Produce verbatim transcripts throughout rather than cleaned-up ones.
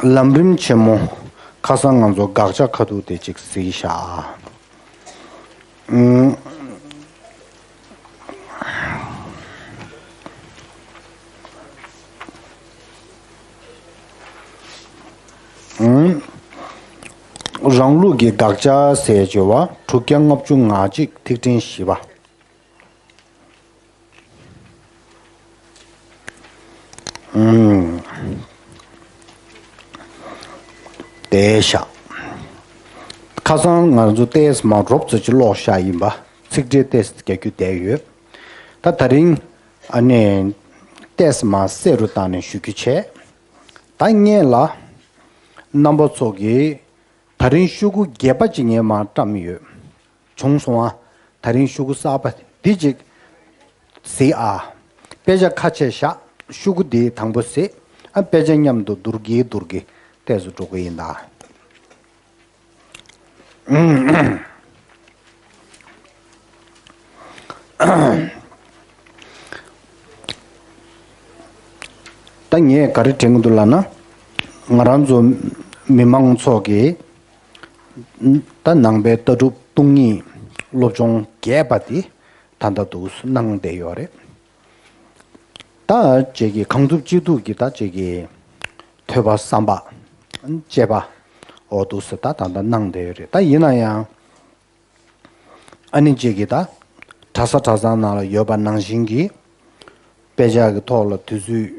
ལམ་རིམ་ཆེན་མོ། ཁ་སང་ང་ཚོ་དགག་བྱ་ཁ་ཐུག་དེ་གཅིག་གཟིགས་ཤག་ཨུམ། ཨུམ། རང་ལུགས་ཀྱི་དགག་བྱ་ཟེར་བྱ་བ་དྲུག་བརྒྱ་ལྔ་བཅུ་ང་གཅིག་ཐིག་ཕྲེང་བཞི་པ། ཨུམ། བསྡད་ཤག་ཁ་སང་ང་ཚོ་ཏོག་ཙམ་མ་རོབ་ཙམ་ཅིག་ཀློག་བཞག་ཡིན་པ། ཚིག་འགྲེལ་ཏོག་ཙམ་རྒྱག་རྒྱུ་བསྡད་ཡོད། ད་དེ་རིང་ཨ་ནི་ཏོག་ཙམ་མ་གསལ་རུ་བཏང་ནས་ཞུ་རྒྱུ་བྱས། ད་སྔོན་ལ་རྣམ་པ་ཚོ་གིས་དེ་རིང་ཤོག་གུ་བརྒྱད་པ་ཅིག་ངས་མར་བཀྲམ་ཡོད། བྱུང་སོང་ཨ། དེ་རིང་ཤོག་གུ་གསར་པ་འདི་གཅིག་གཟིགས་ཨ། དཔེ་ཆ་ཁ་ཕྱེ་བཞག་ཤོག་གུ་འདི་དང་པོ་གཟིགས་ཨ། དཔེ་ཆ་མཉམ་དུ་བསྡུར་གྱིན་བསྡུར་གྱིན་ཏོག་ཙམ་འགྲོ་གི་ཡིན་ད། ད་ངས་ག་རེ་དྲན་གྱི་འདུག་ལབ་ན། ང་རང་ཚོ་མི་མང་ཚོ་གིས་ད་ནང་པའི་ལྟ་གྲུབ་སྟོང་ཉིད་སློབ་སྦྱོང་རྒྱས་པ་འདི་ད་ལྟ་འདུག་གནང་བསྡད་ཡོད་རེད། ད་ཅིག་གིས་གང་ཐུབ་ཅི་ཐུབ་ཀྱིས་ད་ཅིག་གིས་ཐོས་པ་བསམ་པ་དཔྱད་པ་འོ་འདུག་སེ་ད་ད་ལྟ་གནང་བསྡད་ཡོད་རེད། ད་ཡིན་ན་ཡང་ཨ་ནི་ཅིག་གིས་ད་གྲྭ་ས་གྲྭ་ཚང་ནང་ལ་ཡོད་པ་ནང་བཞིན་གྱི་དཔེ་ཆ་གི་ཐོག་ལ་དུས་ཚོད་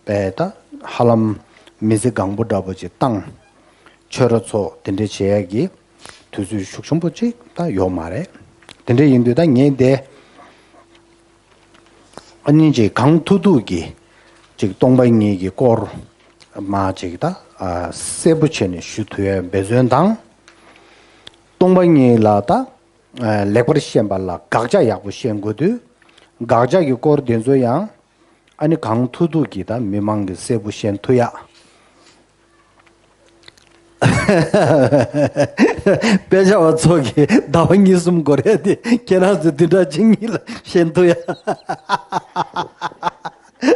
པས་ད་ཧ་ལམ་མི་ཚེ་གང་པོ་འདྲ་པོ་ཅིག་བཏང་། ཆོས་ར་ཚོགས་དེ་འདྲ་བྱེད་ཡག་གི་དུས་ཚོད་ཤུགས་ཆེན་པོ་ཅིག་ད་ཡོད་མ་རེད། དེ་འདྲ་ཡིན་དུས་ད་ངས་འདི་ཨ་ནི་ཅིག་གང་ཐུབ་ཐུབ་ཀྱིས་ཅིག་སྟོང་པ་ཉིད་ཀྱི་སྐོར་མ་ཅིག་ད་གསལ་པོ་བྱས་ནས་ཞུ་ཐུབ་ཡག་འབད་བརྩོན་དང་། སྟོང་པ་ཉིད་ལ་ད་ལེགས་པར་ཤེས་པ་ལ་དགག་བྱ་ཡག་པོ་ཤེས་དགོས་དུས། དགག་བྱ་གི་སྐོར་དེ་ཚོ་ཡང་ཨ་ནི་གང་ཐུབ་ཐུབ་ཀྱིས་ད་མི་མང་གིས་གསལ་པོ་ཤེས་ཐུབ་ཡག་དཔེ་ཆ་བ་ཚོ་གིས་ཟླ་བ་གཉིས་གསུམ་འགོར་ཡ་དེ་ཁྱེད་རང་ཚོས་བདུན་ཕྲག་གཅིག་གཉིས་ལ་ཤེས་ཐུབ་ཡ།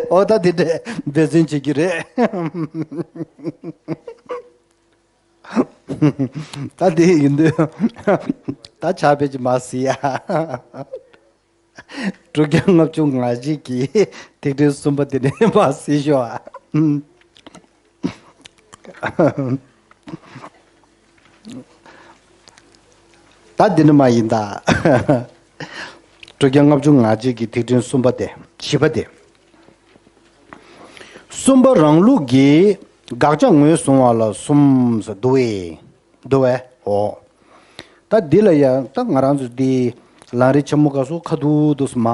འོ་ད་དེ་འདྲའི་འབད་བརྩོན་བྱེད་ཀྱི་རེད། ད་དེ་ཡིན་དུས་ད་ཆ་བེད་ཀྱི་མ་སི་ཡ། དྲུག་བརྒྱ་ལྔ་བཅུ་ང་གཅིག་གི་ཐིག་ཕྲེང་གསུམ་པ་དེ་ནས་མར་གཟིགས་ཤོག་ཨ། ད་འདི་ནི་མ་ཡིན་ད། དྲུག་བརྒྱ་ལྔ་བཅུ་ང་གཅིག་གི་ཐིག་ཕྲེང་གསུམ་པ་དེ་བཞི་པ་དེ། གསུམ་པ་རང་ལུགས་ཀྱི་དགག་བྱ་ངོས་བཟུང་བ་ལ་གསུམ་ཟེར་འདུག་བས། འདུག་བས་འོ། ད་འདི་ལ་ཡང་ད་ང་རང་ཚོ་འདི་ལམ་རིམ་ཆེན་མོ་སྐབས་སུ་ཁ་ཐུག་ཏུ་སུ་མ།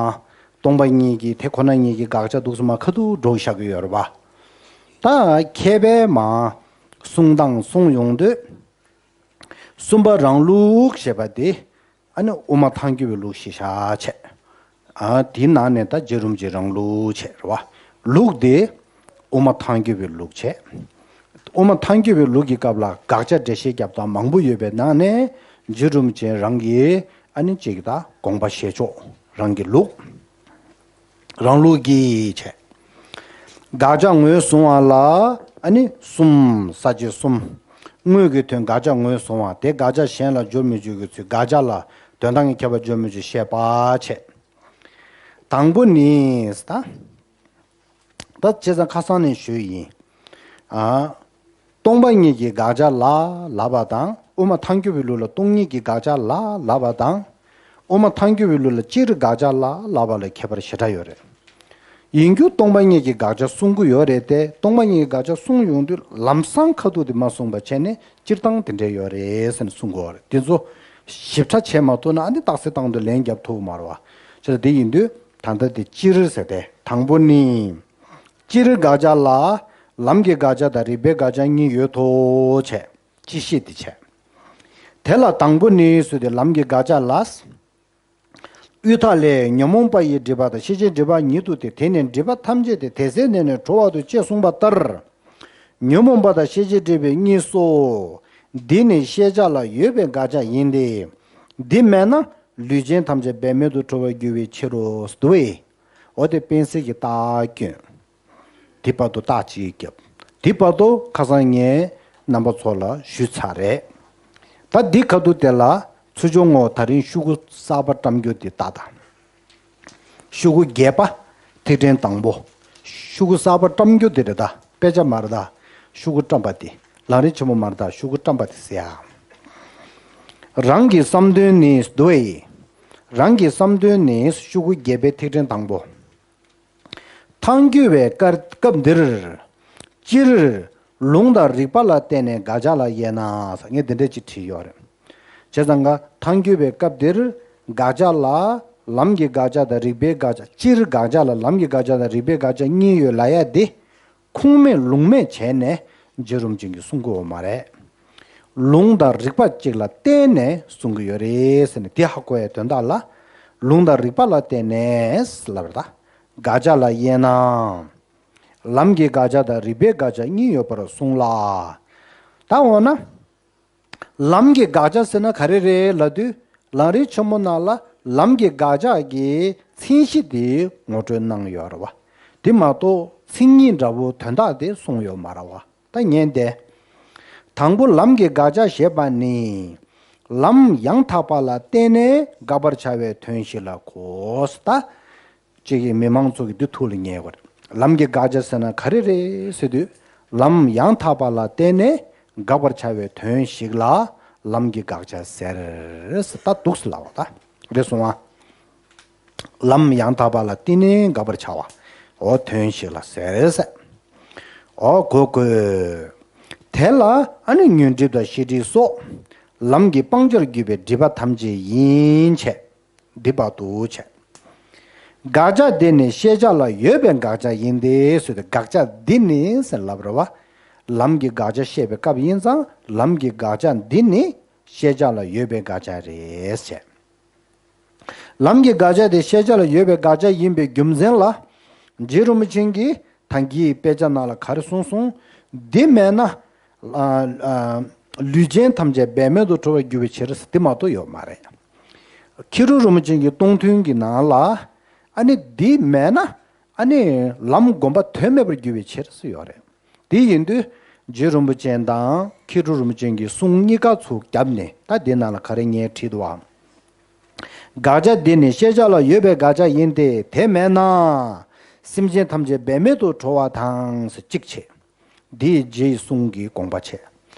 སྟོང་པ་ཉིད་ཀྱི་དེ་ཁོ་ན་ཉིད་ཀྱི་དགག་བྱ་འདུག་སུ་མ་ཁ་ཐུག་འགྲོ་བཞག་གི་ཡོད་རེད་པ། ད་མཁས་པའི་མ། གསུང་སྟངས་གསུང་ཡོང་དུས། གསུམ་པ་རང་ལུགས་ཞེས་པ་དེ། ཨ་ནི་དབུ་མ་ཐལ་འགྱུར་བའི་ལུགས་ཤེས་བྱ་བྱས། ཨ་དེའི་ནང་ནས་ད་རྗེ་རིན་པོ་ཆེ་རང་ལུགས་བྱས་རེད་བ། ལུགས་དེ་དབུ་མ་ཐལ་འགྱུར་བའི་ལུགས་བྱས། དབུ་མ་ཐལ་འགྱུར་བའི་ལུགས་ཀྱི་སྐབས་ལ་དགག་བྱ་འགྲེལ་བཤད་རྒྱབ་སྟངས་མང་པོ་ཡོད་པའི་ནང་ནས་རྗེ་རིན་པོ་ཆེ་རང་གིས་ཨ་ནི་གཅིག་ད་དགོངས་པ་བཞེས་ཕྱོགས་རང་གི་ལུགས། རང་ལུགས་ཀྱི་བྱས། དགག་བྱ་ངོས་བཟུང་བ་ལ་ཨ་ནི་གསུམ་ས་བཅད་གསུམ། དངོས་ཀྱི་དོན་དགག་བྱ་ངོས་བཟུང་བ་དེ་དགག་བྱ་གཞན་ལ་སྦྱོར་མི་སྦྱོར་གྱི་ཚུལ་དགག་བྱ་ལ་དོན་དམ་གྱི་ཁྱད་པར་སྦྱོར་མི་སྦྱོར་བཤད་པ་བྱས། དང་པོ་ནི་ད། ད་བྱས་ཙང་ཁ་སང་ནས་ཞུས་ཡིན། ཨ། སྟོང་པ་ཉིད་ཀྱི་དགག་བྱ་ལ་ལབ་པ་དང་དབུ་མ་ཐལ་འགྱུར་བའི་ལུགས་ལ་སྟོང་ཉིད་ཀྱི་དགག་བྱ་ལ་ལབ་པ་དང་། དབུ་མ་ཐལ་འགྱུར་བའི་ལུགས་ལ་སྤྱིར་དགག་བྱ་ལ་ལབ་པ་ལ་ཁྱད་པར་ཞེ་དྲག་ཡོད་རེད། ཡིན་རྒྱུ་སྟོང་པ་ཉིད་ཀྱི་དགག་བྱ་གསུང་གི་ཡོད་རེད་དེ། སྟོང་པ་ཉིད་ཀྱི་དགག་བྱ་གསུང་ཡོང་དུས་ལམ་སང་ཁ་ཐུག་དེ་མ་གསུངས་པ་བྱས་ནས་སྤྱིར་བཏང་དེ་འདྲས་ཡོད་རེད་ཟེར་ནས་གསུང་གི་ཡོད་རེད། དེ་ཚོ་ཞིབ་ཕྲ་བྱས་མ་ཐུབ་ན་ཨ་ནི་རྟགས་གསལ་བཏང་དུས་ལན་རྒྱབ་ཐུབ་མ་རེད་བ། བྱས་ཙང་དེ་ཡིན་དུས་ད་ལྟ་དེ་སྤྱིར་ཟེར་ཏེ་དང་པོ་ནི། སྤྱིར་དགག་བྱ་ལ། ལམ་གྱི་དགག་བྱ་དང་རིགས་པའི་དགག་བྱ་གཉིས་ཡོད་དོ་བྱས། སྤྱི་བཤད་འདི་བྱས། དེ་ལ་དང་པོ་ནི་ཟེར་ཏེ་ལམ་གྱི་དགག་བྱ་ལ། དབུས་མཐའ་ལས་ཉོན་མོངས་པ་ཡི་སྒྲིབ་པ་དང་ཤེས་བྱའི་སྒྲིབ་པ་ཉིད་དུ་སྟེ། དེ་ནི་སྒྲིབ་པ་ཐམས་ཅད་དེ་དེ་ཟད་ནས་ནི་གྲོལ་བར་འདུག་ཅེས་གསུངས་པ་ལྟར། ཉོན་མོངས་པ་དང་ཤེས་བྱའི་སྒྲིབ་པའི་གཉིས་སོ། འདི་ནི་ཤེས་བྱ་ལ་ཡོད་པའི་དགག་བྱ་ཡིན་ཏེ། འདི་མེད་ན་ལུས་ཅན་ཐམས་ཅད་འབད་མེད་དུ་གྲོལ་བར་འགྱུར་བའི་ཕྱིར་རོ། འདུག་བས། འོ་དེ་དཔེ་གསལ་གྱི་རྟགས་སྐྱོན། དེ་བར་དུ་རྟགས་གཅིག་བརྒྱབ། འདི་བར་དུ་ཁ་སང་ངས་རྣམ་པ་ཚོ་ལ་ཞུས་ཚར་རེད། ད་འདི་ཁ་ཐུག་དེ་ལ་ཚུར་སྦྱོང་ངོ་། ད་རིང་ཤོག་གུ་གསར་པ་བཀྲམ་རྒྱུ་འདི་ལྟ་དང་། ཤོག་གུ་བརྒྱད་པ། ཐིག་ཕྲེང་དང་པོ། ཤོག་གུ་གསར་པ་བཀྲམ་རྒྱུ་དེ་རེད་ད། དཔེ་ཆ་མ་རེད་ད། ཤོག་གུ་བཀྲམ་པ་དེ། ལམ་རིམ་ཆེན་མོ་མ་རེད་ད། ཤོག་གུ་བཀྲམ་པ་དེ་ཟེར་ཡ། རང་གི་བསམ་དོན་ནི་འདུ་བས། རང་གི་བསམ་དོན་ནི། ཤོག་གུ་བརྒྱད་པའི་ཐིག་ཕྲེང་དང་པོ། ཐང་རྒྱུ་བའི་སྐབས་འདིར། སྤྱིར། ལུང་དང་རིགས་པ་ལ་བརྟེན་ནས་དགག་བྱ་ལ་དབྱེ་ན། ངས་འདི་འདྲ་ཅིག་བྲིས་ཡོད་རེད། བྱས་ཙང་ཀ་ཐང་རྒྱུ་བའི་སྐབས་འདིར། དགག་བྱ་ལ། ལམ་གྱི་དགག་བྱ་དང་རིགས་པའི་དགག་བྱ། སྤྱིར་དགག་བྱ་ལ་ལམ་གྱི་དགག་བྱ་དང་རིགས་པའི་དགག་བྱ་གཉིས་ཡོད་ལབ་ཡ་འདི། ཁུངས་མེད་ལུང་མེད་བྱས་ནས་རྗེ་རིན་པོ་ཆེ་གིས་གསུང་གི་ཡོད་མ་རེད། ལུང་དང་རིགས་པ་གཅིག་ལ་བརྟེན་ནས་གསུང་གི་ཡོད་རེད་ཟེར་ནས། དེ་ཧ་གོ་ཡའི་དོན་དག་ལ། ལུང་དང་རིགས་པ་ལ་བརྟེན་ནས་ལབ་རེད་ད། དགག་བྱ་ལ་དབྱེ་ན། ལམ་གྱི་དགག་བྱ་དང་རིགས་པའི་དགག་བྱ་གཉིས་ཡོད་པར་གསུངས་ལ། ད་འོ་ན། ལམ་གྱི་དགག་བྱ་ཟེར་ན་ག་རེ་རེད་ལབ་དུས། ལམ་རིམ་ཆེན་མོ་ནང་ལ་ལམ་གྱི་དགག་བྱ་གི་མཚན་གཞི་དེ་ངོ་སྤྲོད་གནང་ཡོད་རེད་བ། དེ་མ་གཏོགས་མཚན་ཉིད་འདྲ་བོ་དོན་དག་དེ་གསུངས་ཡོད་མ་རེད་བ། ད་ཉན་ཏེ། དང་པོ་ལམ་གྱི་དགག་བྱ་ཞེས་པ་ནི། ལམ་ཡང་དག་པ་ལ་བརྟེན་ནས་དགག་པར་བྱ་བའི་དོན་ཞིག་ལ་གོ། ད། གཅིག་གིས་མི་མང་ཚོ་གིས་འདི་ཐུགས་ལ་ངེས་དགོས་རེད། ལམ་གྱི་དགག་བྱ་ཟེར་ན་ག་རེ་རེད་ཟེར་དུས། ལམ་ཡང་དག་པ་ལ་བརྟེན་ནས་དགག་པར་བྱ་བའི་དོན་ཞིག་ལ་ལམ་གྱི་དགག་བྱ་ཟེར། ད་འདུག་སེ་ལབ་པ་ད། རེད་སོང་ང་། ལམ་ཡང་དག་པ་ལ་བརྟེན་ནས་དགག་པར་བྱ་བ། འོ་དོན་ཞིག་ལ་ཟེར་ཟེར། འོ་གོ་དགོས། དེ་ལ་ཨ་ནི་ཉོན་སྒྲིབ་དང་ཤེས་སྒྲིབ་སོགས་ལམ་གྱི་སྤང་བྱར་གྱུར་པའི་སྒྲིབ་པ་ཐམས་ཅད་ཡིན་བྱས། འདི་བར་དུ་བྱས། དགག་བྱ་འདི་ནི་ཤེས་བྱ་ལ་ཡོད་པའི་དགག་བྱ་ཡིན་ཏེ་ཟེར་ཏེ། དགག་བྱ་འདི་ནི་ཟེར་ལབ་རེད་བ། ལམ་གྱི་དགག་བྱ་བཤད་པའི་སྐབས་ཡིན་ཙང་། ལམ་གྱི་དགག་བྱ་འདི་ནི་ཤེས་བྱ་ལ་ཡོད་པའི་དགག་བྱ་རེད་ཟེར། ལམ་གྱི་དགག་བྱ་དེ་ཤེས་བྱ་ལ་ཡོད་པའི་དགག་བྱ་ཡིན་པའི་རྒྱུ་མཚན་ལ། རྗེ་རིན་པོ་ཆེ་གིས་ད་གིན་དཔེ་ཆ་ནང་ལ་ག་རེ་གསུངས་སོང་། འདི་མེད་ན། ཨ། ཨ། ལུས་ཅན་ཐམས་ཅད་འབད་མེད་དུ་གྲོལ་བར་འགྱུར་བའི་ཕྱིར་ཟེར། དེ་མ་གཏོགས་ཡོད་མ་རེད། མཁས་གྲུབ་རིན་པོ་ཆེ་གི་སྟོང་ཐུན་གྱི་ནང་ལ། ཨ་ནི་འདི་མེད་ན། ཨ་ནི་ལམ་བསྒོམ་པ་དོན་མེད་པར་འགྱུར་བའི་ཕྱིར་ཟེར་ཡོད་རེད། དེ་ཡིན་དུས་རྗེ་རིན་པོ་ཆེ་དང་མཁས་གྲུབ་རིན་པོ་ཆེ་གི་གསུང་གཉིས་ཀ་ཚུར་བརྒྱབ་ནས། ད་འདི་ནང་ལ་ག་རེ་ངས་བྲིས་འདུག་བ། དགག་བྱ་འདི་ནི་ཤེས་བྱ་ལ་ཡོད་པའི་དགག་བྱ་ཡིན་ཏེ། དེ་མེད་ན་སེམས་ཅན་ཐམས་ཅད་འབད་མེད་དུ་གྲོལ་བ་དང་ཟེར་གཅིག་བྱས། འདི་ཡི་རྗེའི་གསུང་གི་དགོངས་པ་བྱས།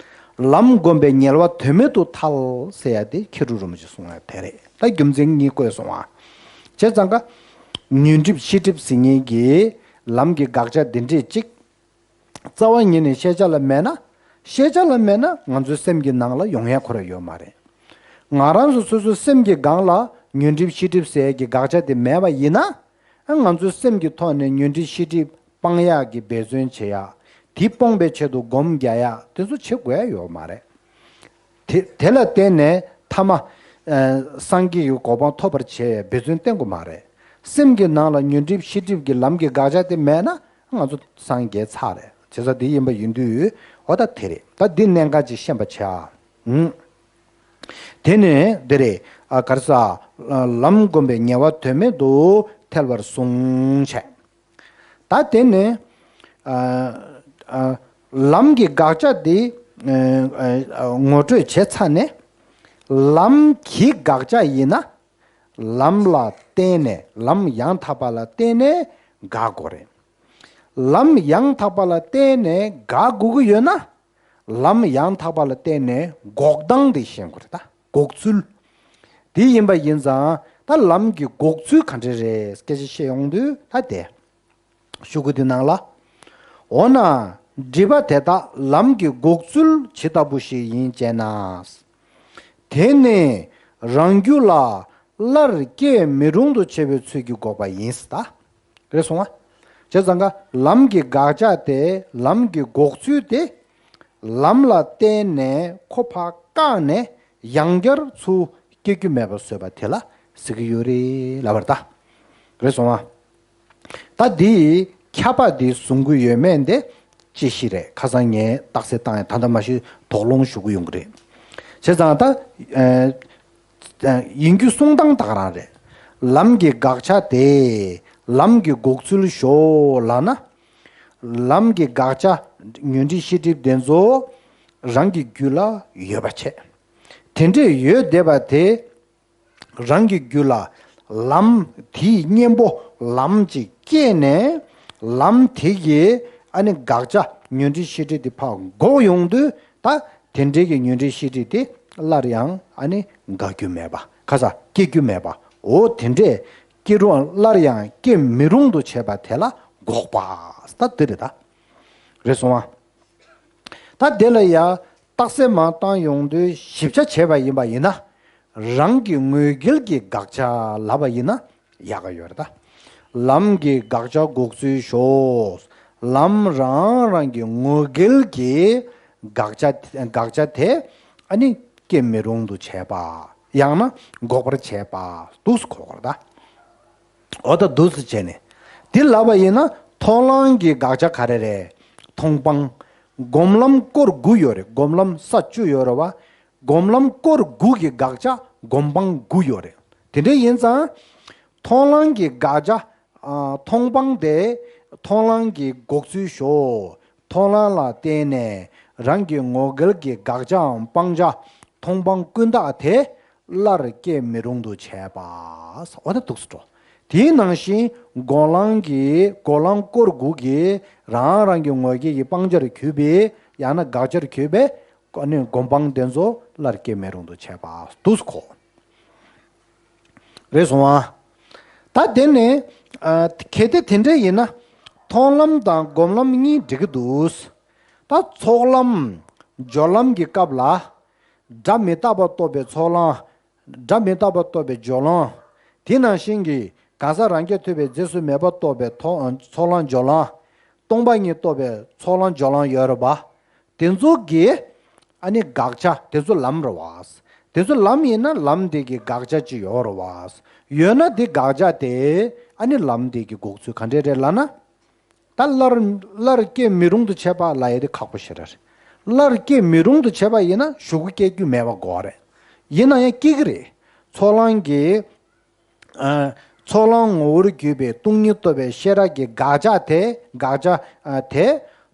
ལམ་བསྒོམས་པས་ཉེ་བར་དོན་མེད་དུ་ཐལ་ཟེར་ཡ་དེ་མཁས་གྲུབ་རིན་པོ་ཆེ་གསུང་ཡ་དེ་རེད། ད་རྒྱུ་མཚན་གཉིས་བཀོད་སོང་བ། བྱས་ཙང་ཀ་ཉོན་སྒྲིབ་ཤེས་སྒྲིབ་ཟེར་མཁན་གྱི་ལམ་གྱི་དགག་བྱ་འདི་འདྲས་གཅིག་རྩ་བ་ཉིད་ནས་ཤེས་བྱ་ལ་མེད་ན། ཤེས་བྱ་ལ་མེད་ན་ང་ཚོའི་སེམས་ཀྱི་ནང་ལ་ཡོང་ཡ་ཁོ་རང་ཡོད་མ་རེད། ང་རང་ཚོ་སོ་སོའི་སེམས་ཀྱི་སྒང་ལ་ཉོན་སྒྲིབ་ཤེས་སྒྲིབ་ཟེར་གྱི་དགག་བྱ་དེ་མེད་པ་ཡིན་ན། ང་ཚོའི་སེམས་ཀྱི་ཐོག་ནས་ཉོན་སྒྲིབ་ཤེས་སྒྲིབ་སྤང་ཡག་གི་འབད་བརྩོན་བྱེད་ཡ། དེ་སྤོང་བའི་ཆེད་དུ་སྒོམ་རྒྱག་ཡ་དེ་ཚོ་བྱེད་དགོས་ཡ་ཡོད་མ་རེད། དེ་དེ་ལ་བརྟེན་ནས་ཐ་མ། ཨ། སངས་རྒྱས་ཀྱི་གོ་འཕང་ཐོབ་པར་བྱེད་པའི་འབད་བརྩོན་བསྟེན་དགོས་མ་རེད། སེམས་ཀྱི་ནང་ལ་ཉོན་སྒྲིབ་ཤེས་སྒྲིབ་ཀྱི་ལམ་གྱི་དགག་བྱ་དེ་མེད་ན་ང་ཚོ་སངས་རྒྱས་ཚར་རེད། བྱས་ཙང་དེ་ཡིན་པ་ཡིན་དུས། འོ་ད་དེ་རེད། ད་འདི་གནད་འགག་ཅིག་ཤེས་པ་བྱ། ཨུམ། དེ་ནས་འདི་རེད། ཨ། ག་རེ་ཟ། ལམ་བསྒོམས་པས་ཉེ་བར་དོན་མེད་དུ་ཐལ་བར་གསུངས་བྱས། ད་དེ་ནས། ཨ། ཨ། ལམ་གྱི་དགག་བྱ་དེ། ཨ། ཨ། ངོ་སྤྲོད་བྱས་ཚར་ནས། ལམ་གྱི་དགག་བྱ་ཡིན་ན། ལམ་ལ་བརྟེན་ནས། ལམ་ཡང་དག་པ་ལ་བརྟེན་ནས་དགག་དགོས་རེད། ལམ་ཡང་དག་པ་ལ་བརྟེན་ནས་དགག་དགོས་ཀྱི་ཡོད་ན། ལམ་ཡང་དག་པ་ལ་བརྟེན་ནས་འགོག་སྟངས་དེ་ཤེས་དགོས་རེད། ད་འགོག་ཚུལ། དེ་ཡིན་པ་ཡིན་ཙང་། ད་ལམ་གྱི་འགོག་ཚུལ་ག་འདྲ་རེད་སྐད་ཆ་བཤད་ཡོང་དུས། ད་དེ་ཤོག་གུ་དེ་ནང་ལ། འོ་ན་སྒྲིབ་པ་དེ་དག་ལམ་གྱི་འགོག་ཚུལ་ཇི་ལྟ་བུ་ཞིག་ཡིན་ཅེ་ན། དེ་ནི་རང་རྒྱུད་ལ་སླར་སྐྱེ་མི་རུང་དུ་བྱེད་པའི་ཚུལ་གྱིས་འགོག་པ་ཡིན་ཟེར། ད་རེད་སོང་ང་། བྱས་ཙང་ཀ་ལམ་གྱི་དགག་བྱ་དེ། ལམ་གྱི་འགོག་ཚུལ་དེ། ལམ་ལ་བརྟེན་ནས་ཁོ་ཕར་བཀག་ནས་ཡང་བསྐྱར་ཚུར་སྐྱེ་རྒྱུ་མེད་པར་བཟོས་པ་དེ་ལ་ཟེར་གྱི་ཡོད་རེད་ལབ་པ་རེད་ད། རེད་སོང་ང་། ད་འདིའི་ཁྱབ་པ་འདི་བཟུང་གི་ཡོད་མེད་འདི་དཔྱད་གཞི་རེད། ཁ་སང་ངས་རྟགས་གསལ་བཏང་ཡ། ད་ལྟ་མ་གཞི་དོགས་སློང་ཞུ་གི་ཡོང་གི་རེད། བྱས་ཙང་ད། ཨ། ཡིན་རྒྱུ་གསུང་སྟངས་ད་ག་རང་རེད། ལམ་གྱི་དགག་བྱ་དེ་ལམ་གྱི་འགོག་ཚུལ་ཞོག་ལབ་ན། ལམ་གྱི་དགག་བྱ་ ཉོན་སྒྲིབ་ཤེས་སྒྲིབ་དེ་ཚོ་རང་གི་རྒྱུད་ལ་ཡོད་པ་བྱས། དེ་འདྲས་ཡོད་བསྡད་པ་དེ། རང་གི་རྒྱུད་ལ་ལམ་དེའི་གཉེན་པོ་ལམ་ཅིག་སྐྱེས་ནས། ལམ་དེ་གི་ཨ་ནི་དགག་བྱ་ཉོན་སྒྲིབ་ཤེས་སྒྲིབ་དེ་ཕར་འགོག་ཡོང་དུས། ད་དེ་འདྲའི་གི་ཉོན་སྒྲིབ་ཤེས་སྒྲིབ་དེ་སླར་ཡང་ཨ་ནི་འགག་རྒྱུ་མེད་པ། ཁ་ས་སྐྱེ་རྒྱུ་མེད་པ། འོ་དེ་འདྲས་སྐྱེ་རུང་སླར་ཡང་སྐྱེ་མི་རུང་དུ་བྱས་པ་དེ་ལ་འགོག་པ། ད་དེ་རེད་ད། རེད་སོང་ཨ། ད་དེ་ལ་ཡ་རྟགས་གསལ་མར་བཏང་ཡོང་དུས་ཞིབ་ཆ་བྱས་པ་ཡིན་པ་ཡིན་ན། རང་གི་ངོས་འགལ་གྱི་དགག་བྱ་ལབ་པ་ཡིན་ན་ཡག་ག་ཡོད་རེད་ད། ལམ་གྱི་དགག་བྱ་འགོག་ཚུལ་ཞོག། ལམ་རང་རང་གི་ངོས་འགལ་གྱི་དགག་བྱ་དགག་བྱ་དེ་ཨ་ནི་སྐྱེ་མི་རུང་དུ་བྱས་པ། ཡང་ན་འགོག་པར་བྱས་པ་འདུག་སེ་གོ་དགོས་རེད་ད། འོ་ད་འདུག་སེ་བྱས་ནས། འདི་ལབ་པ་ཡིན་ན་མཐོང་ལམ་གྱི་དགག་བྱ་ག་རེ་རེད། མཐོང་སྤང་། སྒོམ་ལམ་སྐོར་དགུ་ཡོད་རེད། སྒོམ་ལམ་ས་བཅུ་ཡོད་རེད་བ། སྒོམ་ལམ་སྐོར་དགུ་གི་དགག་བྱ་སྒོམ་སྤང་དགུ་ཡོད་རེད། དེ་འདྲ་ཡིན་ཙང་། མཐོང་ལམ་གྱི་དགག་བྱ། ཨ། མཐོང་སྤང་དེ་མཐོང་ལམ་གྱི་འགོག་ཚུལ་ཞོག། མཐོང་ལམ་ལ་བརྟེན་ནས་རང་གི་ངོས་འགལ་གྱི་དགག་བྱའམ་སྤང་བྱ། མཐོང་སྤང་ཀུན་བཏགས་དེ་སླར་སྐྱེ་མི་རུང་དུ་བྱས་པ། འོ་ན་འདུག་སེ་འགྲོ། དེའི་ནང་བཞིན་སྒོམ་ལམ་གྱི་སྒོམ་ལམ་སྐོར་དགུ་གི་རང་རང་གི་ངོས་འགལ་གྱི་སྤང་བྱར་གྱུར་པའི་ཡང་ན་དགག་བྱར་གྱུར་པའི་ཨ་ནི་སྒོམ་སྤང་དེ་ཚོ་སླར་སྐྱེ་མི་རུང་དུ་བྱས་པ་འདུག་སེ་གོ། རེད་སོང་ཨ། ད་དེ་ནས་ཨ། གལ་ཏེ་དེ་འདྲ་ཡིན་ན། མཐོང་ལམ་དང་སྒོམ་ལམ་གཉིས་འགྲིག་གི་འདུག། ད་ཚོགས་ལམ་སྦྱོར་ལམ་གྱི་སྐབས་ལ། སྒྲ་མི་རྟག་པ་རྟོགས་པའི་ཚོགས་ལམ། སྒྲ་མི་རྟག་པ་རྟོགས་པའི་སྦྱོར་ལམ། དེ་ནང་བཞིན་གྱི་གང་ཟག་རང་རྐྱ་ཐུབ་པའི་རྗེས་སུ་མེད་པ་རྟོགས་པའི་ཐོ་ཚོགས་ལམ་སྦྱོར་ལམ། སྟོང་པ་ཉིད་རྟོགས་པའི་ཚོགས་ལམ་སྦྱོར་ལམ་ཡོད་རེད་པ། དེ་ཚོ་གི་ཨ་ནི་དགག་བྱ་དེ་ཚོ་ལམ་རེད་བ། དེ་ཚོ་ལམ་ཡིན་ན་ལམ་དེ་གི་དགག་བྱ་ཅིག་ཡོད་རེད་བ། ཡོད་ན་དེ་དགག་བྱ་དེ་ཨ་ནི་ལམ་དེ་གི་འགོག་ཚུལ་ག་འདྲས་རེད་ལབ་ན། ད་སླར་སླར་སྐྱེ་མི་རུང་དུ་བྱེད་པ་ལབ་ཡ་དེ་ཁག་པོ་ཞེ་དྲག་རེད། སླར་སྐྱེ་མི་རུང་དུ་བྱེད་པ་ཡིན་ན་གཞུག་གུ་སྐྱེ་རྒྱུ་མེད་པ་དགོས་རེད། ཡིན་ན་ཡང་སྐྱེ་གི་རེད། ཚོགས་ལམ་གྱི། ཨ། ཚོགས་ལམ་ངོ་བོར་གྱུར་པའི་སྟོང་ཉིད་རྟོགས་པའི་ཤེས་རབ་ཀྱི་དགག་བྱ་དེ། དགག་བྱ་ཨ། དེ།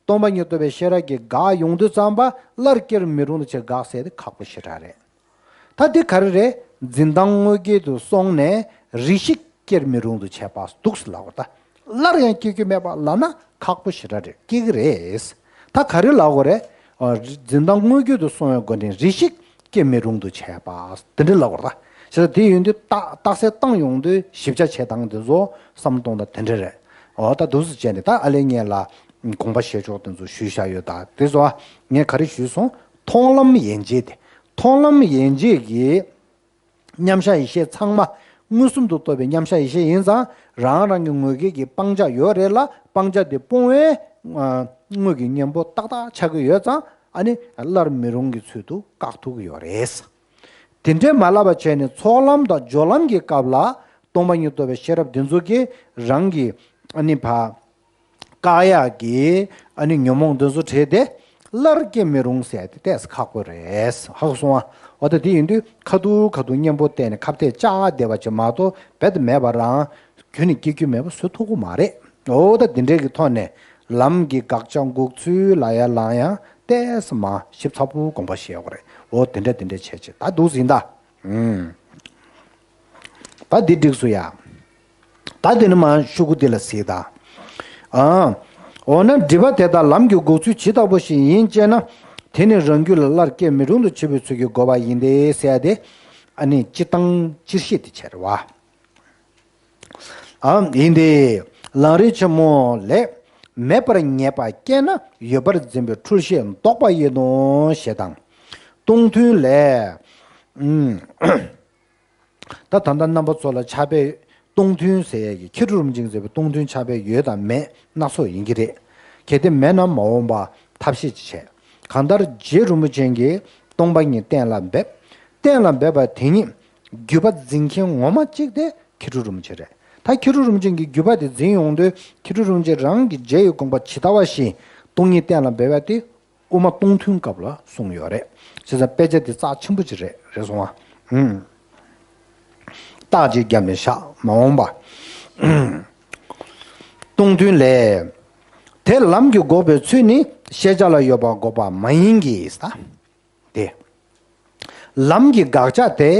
སྟོང་པ་ཉིད་རྟོགས་པའི་ཤེས་རབ་ཀྱིས་དགག་ཡོང་དུས་ཙམ་པ་སླར་སྐྱེར་མི་རུང་དུ་བྱེད་དགག་ཟེར་དེ་ཁག་པོ་ཞེ་དྲག་རེད། ད་འདི་ག་རེ་རེད། འཛིན་སྟངས་དངོས་བརྒྱད་དུ་སོང་ནས་རེ་ཞིག་སྐྱེར་མི་རུང་དུ་བྱས་པ་འདུག་སེ་ལབ་པ། ད་སླར་ཡང་སྐྱེ་རྒྱུ་མེད་པ་ལབ་ན་ཁག་པོ་ཞེ་དྲག་རེད། སྐྱེ་གི་རེད། ད་ག་རེ་ལབ་དགོས་རེད། ཨ། འཛིན་སྟངས་དངོས་བརྒྱད་དུ་སོང་བའི་སྒོ་ནས་རེ་ཞིག་སྐྱེ་མི་རུང་དུ་བྱས་པ་དེ་འདྲ་ལབ་དགོས་རེད། ད་བྱས་ཙང་དེ་ཡིན་དུས་རྟགས་རྟགས་གསལ་བཏང་ཡོང་དུས་ཞིབ་ཆ་བྱེད་སྟངས་དེ་ཚོ་བསམ་བློ་གཏོང་སྟངས་དེ་འདྲ་རེད། འོ་ད་འདུག་སེ་བྱས་ནས་ད་ཨ་ལས་ངས་ལ་དགོངས་པ་བཞེས་ཕྱོགས་དེ་ཚོ་ཞུས་བཞག་ཡོད། ད་དེ་ཚོ་ངས་ག་རེ་ཞུས་སོང་། མཐོང་ལམ་ཡན་ཆད་དེ། མཐོང་ལམ་ཡན་ཆད་ཀྱི་མཉམ་གཞག་ཡེ་ཤེས་ཚང་མ་མངོན་སུམ་དུ་རྟོགས་པའི་མཉམ་གཞག་ཡེ་ཤེས་ཡིན་ཙང་། རང་རང་གི་ངོས་འགལ་གྱི་སྤང་བྱ་ཡོད་རེད་ལ། སྤང་བྱ་དེ་སྤོང་བའི་ཨ། དངོས་ཀྱི་གཉེན་པོ་ཏག་ཏག་ཆགས་ཀྱི་ཡོད་ཙང་། ཨ་ནི་སླར་མི་རུང་གི་ཚུལ་དུ་བཀག་ཐུབ་ཀྱི་ཡོད་རེད། དེ་འདྲའི་མ་ལབ་པ་བྱས་ནས་ཚོགས་ལམ་དང་སྦྱོར་ལམ་གྱི་སྐབས་ལ་སྟོང་པ་ཉིད་རྟོགས་པའི་ཤེས་རབ་འདི་ཚོ་གིས་རང་གི་ཨ་ནི་ཕ། བཀག་ཡག་གི་ཨ་ནི་ཉོན་མོངས་འདི་ཚོ་བྲལ་ཏེ་སླར་སྐྱེ་མི་རུང་ཟེར་དེ་ཏོག་ཙམ་ཁག་པོ་རེད། ཧ་གོ་སོང་ཨ། འོ་ད་དེ་ཡིན་དུས་ཁ་ཐུག་ཁ་ཐུག་གཉེན་པོ་བསྟེན་ནས་ཁ་གཏད་བཅག་བསྡད་པ་ཅིག་མ་གཏོགས་རྦད་དེ་མེད་པ་རང་ཁྱོན་ནས་སྐྱེ་རྒྱུ་མེད་པ་བཟོ་ཐུབ་ཀྱི་མ་རེད། འོ་ད་དེ་འདྲའི་གི་ཐོག་ནས་ལམ་གྱི་དགག་བྱ་འགོག་ཚུལ་ལ་ཡ་ལང་ཡང་ཏོག་ཙམ་མ་ཞིབ་ཚགས་པོ་དགོངས་པ་བཞེས་དགོས་རེད། འོ་དེ་འདྲ་དེ་འདྲ་བྱས་ཅིག་ད་འདུག་ཟིན་ད། ཨུམ། ད་འདི་འགྲིགས་སོང་ཡ། ད་འདི་ནི་མ་ཤོག་གུ་འདི་ལ་གཟིགས་དང་། ཨ། འོ་ན་སྒྲིབ་པ་དེ་དག་ལམ་གྱི་འགོག་ཚུལ་ཇི་ལྟ་བུ་ཞིག་ཡིན་ཅེ་ན། དེ་ནི་རང་རྒྱུད་ལ་སླར་སྐྱེ་མི་རུང་དུ་བྱེད་པའི་ཚུལ་གྱིས་འགོག་པ་ཡིན་ཏེ་ཟེར་ཏེ། ཨ་ནི་སྤྱིར་བཏང་སྤྱིར་བཤད་དེ་བྱས་རེད་བ། ཨ། ཡིན་ཏེ། ལམ་རིམ་ཆེན་མོ་ལས། མེད་པར་ངེས་པ་སྐྱེས་ན་ཡོད་པར་འཛིན་པའི་འཁྲུལ་ཤེས་ལྡོག་པ་ཡིན་ནོ་ཞེས་དང་། སྟོང་ཐུན་ལས། ཨུམ། ད་ད་ལྟ་རྣམ་པ་ཚོ་ལ་ཕྱག་དཔེ་སྟོང་ཐུན་ཟེར་ཡས་ཀྱི་མཁས་གྲུབ་རིན་པོ་ཆེས་མཛད་པའི་སྟོང་ཐུན་ཕྱག་དཔེ་ཡོད་དང་མེད་སྣ་ཚོགས་ཡིན་གྱི་རེད། གལ་ཏེ་མེད་ན་མ་འོངས་པ་ཐབས་ཤེས་ཀྱི་བྱས། གང་ལྟར་རྗེ་རིན་པོ་ཆེ་གིས་སྟོང་པ་ཉིད་གཏན་ལ་འབེབས། གཏན་ལ་འབེབས་པ་དེ་ཉིད་བརྒྱུད་པ་འཛིན་མཁན་ངོ་མ་གཅིག་དེ་མཁས་གྲུབ་རིན་པོ་ཆེ་རེད། ད་མཁས་གྲུབ་རིན་པོ་ཆེ་གིས་བརྒྱུད་པ་དེ་འཛིན་ཡོང་དུས་མཁས་གྲུབ་རིན་པོ་ཆེ་རང་གི་རྗེ་ཡི་དགོངས་པ་ཇི་ལྟ་བ་བཞིན་སྟོང་ཉིད་གཏན་ལ་འབེབས་པ་དེ། དབུ་མ་སྟོང་ཐུན་སྐབས་ལ་གསུངས་ཡོད་རེད། བྱས་ཙང་དཔེ་ཆ་འདི་རྩ་ཆེན་པོ་ཅིག་རེད། རེད་སོང་ཨ། ཨུམ། རྟགས་ཅིག་བརྒྱབ་ནས་བཞག་མ་འོངས་པ། སྟོང་ཐུན་ལས། དེ་ལམ་གྱི་འགོག་པའི་ཚུལ་ནི་ཤེས་བྱ་ལ་ཡོད་པ་འགོག་པ་མ་ཡིན་གྱི་ས། དེ། ལམ་གྱི་དགག་བྱ་དེ་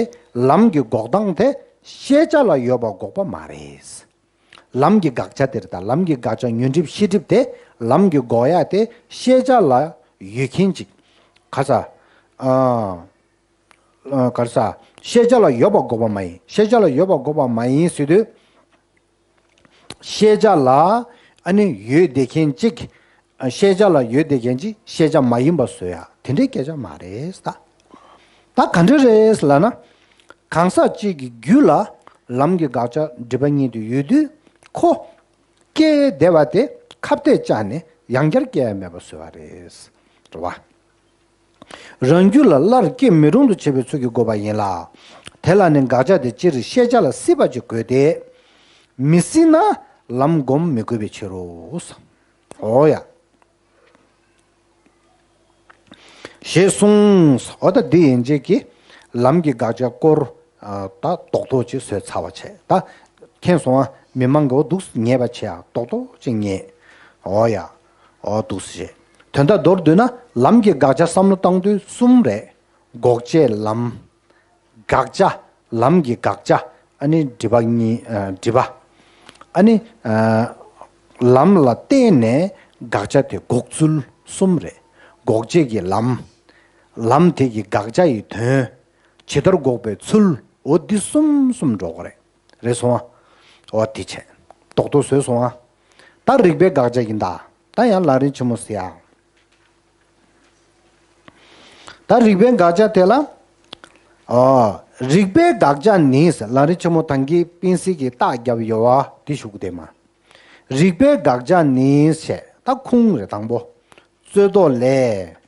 ལམ་གྱི་འགོག་སྟངས་དེ་ཤེས་བྱ་ལ་ཡོད་པ་འགོག་པ་མ་རེད། ལམ་གྱི་དགག་བྱ་དེ་རེད་ད། ལམ་གྱི་དགག་བྱ་ཉོན་སྒྲིབ་ཤེས་སྒྲིབ་དེ་ལམ་གྱི་འགོག་ཡ་དེ་ཤེས་བྱ་ལ་ཡོད་མཁན་ཅིག་ག་ས། ཨ། ཨ། ག་རེ་ཟ། ཤེས་བྱ་ལ་ཡོད་པ་འགོག་པ་མ་ཡིན། ཤེས་བྱ་ལ་ཡོད་པ་འགོག་པ་མ་ཡིན་ཟེར་དུས། ཤེས་བྱ་ལ་ཨ་ནི་ཡོད་བསྡད་མཁན་གཅིག་ཨ། ཤེས་བྱ་ལ་ཡོད་བསྡད་མཁན་གཅིག་ཤེས་བྱ་མ་ཡིན་པ་བཟོ་ཡ་དེ་འདྲའི་སྐད་ཆ་མ་རེད་ད། ད་ག་འདྲ་རེད་ལབ་ན། གང་ཟག་གཅིག་གི་རྒྱུད་ལ་ལམ་གྱི་དགག་བྱ་སྒྲིབ་པ་གཉིས་དུ་ཡོད་དུས་ཁོ། སྐྱེས་བསྡད་པ་དེ་ཁ་གཏད་བཅག་ནས་ཡང་བསྐྱར་སྐྱེ་ཡ་མེད་པ་བཟོ་བ་རེད། རེད་བ། རང་རྒྱུད་ལ་སླར་སྐྱེ་མི་རུང་དུ་བྱེད་པའི་ཚུལ་གྱིས་བཀོད་པ་ཡིན་ལ། དེ་ལ་ནི་དགག་བྱ་དེ་སྤྱིར་ཤེས་བྱ་ལ་སྲིད་པ་ཅིག་དགོས་ཏེ། མི་སྲིད་ན་ལམ་སྒོམ་མི་དགོས་པའི་ཕྱིར་རོ། འོ་ཡ། ཞེས་གསུངས། འོ་ད་འདི་ཡན་ཆད་ཀྱིས་ལམ་གྱི་དགག་བྱ་སྐོར་ད་རྡོག་རྡོག་ཅིག་བཟོས་ཚར་བ་བྱས། ད་མཁྱེན་སོང་ཨ། མི་མང་གི་འོ་འདུག་ངེས་པ་བྱས་ཨ། རྡོག་རྡོག་ཅིག་ངེས། འོ་ཡ། འོ་འདུག་སེ། དོན་དག་མདོར་བསྡུས་ན་ལམ་གྱི་དགག་བྱ་བསམ་བློ་བཏང་དུས་གསུམ་རེད། འགོག་བྱེད་ལམ། དགག་བྱ། ལམ་གྱི་དགག་བྱ། ཨ་ནི་སྒྲིབ་པ་གཉིས། ཨ། སྒྲིབ་པ། ཨ་ནི། ཨ། ལམ་ལ་བརྟེན་ནས་དགག་བྱ་དེ་འགོག་ཚུལ་གསུམ་རེད། འགོག་བྱེད་ཀྱི་ལམ། ལམ་དེ་གི་དགག་བྱ་ཡི་དོན། ཇི་ལྟར་འགོག་པའི་ཚུལ། འོ་འདི་གསུམ་གསུམ་འགྲོ་གི་རེད། རེད་སོང་ཨ། འོ་དེ་བྱས། རྡོག་རྡོག་བཟོས་སོང་ཨ། ད་རིགས་པའི་དགག་བྱ་ཡིན་ད། ད་ཡང་ལམ་རིམ་ཆེན་མོ་ཟེར་ཡ། ད་རིགས་པའི་དགག་བྱ་དེ་ལ། ཨོ། རིགས་པའི་དགག་བྱ་ནི་ཟེར། ལམ་རིམ་ཆེན་མོ་དང་གི་པིན་སི་གི་རྟགས་བརྒྱབ་ཡོད་བ་དེ་ཞུ་གི་དེ་མ། རིགས་པའི་དགག་བྱ་ནི་ཟེར་ད་ཁུངས་རེད་དང་པོ། རྩོད་ཟློག་ལས།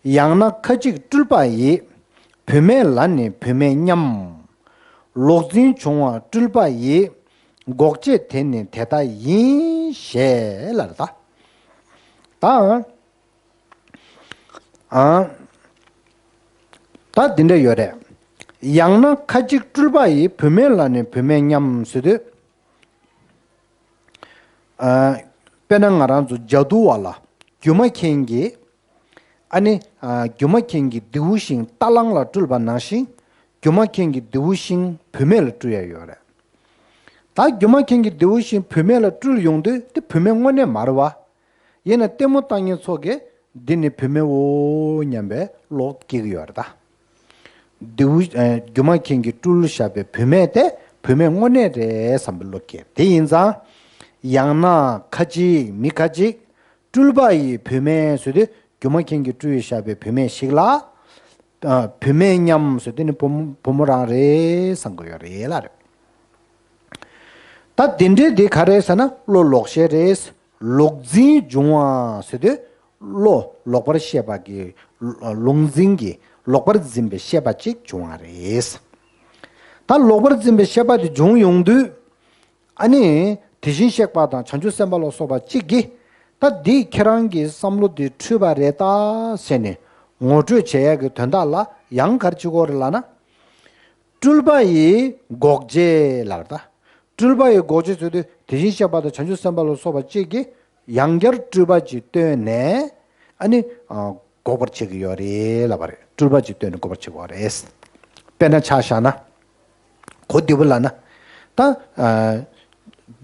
ཡང་ན་ཁ་ཅིག་སྤྲུལ་པ་ཡིས་བུད་མེད་ལ་ནི་བུད་མེད་སྙམ། ལོག་འཛིན་འབྱུང་བ་སྤྲུལ་པ་ཡིས། འགོག་བྱེད་དེ་ནི་དེ་ལྟ་ཡིན་ཞེས་ལབ་རེད་ད། ད། ཨ། ད་འདི་འདྲ་ཡོད་རེད། ཡང་ན་ཁ་ཅིག་སྤྲུལ་པ་ཡིས་བུད་མེད་ལ་ནི་བུད་མེད་སྙམ་ཟེར་དུས། ཨ། དཔེར་ན་ང་རང་ཚོ་ཇ་དུ་བ་ལ་སྒྱུ་མ་མཁན་གྱིས། ཨ་ནི། ཨ། སྒྱུ་མ་མཁན་གྱིས་རྡེའུ་ཤིང་རྟ་གླང་ལ་སྤྲུལ་པ་ནང་བཞིན། སྒྱུ་མ་མཁན་གྱིས་རྡེའུ་ཤིང་བུད་མེད་ལ་སྤྲུལ་ཡ་ཡོད་རེད། ད་སྒྱུ་མ་མཁན་གྱིས་རྡེའུ་ཤིང་བུད་མེད་ལ་སྤྲུལ་ཡོང་དུས་དེ་བུད་མེད་དངོས་གནས་མ་རེད་བ། ཡིན་ན་ལྟད་མོ་ལྟ་མཁན་ཚོ་གིས་འདི་ནི་བུད་མེད་འོ་སྙམ་པའི་བློ་སྐྱེ་གི་ཡོད་རེད་ད། རྡེའུ། ཨ། སྒྱུ་མ་མཁན་གྱིས་སྤྲུལ་བཞག་པའི་བུད་མེད་དེ་བུད་མེད་དངོས་གནས་རེད་བསམ་པའི་བློ་སྐྱེ། དེ་ཡིན་ཙང་། ཡང་ན་ཁ་ཅིག་མི་ཁ་ཅིག་སྤྲུལ་པ་ཡིས་བུད་མེད་ཟེར་དུས་སྒྱུ་མ་མཁན་གྱིས་སྤྲུལ་བཞག་པའི་བུད་མེད་ཞིག་ལ། ཨ། བུད་མེད་སྙམ་ཟེར་དུས་ནི་བུ་མོ་བུ་མོ་རང་རེད་བསམ་གི་ཡོད་རེད་ལ་རེད། ད་དེ་འདྲའི་དེ་ག་རེ་ཟེར་ན་བློ་ལོག་ཤེས་རེད། ལོག་འཛིན་འབྱུང་བ་ཟེར་དུས་བློ་ལོག་པར་ཤེས་པ་གི། ལོག་འཛིན་གྱི་ལོག་པར་འཛིན་པའི་ཤེས་པ་ཅིག་འབྱུང་བ་རེད། ད་ལོག་པར་འཛིན་པའི་ཤེས་པ་དེ་འབྱུང་ཡོང་དུས། ཨ་ནི། དེ་བཞིན་གཤེགས་པ་དང་བྱང་ཆུབ་སེམས་དཔའ་ལ་སོགས་པ་གཅིག་གིས། ད་འདི་ཁྱེད་རང་གི་བསམ་བློ་འདི་འཁྲུལ་པ་རེད་ད་ཟེར་ནས་ངོ་སྤྲོད་བྱེད་ཡག་གི་དོན་དག་ལ་ཡང་ག་རེ་བྱེད་དགོས་རེད་ལབ་ན། སྤྲུལ་པ་ཡིས་འགོག་བྱེད་ལབ་རེད་ད། སྤྲུལ་པ་ཡིས་འགོག་བྱེད་ཟེར་དུས་དེ་བཞིན་གཤེགས་པ་དང་བྱང་ཆུབ་སེམས་དཔའ་ལ་སོགས་པ་གཅིག་གིས་ཡང་བསྐྱར་སྤྲུལ་པ་ཅིག་བཏོན་ནས་ཨ་ནི། ཨ། འགོག་པར་བྱེད་ཀྱི་ཡོད་རེད་ལབ་པ་རེད། སྤྲུལ་པ་ཅིག་བཏོན་ནས་འགོག་པར་བྱེད་ཀྱི་ཡོད་རེད། དཔེར་ན་ཆ་བཞག་ན། གོ་བདེ་པོ་ལབ་ན། ད། ཨ།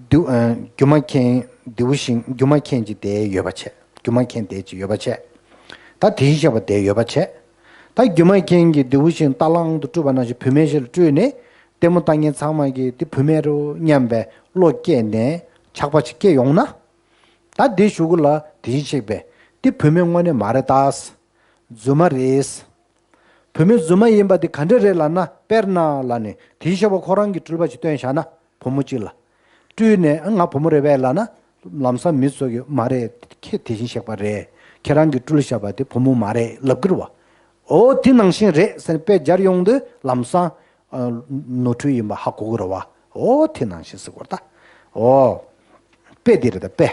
རྡེའུ། ཨ། སྒྱུ་མ་མཁན། རྡེའུ་ཤིང་། སྒྱུ་མ་མཁན་གྱི་དེ་ཡོད་པ་བྱས། སྒྱུ་མ་མཁན་དེ་ཅིག་ཡོད་པ་བྱས། ད་དེ་བཞིན་གཤེགས་པ་དེ་ཡོད་པ་བྱས། ད་སྒྱུ་མ་མཁན་གྱིས་རྡེའུ་ཤིང་རྟ་གླང་དུ་སྤྲུལ་པ་ནང་བཞིན་བུད་མེད་ཞིག་ལ་སྤྲུལ་ནས་ལྟད་མོ་ལྟ་མཁན་ཚང་མ་གིས་དེ་བུད་མེད་རེད་སྙམ་པའི་བློ་སྐྱེས་ནས་ཆགས་པ་ཅིག་སྐྱེས་ཡོང་ན། ད་དེའི་གཞུག་གུ་ལ་དེ་བཞིན་གཤེགས་པས་དེ་བུད་མེད་དངོས་གནས་མ་རེད་ད། རྫུན་མ་རེད། བུད་མེད་རྫུན་མ་ཡིན་པ་དེ་ག་འདྲ་རེད་ལབ་ན། དཔེར་ན་ལབ་ནས་དེ་བཞིན་གཤེགས་པ་ཁོ་རང་གིས་སྤྲུལ་པ་ཅིག་སྟོན་བཞག་ན། བུ་མོ་གཅིག་ལ་སྤྲུལ་ནས་ང་བུ་མོ་རེད་པས་ལབ་ན། ལམ་སང་མི་ཚོ་གིས་མ་རེད། ཁྱེད་དེ་བཞིན་གཤེགས་པ་རེད། ཁྱེད་རང་གིས་སྤྲུལ་བཞག་པ་དེ་བུ་མོ་མ་རེད་ལབ་ཀྱི་རེད་བ། འོ་དེ་ནང་བཞིན་རེད་ཟེར་ནས་དཔེ་སྦྱར་ཡོང་དུས་ལམ་སང་། ཨ། ནོར་འཁྲུལ་ཡིན་པ་ཧ་གོ་གི་རེད་བ། འོ་དེ་ནང་བཞིན་ཟེར་དགོས་རེད་ད། འོ། དཔེ་འདི་རེད་ད་དཔེ།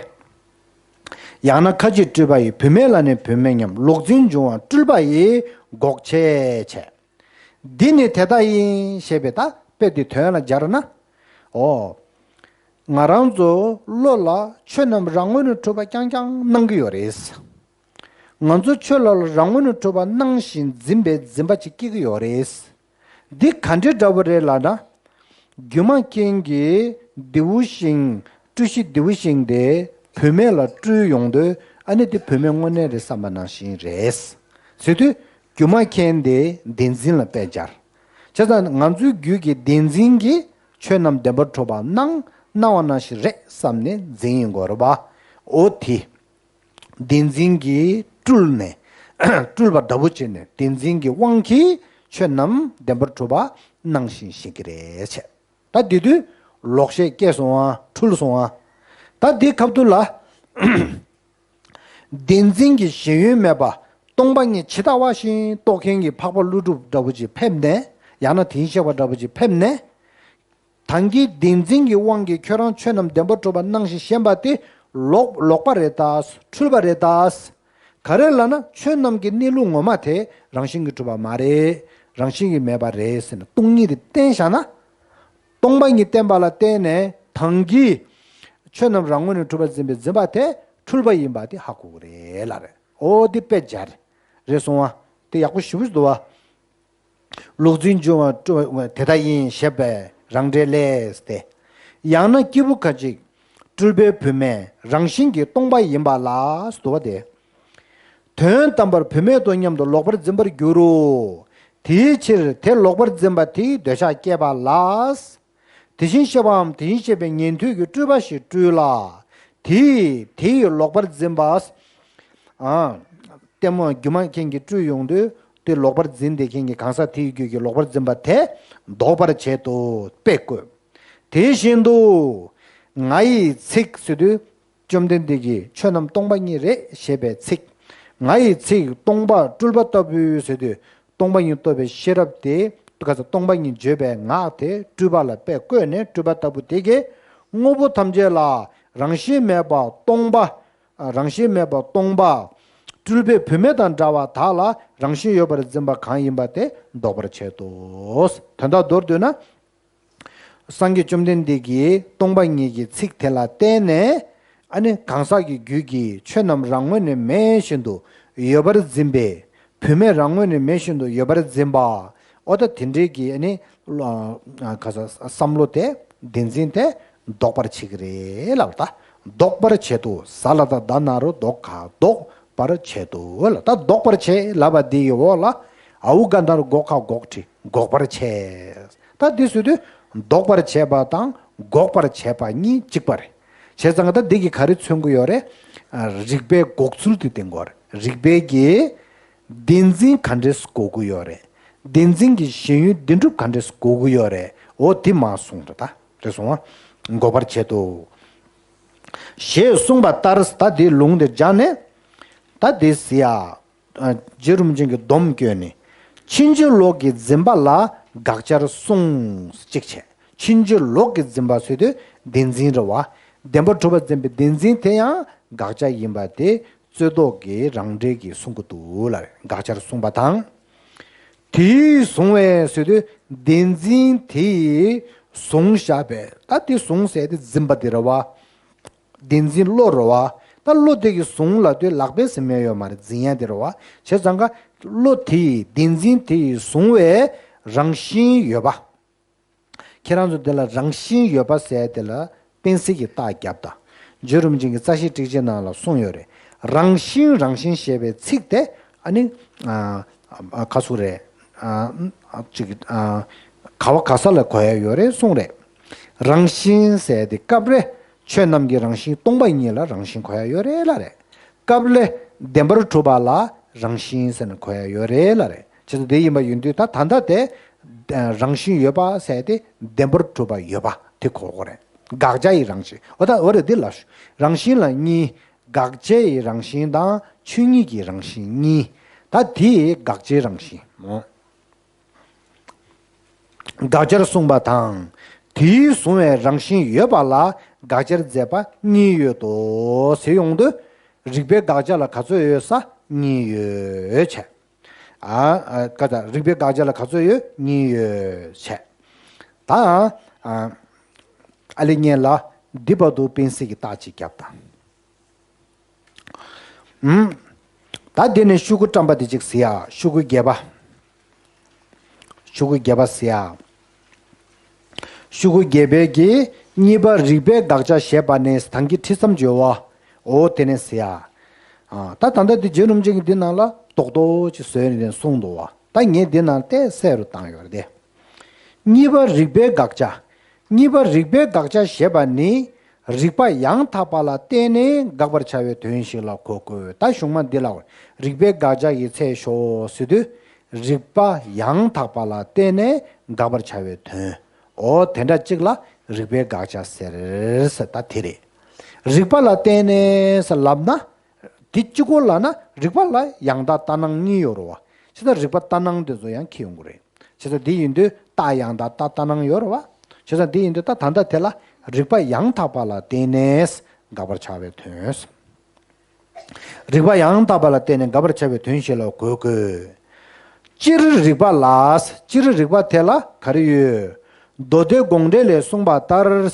ཡང་ན་ཁ་ཅིག་སྤྲུལ་པ་ཡིས་བུད་མེད་ལ་ནི་བུད་མེད་སྙམ། ལོག་འཛིན་འབྱུང་བ་སྤྲུལ་པ་ཡིས་འགོག་བྱེད་བྱས། འདི་ནི་དེ་ལྟ་ཡིན་ཞེས་པའི་ད་དཔེ་འདི་དོན་ལ་སྦྱར་ན། འོ། ང་རང་ཚོ་བློ་ལ་ཆོས་རྣམས་རང་ངོས་ནས་གྲུབ་པ་རྐྱང་རྐྱང་སྣང་གི་ཡོད་རེད། ང་ཚོ་ཆོས་ལ་རང་ངོས་ནས་གྲུབ་པ་སྣང་ཞིང་འཛིན་པའི་འཛིན་པ་ཅིག་སྐྱེ་གི་ཡོད་རེད། འདི་ག་འདྲ་འདྲ་བོ་རེད་ལབ་ན། སྒྱུ་མ་མཁན་གྱིས་རྡེའུ་ཤིང་། སྤྲུལ་གཞི་རྡེའུ་ཤིང་དེ་བུད་མེད་ལ་སྤྲུལ་ཡོང་དུས། ཨ་ནི་དེ་བུད་མེད་དངོས་གནས་རེད་བསམ་པ་ནང་བཞིན་རེད། ཟེར་དུས། སྒྱུ་མ་མཁན་དེ་བདེན་འཛིན་ལ་དཔེ་སྦྱར། བྱས་ཙང་ང་ཚོའི་རྒྱུད་ཀྱི་བདེན་འཛིན་གྱིས་ཆོས་རྣམས་བདེན་པར་གྲུབ་པ་སྣང་སྣང་བ་ནང་བཞིན་རེད་བསམ་ནས་འཛིན་ཡིན་དགོས་རེད་པ། འོ་དེ། བདེན་འཛིན་གྱིས་སྤྲུལ་ནས། སྤྲུལ་པ་འདྲ་པོ་བྱས་ནས་བདེན་འཛིན་གྱི་དབང་གིས་ཆོས་རྣམས་བདེན་པར་གྲུབ་པ་སྣང་ཞིང་ཤེས་ཀྱི་རེད་བྱས། ད་དེ་དུས་ལོག་ཤེས་སྐྱེས་སོང་ཨ། འཁྲུལ་སོང་ཨ། ད་དེ་སྐབས་དུ་ལ། བདེན་འཛིན་གྱི་ཞེན་ཡུལ་མེད་པ། སྟོང་པ་ཉིད་ཇི་ལྟ་བ་བཞིན་རྟོགས་མཁན་གྱི་འཕགས་པ་ཀླུ་སྒྲུབ་འདྲ་པོ་ཅིག་ཕེབས་ནས། ཡང་ན་དེ་བཞིན་གཤེགས་པ་འདྲ་པོ་ཅིག་ཕེབས་ནས། ད་གིན་བདེན་འཛིན་གྱི་དབང་གིས་ཁྱོད་རང་ཆོས་རྣམས་བདེན་པར་གྲུབ་པ་སྣང་ཞིང་ཞེན་པ་དེ་ལོག་ལོག་པ་རེད་ད། འཁྲུལ་པ་རེད་ད། ག་རེ་ལབ་ན་ཆོས་རྣམས་ཀྱི་གནས་ལུགས་ངོ་མ་དེ་རང་བཞིན་གྱིས་གྲུབ་པ་མ་རེད། རང་བཞིན་གྱིས་མེད་པ་རེད་ཟེར་ནས་སྟོང་ཉིད་དེ་བསྟན་བཞག་ན། སྟོང་པ་ཉིད་བསྟན་པ་ལ་བརྟེན་ནས་ད་གིན་ཆོས་རྣམས་རང་ངོས་ནས་གྲུབ་པར་འཛིན་པའི་འཛིན་པ་དེ་འཁྲུལ་པ་ཡིན་པ་དེ་ཧ་གོ་གི་རེད་ལབ་རེད། འོ་དེ་དཔེ་སྦྱར་རེད་སོང་བ། དེ་ཡག་པོ་ཞེ་པོ་ཞིག་འདུག་བ། ལུགས་འཛིན་འབྱུང་བ་དེ་ལྟ་ཡིན་ཞེས་པའི་རང་འགྲེལ་ལས་ཏེ། ཡང་ན་སྐྱེས་བུ་ཁ་ཅིག་སྤྲུལ་པའི་བུད་མེད་རང་བཞིན་གྱིས་སྟོང་པ་ཡིན་པ་ལ་འདུག་བ་སྟེ། དོན་དམ་པར་བུད་མེད་དོ་སྙམ་དུ་ལོག་པར་འཛིན་པར་འགྱུར་རོ། དེའི་ཕྱིར་དེ་ལོག་པར་འཛིན་པ་དེའི་འདོད་ཆགས་སྐྱེས་པ་ལ། དེ་བཞིན་གཤེགས་པའམ་དེ་བཞིན་གཤེགས་པའི་ཉན་ཐོས་ཀྱི་སྤྲུལ་པ་ཞིག་སྤྲུལ་ལ། དེས་དེ་ཡི་ལོག་པར་འཛིན་པ། ཨ། ལྟད་མོ་སྒྱུ་མ་མཁན་གྱིས་སྤྲུལ་ཡོང་དུས་དེ་ལོག་པར་འཛིན་བསྡད་མཁན་གྱི་གང་ཟག་དེའི་རྒྱུད་ཀྱི་ལོག་པར་འཛིན་པ་དེ་ལྡོག་པར་བྱེད་དོ། དཔེ་བཀོད། དེ་བཞིན་དུ། ང་ཡི་ཚིག་ཟེར་དུས། བཅོམ་ལྡན་འདས་ཀྱིས་ཆོས་རྣམས་སྟོང་པ་ཉིད་རེད་ཞེས་པའི་ཚིག་ང་ཡི་ཚིག་སྟོང་པ་སྤྲུལ་པ་ལྟ་བུའི་ཟེར་དུས། སྟོང་པ་ཉིད་རྟོགས་པའི་ཤེས་རབ་དེ། ག་ས་སྟོང་པ་ཉིད་བརྗོད་པའི་ངག་དེ་སྤྲུལ་པ་ལ་དཔེ་བཀོད་ནས་སྤྲུལ་པ་ལྟ་བུ་དེ་གིས་དངོས་པོ་ཐམས་ཅད་ལ་རང་བཞིན་མེད་པ་སྟོང་པ། རང་བཞིན་མེད་པ་སྟོང་པ། སྤྲུལ་པའི་བུད་མེད་དང་འདྲ་བ་དག་ལ་རང་བཞིན་ཡོད་པར་འཛིན་པ་གང་ཡིན་པ་དེ་ལྡོག་པར་བྱེད་དོ། དོན་དག་མདོར་བསྡུས་ན། སངས་རྒྱས་བཅོམ་ལྡན་འདས་ཀྱིས་སྟོང་པ་ཉིད་ཀྱི་ཚིག་དེ་ལ་བརྟེན་ནས། ཨ་ནི་གང་ཟག་གི་རྒྱུད་ཀྱི་ཆོས་རྣམས་རང་ངོས་ནས་མེད་བཞིན་དུ་ཡོད་པར་འཛིན་པའི། བུད་མེད་རང་ངོས་ནས་མེད་བཞིན་དུ་ཡོད་པར་འཛིན་པ། འོ་ད་དེ་འདྲའི་གི་ཨ་ནི། ཨ། ག་ས་བསམ་བློ་དེ། བདེན་འཛིན་དེ་ལྡོག་པར་བྱེད་ཀྱི་རེད་ལབ་ད། ལྡོག་པར་བྱེད་དོ། ས་ལ་ད་ད་ན་རོ་ལྡོག་ག་ལྡོག་པར་བྱེད་དོ་ལ། ད་ལྡོག་པར་བྱེད་ལབ་པ་འདི་ཡི་འོག་ལ། ཨའུ་ག་ན་རོ་སྒོ་ཁ་འགོག་བྲི་འགོག་པར་བྱེད། ད་འདི་ཟེར་དུས་ལྡོག་པར་བྱེད་པ་དང་འགོག་པར་བྱེད་པ་གཉིས་གཅིག་པ་རེད། བྱས་ཙང་ད་འདི་གིས་ག་རེ་མཚོན་གྱི་ཡོད་རེད། ཨ། རིགས་པའི་འགོག་ཚུལ་དེ་བསྟན་གྱི་ཡོད་རེད། རིགས་པའི་གི་བདེན་འཛིན་ག་འདྲས་འགོག་གི་ཡོད་རེད། བདེན་འཛིན་གྱི་ཞེན་ཡུལ་བདེན་གྲུབ་ག་འདྲས་འགོག་གི་ཡོད་རེད། འོ་དེ་མར་གསུངས་རེད་ད། རེད་སོང་བ། འགོག་པར་བྱེད་དོ། ཞེས་གསུངས་པ་ལྟར་ད་དེའི་ལུང་དེ་སྦྱར་ནས། ད་དེ་ཟེར་ཡ། རྗེ་རིན་པོ་ཆེ་གིས་སྡོམ་བཀོད་ནས། ཕྱིན་ཅི་ལོག་གི་འཛིན་པ་ལ་དགག་བྱར་གསུངས་གཅིག་བྱས། ཕྱིན་ཅི་ལོག་གི་འཛིན་པ་ཟེར་དུས་བདེན་འཛིན་རེད་བ། བདེན་པར་གྲུབ་པར་འཛིན་པའི་བདེན་འཛིན་དེ་ཡང་དགག་བྱ་ཡིན་པ་དེ་རྩོད་ཟློག་གིས་རང་འགྲེལ་གྱིས་གསུང་གི་འདུག་ལ། དགག་བྱར་གསུངས་པ་དང་། དེས་བཟུང་བའི་ཟེར་དུས་བདེན་འཛིན་དེས་བཟུང་བཞག་པའི། ད་དེ་བཟུང་ཟེར་དེ་འཛིན་པ་དེ་རེད་བ། བདེན་འཛིན་བློ་རེད་བ། ད་བློ་དེ་གིས་བཟུང་ལབ་དུས་ལག་པས་ཟེར་མེད་ཡོད་མ་རེད། འཛིན་ཡ་དེ་རེད་བ། བྱས་ཙང་ཀ་བློ་དེ་ཡིས་བདེན་འཛིན་དེ་ཡིས་བཟུང་བའི་རང་བཞིན་ཡོད་པ། ཁྱེད་རང་ཚོ་དེ་ལ་རང་བཞིན་ཡོད་པ་ཟེར་དེ་ལ་གཏན་ཚིགས་ཀྱི་རྟགས་བརྒྱབ་དང་། རྗེ་རིན་པོ་ཆེ་གི་རྩ་ཤེ་ཊཱིཀ་ཆེན་ནང་ལ་གསུངས་ཡོད་རེད། རང་བཞིན་རང་བཞིན་ཞེས་པའི་ཚིག་དེ་ཨ་ནི། ཨ། ཨ། ཁ་སུ་རེད། ཨ། ཅིག་ཨ། ག་བ་ག་ས་ལ་གོ་ཡ་ཡོད་རེད་གསུངས་རེད། རང་བཞིན་ཟེར་དེ་སྐབས་རེ་ཆོས་རྣམས་ཀྱི་རང་བཞིན་སྟོང་པ་ཉིད་ལ་རང་བཞིན་གོ་ཡ་ཡོད་རེད་ལ་རེད། སྐབས་ལ་བདེན་པར་གྲུབ་པ་ལ་རང་བཞིན་ཟེར་ནས་གོ་ཡ་ཡོད་རེད་ལ་རེད། བྱས་ཙང་དེ་ཡིན་པ་ཡིན་དུས་ད་ད་ལྟ་དེ་རང་བཞིན་ཡོད་པ་ཟེར་དེ་བདེན་པར་གྲུབ་པ་ཡོད་པ་དེ་གོ་དགོས་རེད། དགག་བྱ་ཡི་རང་བཞིན། འོ་ད་འོ་རེད། འདི་ལ་རང་བཞིན་ལ་གཉིས། དགག་བྱའི་རང་བཞིན་དང་ཆོས་ཉིད་ཀྱི་རང་བཞིན་གཉིས། ད་དེ་དགག་བྱའི་རང་བཞིན་མོ། དགག་བྱར་གསུངས་པ་དང་། དེའི་གཟུང་བའི་རང་བཞིན་ཡོད་པ་ལ་དགག་བྱར་མཛད་པ་གཉིས་ཡོད་དོ་ཟེར་ཡོང་དུས། རིགས་པའི་དགག་བྱ་ལ་ག་ཚོད་ཡོད་ས། གཉིས་ཡོད་བྱས། ཨ། ཨ། ཀ་ད་རིགས་པའི་དགག་བྱ་ལ་ག་ཚོད་ཡོད། གཉིས་ཡོད་བྱས། ད། ཨ། ཨ་ལེ་ཉེ་ལ། འདི་བར་དུ་དཔེ་གཟིགས་ཀྱི་རྟགས་གཅིག་བརྒྱབ་དང་། ཨུམ། ད་འདི་ནས་ཤོག་གུ་བཀྲམ་པ་དེ་གཅིག་གཟིགས་ཡ། ཤོག་གུ་བརྒྱད་པ། ཤོག་གུ་བརྒྱད་པ་གཟིགས་ཡ། ཤོག་གུ་བརྒྱད་པའི་གི་གཉིས་པ་རིགས་པའི་དགག་བྱ་ཞེས་པ་ནི་དང་གི་ཁྲིད་མཚམས་བརྗོད་བ། འོ་དེ་ནས་གཟིགས་ཡ། ཨ། ད་ད་ལྟ་འདི་རྗེ་རིན་པོ་ཆེ་གིས་འདི་ནང་ལ་རྡོག་རྡོག་ཅིག་བཟོས་ནས་གསུངས་འདུག་བ། ད་ངས་འདི་ནང་ཏོག་ཙམ་རུ་བཏང་ཡོད་རེད་དེ། གཉིས་པ་རིགས་པའི་དགག་བྱ། གཉིས་པ་རིགས་པའི་དགག་བྱ་ཞེས་པ་ནི། རིགས་པ་ཡང་དག་པ་ལ་བརྟེན་ནས་དགག་པར་བྱ་བའི་དོན་ཞིག་ལ་གོ་དགོས། ད་གཞུང་མ་འདི་ལ་རིགས་པའི་དགག་བྱ་ཡི་ཚད་ཤོག་ཟེར་དུས། རིགས་པ་ཡང་དག་པ་ལ་བརྟེན་ནས་དགག་པར་བྱ་བའི་དོན། འོ་དེ་འདྲ་གཅིག་ལ་རིགས་པའི་དགག་བྱ་ཟེར་ཟེར། ད་དེ་རེད། རིགས་པ་ལ་བརྟེན་ནས་ཟེར་ལབ་ན། དེ་གཅིག་པོ་ལབ་ན་རིགས་པ་ལ་ཡང་དག་ལྟར་སྣང་གཉིས་ཡོད་རེད་བ། བྱས་ཙང་རིགས་པ་ལྟར་སྣང་དེ་ཚོ་ཡང་འཁྱེར་ཡོང་གི་རེད། བྱས་ཙང་འདི་ཡིན་དུས་རྟགས་ཡང་དག་རྟགས་ལྟར་སྣང་ཡོད་རེད་བ། བྱས་ཙང་འདི་ཡིན་དུས་ད་ད་ལྟ་དེ་ལ་རིགས་པ་ཡང་དག་པ་ལ་བརྟེན་ནས་དགག་པར་བྱ་བའི་དོན། རིགས་པ་ཡང་དག་པ་ལ་བརྟེན་ནས་དགག་པར་བྱ་བའི་དོན་ཞིག་ལ་གོ་དགོས། སྤྱིར་རིགས་པ་ལ། སྤྱིར་རིགས་པ་དེ་ལ་ག་རེ་ཡོད། མདོ་སྡེ་དགོངས་འགྲེལ་ལས་གསུངས་པ་ལྟར།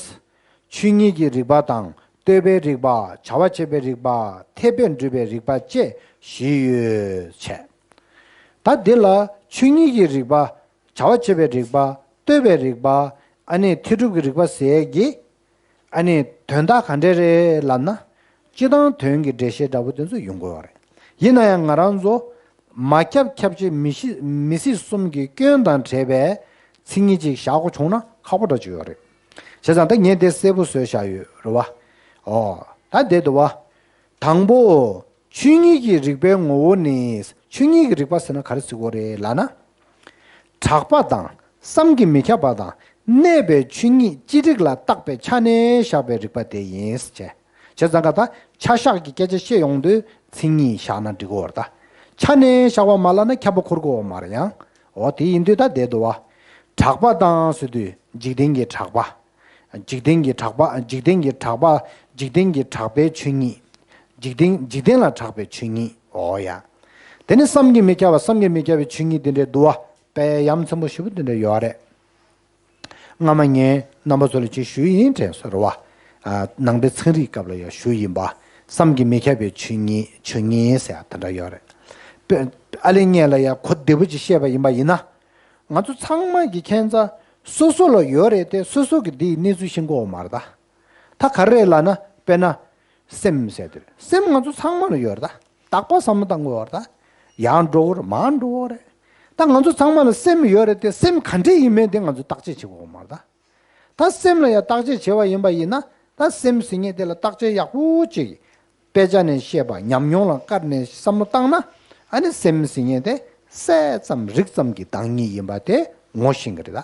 ཆོས་ཉིད་ཀྱི་རིགས་པ་དང་ལྟོས་པའི་རིགས་པ། བྱ་བ་བྱེད་པའི་རིགས་པ། འཐད་པས་སྒྲུབ་པའི་རིགས་པ་བཅས་བཞི་ཡོད་བྱས། ད་འདི་ལ་ཆོས་ཉིད་ཀྱི་རིགས་པ། བྱ་བ་བྱེད་པའི་རིགས་པ། ལྟོས་པའི་རིགས་པ། ཨ་ནི་འཐད་སྒྲུབ་ཀྱི་རིགས་པ་ཟེར་གྱི། ཨ་ནི་དོན་དག་ག་འདྲས་རེད་ལབ་ན། སྤྱིར་བཏང་དོན་གྱི་འགྲེལ་བཤད་འདྲ་པོ་དེ་ཚོ་ཡོང་དགོས་པ་རེད། ཡིན་ན་ཡང་ང་རང་ཚོ་མ་ཁྱབ་ཁྱབ་བྱེད་མི་ཤེས་མི་སྲིད་གསུམ་གྱི་སྐྱོན་དང་བྲལ་བའི་མཚན་ཉིད་ཅིག་བཞག་དགོས་བྱུང་ན་ཁག་པོ་འདྲ་ཅིག་ཡོད་རེད། བྱས་ཙང་ད་ངས་དེ་གསལ་པོ་བཟོས་བཞག་ཡོད་རེད་བ། ཨོ། ད་དེ་འདུག་བ། དང་པོ། ཆོས་ཉིད་ཀྱི་རིགས་པའི་ངོ་བོ་ནི། ཆོས་ཉིད་ཀྱི་རིགས་པ་ཟེར་ན་ག་རེ་ཟེར་དགོས་རེད་ལབ་ན། གྲགས་པ་དང་བསམ་གྱིས་མི་ཁྱབ་པ་དང་གནས་པའི་ཆོས་ཉིད་ཅི་རིགས་ལ་བརྟག་པའི་ཆ་ནས་བཞག་པའི་རིགས་པ་དེ་ཡིན་ཟེར་བྱས། བྱས་ཙང་ཀ་ད་ཆ་བཞག་གི་སྐད་ཆ་བཤད་ཡོང་དུས་མཚན་ཉིད་བཞག་ན་འགྲིག་གི་ཡོད་རེད་ད། ཆ་ནས་བཞག་པ་མ་ལབ་ན་ཁྱབ་པ་འཁོར་གི་ཡོད་མ་རེད་ཡང་། འོ་དེ་ཡིན་དུས་ད་བསྡད་འདུག་བ། གྲགས་པ་དང་ཟེར་དུས་འཇིག་རྟེན་གྱི་གྲགས་པ། འཇིག་རྟེན་གྱི་གྲགས་པ། འཇིག་རྟེན་གྱི་གྲགས་པ། འཇིག་རྟེན་གྱི་གྲགས་པའི་ཆོས་ཉིད། འཇིག་རྟེན་འཇིག་རྟེན་ལ་གྲགས་པའི་ཆོས་ཉིད། འོ་ཡ། དེ་ནི་བསམ་གྱིས་མི་ཁྱབ་པ། བསམ་གྱིས་མི་ཁྱབ་པའི་ཆོས་ཉིད་དེ་འདྲའི་འདུག་བ། དཔེ་ཡ་མཚན་པོ་ཞེ་པོ་དེ་འདྲ་ཡོད་རེད། སྔ་མ་ངས་རྣམ་པ་ཚོ་ལ་ཅིག་ཞུས་ཡིན་དྲན་སོང་རེད་བ། ཨ། ནང་པའི་ཚན་རིག་སྐབས་ལ་ཡང་ཞུས་ཡིན་པ། བསམ་གྱིས་མི་ཁྱབ་པའི་ཆོས་ཉིད། ཆོས་ཉིད་ཟེར་ཡ་དེ་འདྲ་ཡོད་རེད། དཔེ། ཨ་ལས་ངས་ལ་ཡ་གོ་བདེ་པོ་ཅིག་བཤད་པ་ཡིན་པ་ཡིན་ན། ང་ཚོ་ཚང་མ་གི་ཁྱད་མཚར་སོ་སོ་ལ་ཡོད་རེད་དེ། སོ་སོ་གི་འདིའི་གནས་ཚུལ་ཤེས་ཀྱི་ཡོད་མ་རེད་ད། ད་ག་རེ་རེད་ལབ་ན། དཔེར་ན། སེམས་ཟེར་དེ་རེད། སེམས་ང་ཚོ་ཚང་མ་ལ་ཡོད་རེད་ད། རྟག་པར་བསམ་བློ་བཏང་དགོས་པ་རེད་ད། ཡར་འགྲོ་གི་རེད། མར་འགྲོ་གི་རེད། ད་ང་ཚོ་ཚང་མ་ལ་སེམས་ཡོད་རེད་དེ། སེམས་ག་འདྲས་ཡིན་མིན་དེ་ང་ཚོ་བརྟག་དཔྱད་བྱེད་དགོས་མ་རེད་ད། ད་སེམས་ལ་ཡང་བརྟག་དཔྱད་བྱས་པ་ཡིན་པ་ཡིན་ན། ད་སེམས་ཟེར་མཁན་དེ་ལ་བརྟག་དཔྱད་ཡག་པོ་ཅིག་དཔེ་ཆ་ནས་བཤད་པ། ཉམས་མྱོང་ལ་བཀར་ནས་བསམ་བློ་བཏང་ན། ཨ་ནི་སེམས་ཟེར་མཁན་དེ་གསལ་ཙམ་རིག་ཙམ་གྱི་བདག་ཉིད་ཡིན་པ་དེ་ངོ་ཤེས་ཀྱི་རེད་ད།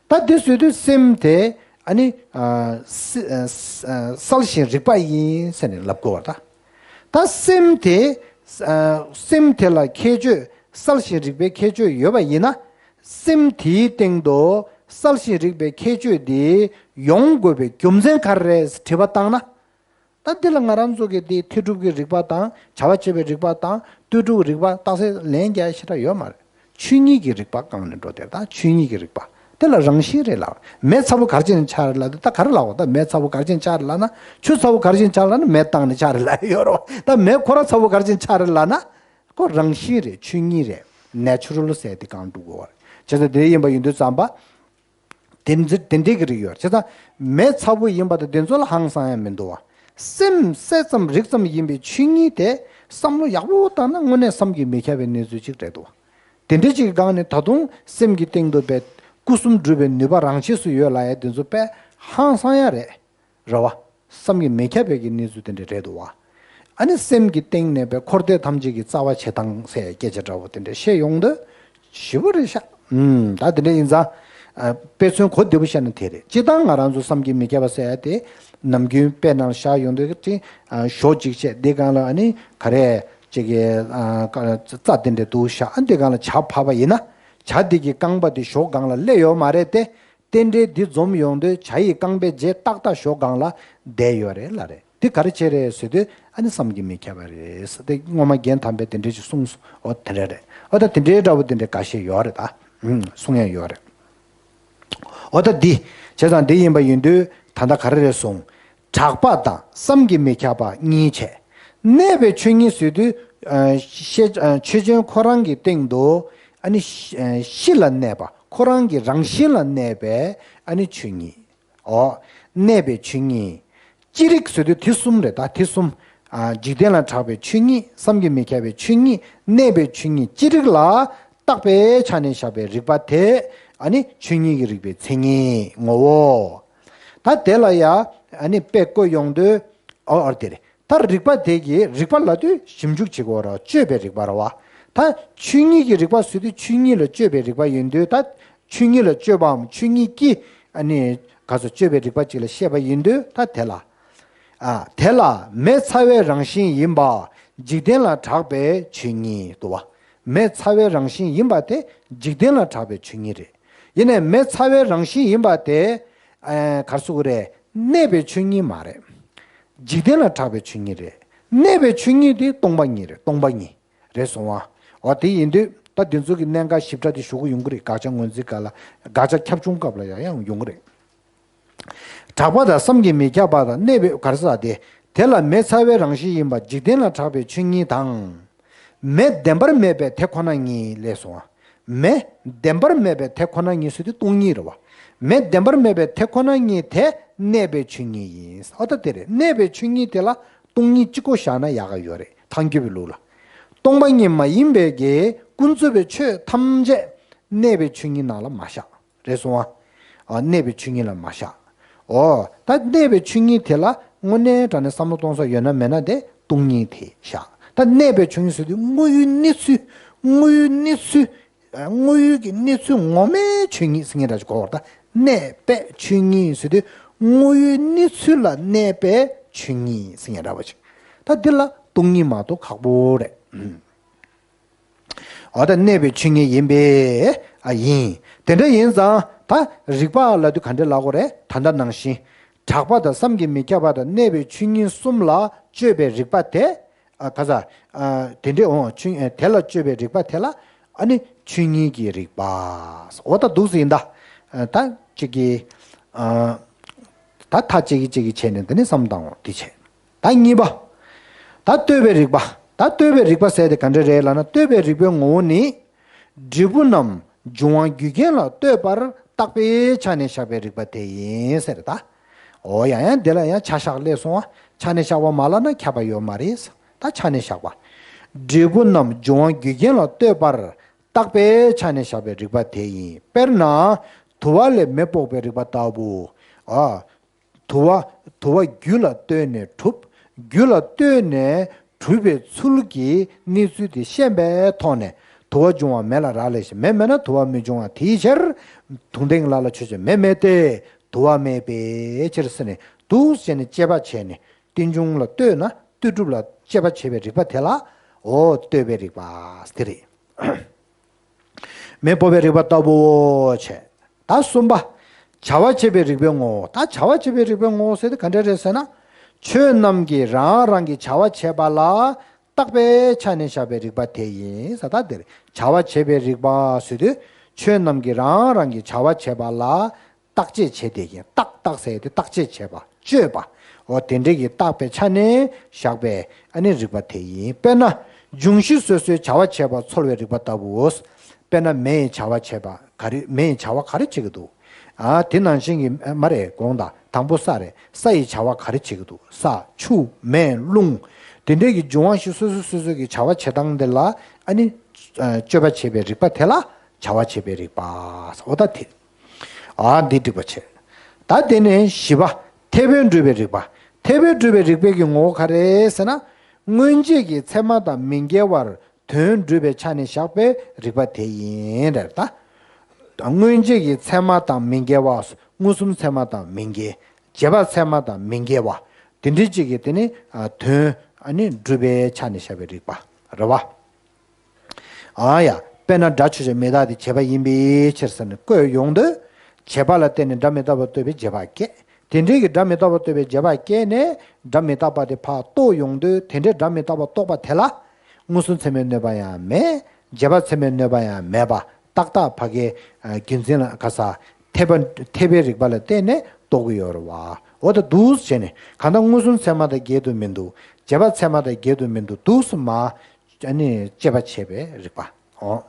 ད་དེ་བཟོས་དུས་སེམས་དེ་ཨ་ནི། ཨ། སེ་ཨ་སེ་ཨ་གསལ་ཞིང་རིག་པ་ཡིན་ཟེར་ནས་ལབ་དགོས་པ་རེད་ད། ད་སེམས་དེ། ཨ། སེམས་དེ་ལ་ཁྱད་ཆོས། གསལ་ཞིང་རིག་པའི་ཁྱད་ཆོས་ཡོད་པ་ཡིན་ན། སེམས་དེའི་སྟེང་དུ་གསལ་ཞིང་རིག་པའི་ཁྱད་ཆོས་དེ་ཡོང་དགོས་པའི་རྒྱུ་མཚན་ག་རེ་རེད་དྲི་བ་བཏང་ན། ད་འདི་ལ་ང་རང་ཚོ་གི་འདི་འཐད་སྒྲུབ་ཀྱི་རིགས་པ་དང་། བྱ་བ་བྱེད་པའི་རིགས་པ་དང་། ལྟོས་གྲུབ་རིགས་པ་རྟགས་གསལ་ལན་རྒྱག་ཞེ་དྲག་ཡོད་མ་རེད། ཆོས་ཉིད་ཀྱི་རིགས་པ་སྒང་ནས་འགྲོ་དེ། ད་ཆོས་ཉིད་ཀྱི་རིགས་པ་དེ་ལ་རང་བཞིན་རེད་ལབ། མེ་ཚ་པོ་ག་རེ་བྱས་ནས་ཆགས་རེད་ལབ་དུས། ད་ག་རེ་ལབ་དགོས། ད་མེ་ཚ་པོ་ག་རེ་བྱས་ནས་ཆགས་རེད་ལབ་ན། ཆུ་ཚ་པོ་ག་རེ་བྱས་ནས་ཆགས་རེད་ལབ་ན་མེ་བཏང་ནས་ཆགས་རེད་ལབ་ཡོད་རེད། ད་མེ་ཁོ་རང་ཚ་པོ་ག་རེ་བྱས་ནས་ཆགས་རེད་ལབ་ན། ཁོ་རང་བཞིན་རེད། ཆོས་ཉིད་རེད། ནེ་ཅུ་རལ་ཟེར་དེ་སྒང་འགྲོ་དགོས་པ་རེད། བྱས་ཙང་དེ་ཡིན་པ་ཡིན་དུས་ཙམ་པ། དེ་འདྲ་དེ་འདྲའི་གི་རིགས་ཡོད་རེད། བྱས་ཙང་མེ་ཚ་པོ་ཡིན་པ་དང་དེ་ཚོ་ལ་ཧང་སང་ཡ་མི་འདུག་བ། སེམས་གསལ་ཙམ་རིག་ཙམ་ཡིན་པའི་ཆོས་ཉིད་དེ་བསམ་བློ་ཡག་པོ་བཏང་ན་དངོས་གནས་བསམ་གྱིས་མི་ཁྱབ་པའི་གནས་ཚུལ་ཅིག་རེད་འདུག་བ། དེ་འདྲ་ཅིག་གི་སྒང་ནས་ད་དུང་སེམས་ཀྱི་སྟེང་དུ་དཔེ་སྐུ་གསུམ་སྒྲུབ་པའི་ནུས་པ་རང་ཆས་སུ་ཡོད་ལབ་ཡ་དེ་ཚོ་དཔེ་ཧང་སང་ཡ་རེད། རེད་བ། བསམ་གྱིས་མི་ཁྱབ་པའི་གི་གནས་ཚུལ་དེ་འདྲ་རེད་འདུག་བ། ཨ་ནི་སེམས་ཀྱི་སྟེང་ནས་པའི་འཁོར་འདས་ཐམས་ཅད་ཀྱི་རྩ་བ་བྱེད་སྟངས་ཟེར་སྐད་ཆ་འདྲ་བོ་དེ་འདྲ་བཤད་ཡོང་དུས་ཞེ་པོ་རེད་ཤག་ཨུམ། ད་དེ་འདྲ་ཡིན་ཙང་། ཨ། དཔེ་མཚོན་གོ་བདེ་པོ་བཤད་ན་དེ་རེད། སྤྱིར་བཏང་ང་རང་ཚོ་བསམ་གྱིས་མི་ཁྱབ་པ་ཟེར་ཡ་དེ་ནམ་རྒྱུན་དཔེ་ནང་བཞག་ཡོང་དུས་ཅིག་ཨ། ཞོ་གཅིག་བཤད། དེ་སྒང་ལ་ཨ་ནི་ག་རེ་ཅིག་གི་ཨ། རྩྭ་དེ་འདྲ་འདུག་ཤག་ཨ། དེ་སྒང་ལ་བྱ་ཕབ་པ་ཡིན་ན། བྱ་དེ་གི་རྐང་པ་དེ་ཞོ་སྒང་ལ་སླེབས་ཡོད་མ་རེད་དེ། རྟེན་འབྲེལ་འདི་འཛོམས་ཡོང་དུས་བྱ་ཡི་རྐང་པའི་རྗེས་ཏག་ཏག་ཞོ་སྒང་ལ་བསྡད་ཡོད་རེད་ལབ་རེད། འདི་ག་རེ་བྱས་རེད་ཟེར་དུས་ཨ་ནི་བསམ་གྱིས་མི་ཁྱབ་པ་རེད་ཟེར་ཏེ་སྔོན་མ་རྒན་དམ་པས་དེ་འདྲ་ཞིག་གསུངས་སོང་། འོ་དེ་འདྲ་རེད། འོ་ད་དེ་འདྲའི་འདྲ་བོ་དེ་འདྲ་འགའ་ཤས་ཡོད་རེད་ད། ཨུམ། གསུང་ཡ་ཡོད་རེད། འོ་ད་འདི་བྱས་ཙང་འདི་ཡིན་པ་ཡིན་དུས་ ད་ལྟ་ག་རེ་རེད་གསུངས། གྲགས་པ་དང་བསམ་གྱིས་མི་ཁྱབ་པ་གཉིས་བྱས། གནས་པའི་ཆོས་ཉིད་ཟེར་དུས། ཨ་ཤེས་ཨ་ཆོས་ཅན་ཁོ་རང་གི་སྟེང་དུ། ཨ་ནི་ཤེ་ཨ་ཤེས་ལ་གནས་པ། ཁོ་རང་གི་རང་བཞིན་ལ་གནས་པའི་ཨ་ནི་ཆོས་ཉིད། འོ། གནས་པའི་ཆོས་ཉིད། ཅི་རིགས་ཟེར་དུས་དེ་གསུམ་རེད། ད་དེ་གསུམ། ཨ་འཇིག་རྟེན་ལ་གྲགས་པའི་ཆོས་ཉིད། བསམ་གྱིས་མི་ཁྱབ་པའི་ཆོས་ཉིད། གནས་པའི་ཆོས་ཉིད་ཅི་རིགས་ལ་བརྟགས་པའི་ཆ་ནས་བཞག་པའི་རིགས་པ་དེ། ཨ་ནི་ཆོས་ཉིད་ཀྱི་རིགས་པའི་མཚན་ཉིད་ངོ་བོ། ད་དེ་ལ་ཡ་ཨ་ནི་དཔེ་བཀོད་ཡོང་དུས། ཨོ་ཨོ་དེ་རེད། ད་རིགས་པ་དེ་གི་རིགས་པ་ལབ་དུས་ཞིབ་འཇུག་བྱེད་དགོས་ར། དཔྱོད་པའི་རིགས་པ་ར་བ། ད་ཆོས་ཉིད་ཀྱི་རིགས་པ་ཟེར་དུས་ཆོས་ཉིད་ལ་དཔྱོད་པའི་རིགས་པ་ཡིན་དུས། ད་ཆོས་ཉིད་ལ་དཔྱོད་པའམ་ཆོས་ཉིད་ཀྱི་ཨ་ནི་ག་ཚོད་དཔྱོད་པའི་རིགས་པ་ཅིག་ལ་བཤད་པ་ཡིན་དུས། ད་དེ་ལ། ཨ་དེ་ལ་མེ་ཚ་བའི་རང་བཞིན་ཡིན་པ་འཇིག་རྟེན་ལ་གྲགས་པའི་ཆོས་ཉིད་དུ་བ། མེ་ཚ་བའི་རང་བཞིན་ཡིན་པ་དེ་འཇིག་རྟེན་ལ་གྲགས་པའི་ཆོས་ཉིད་རེད། ཡིན་ནའི་མེ་ཚ་བའི་རང་བཞིན་ཡིན་པ་དེ། ཨ་ག་རེ་ཟེར་དགོས་རེད། གནས་པའི་ཆོས་ཉིད་མ་རེད། འཇིག་རྟེན་ལ་གྲགས་པའི་ཆོས་ཉིད་རེད། གནས་པའི་ཆོས་ཉིད་དེ་སྟོང་པ་ཉིད་རེད། སྟོང་པ་ཉིད་རེད་སོང་བ། འོ་དེ་ཡིན་དུས་ད་འདི་ཚོ་གི་གནད་འགག་ཞིབ་ཕྲ་དེ་ཞུ་གི་ཡོང་གི་རེད། དགག་བྱ་ངོས་འཛིན་སྐབས་ལ། དགག་བྱ་ཁྱབ་ཆུང་སྐབས་ལ་ཡང་ཡང་ཡོང་གི་རེད། གྲགས་པ་དང་བསམ་གྱིས་མི་ཁྱབ་པ་དང་གནས་པའི་ག་རེ་ཟེར་དེ། དེ་ལ་མེ་ཚ་བའི་རང་བཞིན་ཡིན་པ་འཇིག་རྟེན་ལ་གྲགས་པའི་ཆོས་ཉིད་དང་། མེ་བདེན་པར་མེད་པའི་དེ་ཁོ་ན་ཉིད་ལས་སོང་བ། མེ་བདེན་པར་མེད་པའི་དེ་ཁོ་ན་ཉིད་ཟེར་དུས་སྟོང་ཉིད་རེད་བ། མེ་བདེན་པར་མེད་པའི་དེ་ཁོ་ན་ཉིད་དེ་གནས་པའི་ཆོས་ཉིད་ཡིན། ཨ་ད་དེ་རེད། གནས་པའི་ཆོས་ཉིད་དེ་ལ་སྟོང་ཉིད་གཅིག་པོ་བཞག་ན་ཡག་ག་ཡོད་རེད། ཐལ་འགྱུར་བའི་ལུགས་ལ། སྟོང་པ་ཉིད་མ་ཡིན་པའི་གི་ཀུན་རྫོབ་པའི་ཆོས་ཐམས་ཅད་གནས་པའི་ཆོས་ཉིད་ནང་ལ་མ་བཞག་རེད་སོང་བ། ཨ་གནས་པའི་ཆོས་ཉིད་ལ་མ་བཞག་འོ་ད་གནས་པའི་ཆོས་ཉིད་དེ་ལ་དངོས་གནས་དྲང་གནས་བསམ་བློ་གཏོང་ས་ཡོད་ན་མེད་ན་དེ་སྟོང་ཉིད་དེ་བཞག་ད་གནས་པའི་ཆོས་ཉིད་ཟེར་དུས་དངོས་ཡོད་གནས་ཚུལ། དངོས་ཡོད་གནས་ཚུལ། ཨ་དངོས་ཡོད་ཀྱི་གནས་ཚུལ་ངོ་མའི་ཆོས་ཉིད་ཟེར་མཁན་འདྲ་ཅིག་གོ་བར། ད་གནས་པའི་ཆོས་ཉིད་ཟེར་དུས་དངོས་ཡོད་གནས་ཚུལ་ལ་གནས་པའི་ཆོས་ཉིད་ཟེར་མཁན་འདྲ་བ་ཅིག་ད་འདི་ལ་སྟོང་ཉིད་མ་གཏོགས་ཁག་པོ་རེད། ཨ། འོ་ད་གནས་པའི་ཆོས་ཉིད་ཡིན་པས། ཨ་ཡིན། དེ་འདྲ་ཡིན་ཙང་ད་རིགས་པ་ལབ་དུས་ག་འདྲ་ལབ་དགོས་རེད། ད་ལྟ་ནང་བཞིན། གྲགས་པ་དང་བསམ་གྱིས་མི་ཁྱབ་པ་དང་གནས་པའི་ཆོས་ཉིད་གསུམ་ལ་དཔྱོད་པའི་རིགས་པ་དེ། ཨ་ག་ས། ཨ་དེ་འདྲའི་འོང་ཆོས་དེ་ལ་དཔྱོད་པའི་རིགས་པ་དེ་ལ་ཨ་ནི་ཆོས་ཉིད་ཀྱི་རིགས་པ། འོ་ད་འདུག་སེ་ཡིན་ད། ཨ་ད་གཅིག་གི། ཨ་ད་མཐའ་གཅིག་གི་གཅིག་གི་བྱས་ནས་འདི་ནི་བསམ་བཏང་འོང་དེ་བྱས། ད་གཉིས་པ། ད་ལྟོས་པའི་རིགས་པ། ད་ལྟོས་པའི་རིགས་པ་ཟེར་དེ་ག་འདྲ་རེད་ལབ་ན། ལྟོས་པའི་རིགས་པའི་ངོ་བོ་ནི། འབྲས་བུ་རྣམས་འབྱུང་བ་རྒྱུ་རྐྱེན་ལ་ལྟོས་པར་བརྟག་པའི་ཆ་ནས་བཞག་པའི་རིགས་པ་དེ་ཡིན་ཟེར་ད། འོ་ཡང་ཡང་འདི་ལ་ཡང་ཆ་བཞག་ལས་སོང་བ། ཆ་ནས་བཞག་པ་མ་ལབ་ན་ཁྱབ་པ་ཡོད་མ་རེད། ད་ཆ་ནས་བཞག་པ། འབྲས་བུ་རྣམས་འབྱུང་བ་རྒྱུ་རྐྱེན་ལ་ལྟོས་པར་བརྟག་པའི་ཆ་ནས་བཞག་པའི་རིགས་པ་དེ་ཡིན། དཔེར་ན། དུ་བ་ལས་མེ་དཔོག་པའི་རིགས་པ་ལྟ་བུ། ཨ། དུ་བ། དུ་བ་རྒྱུ་ལ་ལྟོས་ནས་གྲུབ། རྒྱུ་ལ་ལྟོས་ནས་གྲུབ་པའི་ཚུལ་གྱི་གནས་ཚུལ་དེ་ཤེས་པའི་ཐོག་ནས། དུ་བ་འབྱུང་བ་མེ་ལ་རག་ལས་ཤིང་། མེ་མེད་ན་དུ་བ་མི་འབྱུང་བ། དེའི་ཕྱིར། དུག་ལྡན་གྱི་ལྷ་ལ་ཆོས་ཅན། མེ་མེད་དེ། དུ་བ་མེད་པའི་ཕྱིར་ཟེར་ནས་འདུག་ཟེར་ནས་དཔྱད་པ་བྱས་ནས། རྟེན་འབྱུང་ལ་ལྟོས་ན་ལྟོས་གྲུབ་ལ་དཔྱད་པ་བྱེད་པའི་རིགས་པ་དེ་ལ། འོ་ལྟོས་པའི་རིགས་པ་དེ་རེད། མེ་དཔོག་པའི་རིགས་པ་ལྟ་བུའོ་བྱས། ད་གསུམ་པ། བྱ་བ་བྱེད་པའི་རིགས་པའི་ངོ་བོ། ད་བྱ་བ་བྱེད་པའི་རིགས་པའི་ངོ་བོ་ཟེར་དེ་ག་འདྲ་རེད་ཟེར་ན། ཆོས་རྣམས་ཀྱིས་རང་རང་གི་བྱ་བ་བྱེད་པ་ལ་བརྟག་པའི་ཆ་ནས་བཞག་པའི་རིགས་པ་དེ་ཡིན་ཟེར། ད་འདིར་བྱ་བ་བྱེད་པའི་རིགས་པ་ཟེར་དུས། ཆོས་རྣམས་ཀྱིས་རང་རང་གི་བྱ་བ་བྱེད་པ་ལ་བརྟག་དཔྱད་བྱེད་དེ་ཡིན། བརྟག་བརྟག་ཟེར་དེ་བརྟག་དཔྱད་བྱེད་པ། དཔྱོད་པ། འོ་དེ་འདྲའི་གི་བརྟག་པའི་ཆ་ནས་བཞག་པའི་ཨ་ནི་རིགས་པ་དེ་ཡིན། དཔེར་ན། འབྱུང་བཞི་སོ་སོའི་བྱ་བ་བྱེད་པ་ཚོལ་བའི་རིགས་པ་ལྟ་བུའོ། དཔེར་ན་མེ་ཡི་བྱ་བ་བྱེད་པ་ག་རེ། མེ་ཡི་བྱ་བ་ག་རེ་བྱེད་ཀྱི་འདུག་ཨ་དེ་ནང་བཞིན་གྱི་མ་རེད། དགོངས་དག་དང་པོ་ས་རེད། ས་ཡི་བྱ་བ་ག་རེ་བྱེད་ཀྱི་འདུག་ས། ཆུ། མེ། རླུང་། དེ་འདྲའི་གི་འབྱུང་བ་བཞི་སོ་སོ་སོ་སོ་གི་བྱ་བ་བྱེད་སྟངས་དེ་ལ་ཨ་ནི། ཨ་དཔྱོད་པ་བྱེད་པའི་རིགས་པ་དེ་ལ་བྱ་བ་བྱེད་པའི་རིགས་པ། འོ་ད་དེ། ཨ་འདི་འགྲིག་པ་བྱེད། ད་དེ་ནས་བཞི་པ། འཐད་པས་སྒྲུབ་པའི་རིགས་པ། འཐད་པས་སྒྲུབ་པའི་རིགས་པའི་གི་ངོ་བོ་ག་རེ་ཟེར་ན། སྔོན་རྗེས་ཀྱི་ཚད་མ་དང་མི་འགལ་བར་དོན་སྒྲུབ་པའི་ཆ་ནས་བཞག་པའི་རིགས་པ་དེ་ཡིན་རེད་ད། སྔོན་རྗེས་ཀྱི་ཚད་མ་དང་མི་འགལ་བ། མངོན་སུམ་ཚད་མ་དང་མི་འགལ། རྗེས་དཔག་ཚད་མ་དང་མི་འགལ་བ། དེ་འདྲའི་ཅིག་གི་དེ་ནི་ཨ་དོན་ཨ་ནི་སྒྲུབ་པའི་ཆ་ནས་བཞག་པའི་རིགས་པ་རེད་བ། ཨ་ཡ། དཔེར་ན་སྒྲ་ཆོས་ཅན་མི་རྟག་སྟེ་བྱས་པ་ཡིན་པའི་ཕྱིར་ཟེར་ནས་བཀོད་ཡོང་དུས། བྱས་པ་ལ་བརྟེན་ནས་སྒྲ་མི་རྟག་པ་རྟོགས་པའི་རྗེས་དཔག་སྐྱེ། དེ་འདྲའི་གི་སྒྲ་མི་རྟག་པ་རྟོགས་པའི་རྗེས་དཔག་སྐྱེས་ནས་སྒྲ་མི་རྟག་པ་དེ་ཕར་རྟོགས་ཡོང་དུས། དེ་འདྲའི་སྒྲ་མི་རྟག་པ་རྟོགས་པ་དེ་ལ་མངོན་སུམ་ཚད་མའི་གནོད་པ་ཡང་མེད། རྗེས་དཔག་ཚད་མའི་གནོད་པ་ཡང་མེད་པ། ཏག་ཏག་ཕ་གའི་ཨ་རྒྱུ་མཚན་ལ་ག་ས་འཐད་པ་འཐད་པའི་རིགས་པ་ལ་བརྟེན་ནས་ རྟོགས་ཀྱི་ཡོད་རེད་བ། འོ་ད་འདུག་སེ་བྱས་ནས་གང་ལྟར་མངོན་སུམ་ཚད་མ་དང་འགལ་དུ་མི་འདུག་རྗེས་དཔག་ཚད་མ་དང་འགལ་དུ་མི་འདུག་འདུག་སེ་མར་ཨ་ནི་དཔྱད་པ་བྱས་པའི་རིགས་པ། འོ།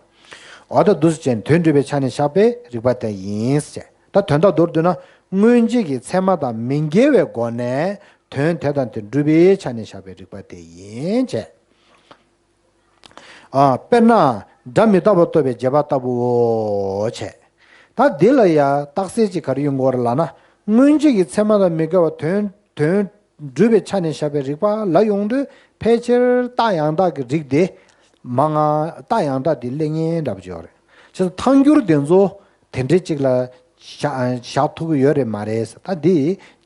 འོ་ད་འདུག་སེ་བྱས་ནས་དོན་སྒྲུབ་པའི་ཆ་ནས་བཞག་པའི་རིགས་པ་དེ་ཡིན་ཟེར། ད་དོན་དག་མདོར་བསྡུས་ན་སྔོན་བྱས་ཀྱི་ཚད་མ་དང་མི་འགལ་བའི་སྒོ་ནས་དོན་དེ་དང་དེ་སྒྲུབ་པའི་ཆ་ནས་བཞག་པའི་རིགས་པ་དེ་ཡིན་བྱས། ཨ། དཔེར་ན་སྒྲ་མི་རྟག་པ་རྟོགས་པའི་རྗེས་དཔག་ལྟ་བུའོ་བྱས། ད་འདི་ལ་ཡང་རྟགས་གསལ་ཅིག་ག་རེ་ཡོང་གི་ཡོད་རེད་ལབ་ན། སྔོན་བྱས་ཀྱི་ཚད་མ་དང་མི་འགལ་བ་དོན་དོན་སྒྲུབ་པའི་ཆ་ནས་བཞག་པའི་རིགས་པ་ལ་ཡོང་དུས་ཕལ་ཆེར་རྟགས་ཡང་དག་གི་རིགས་དེ་མང་ང་། རྟགས་ཡང་དག་དེ་སླེབས་ཉེན་འདྲ་པོ་ཅིག་ཡོད་རེད། བྱས་ཙང་ཐལ་འགྱུར་དེ་ཚོ་དེ་འདྲའི་ཅིག་ལ་བཞག་བཞག་ཐུབ་ཀྱི་ཡོད་རེད་མ་རེད་ཟེར། ད་འདི་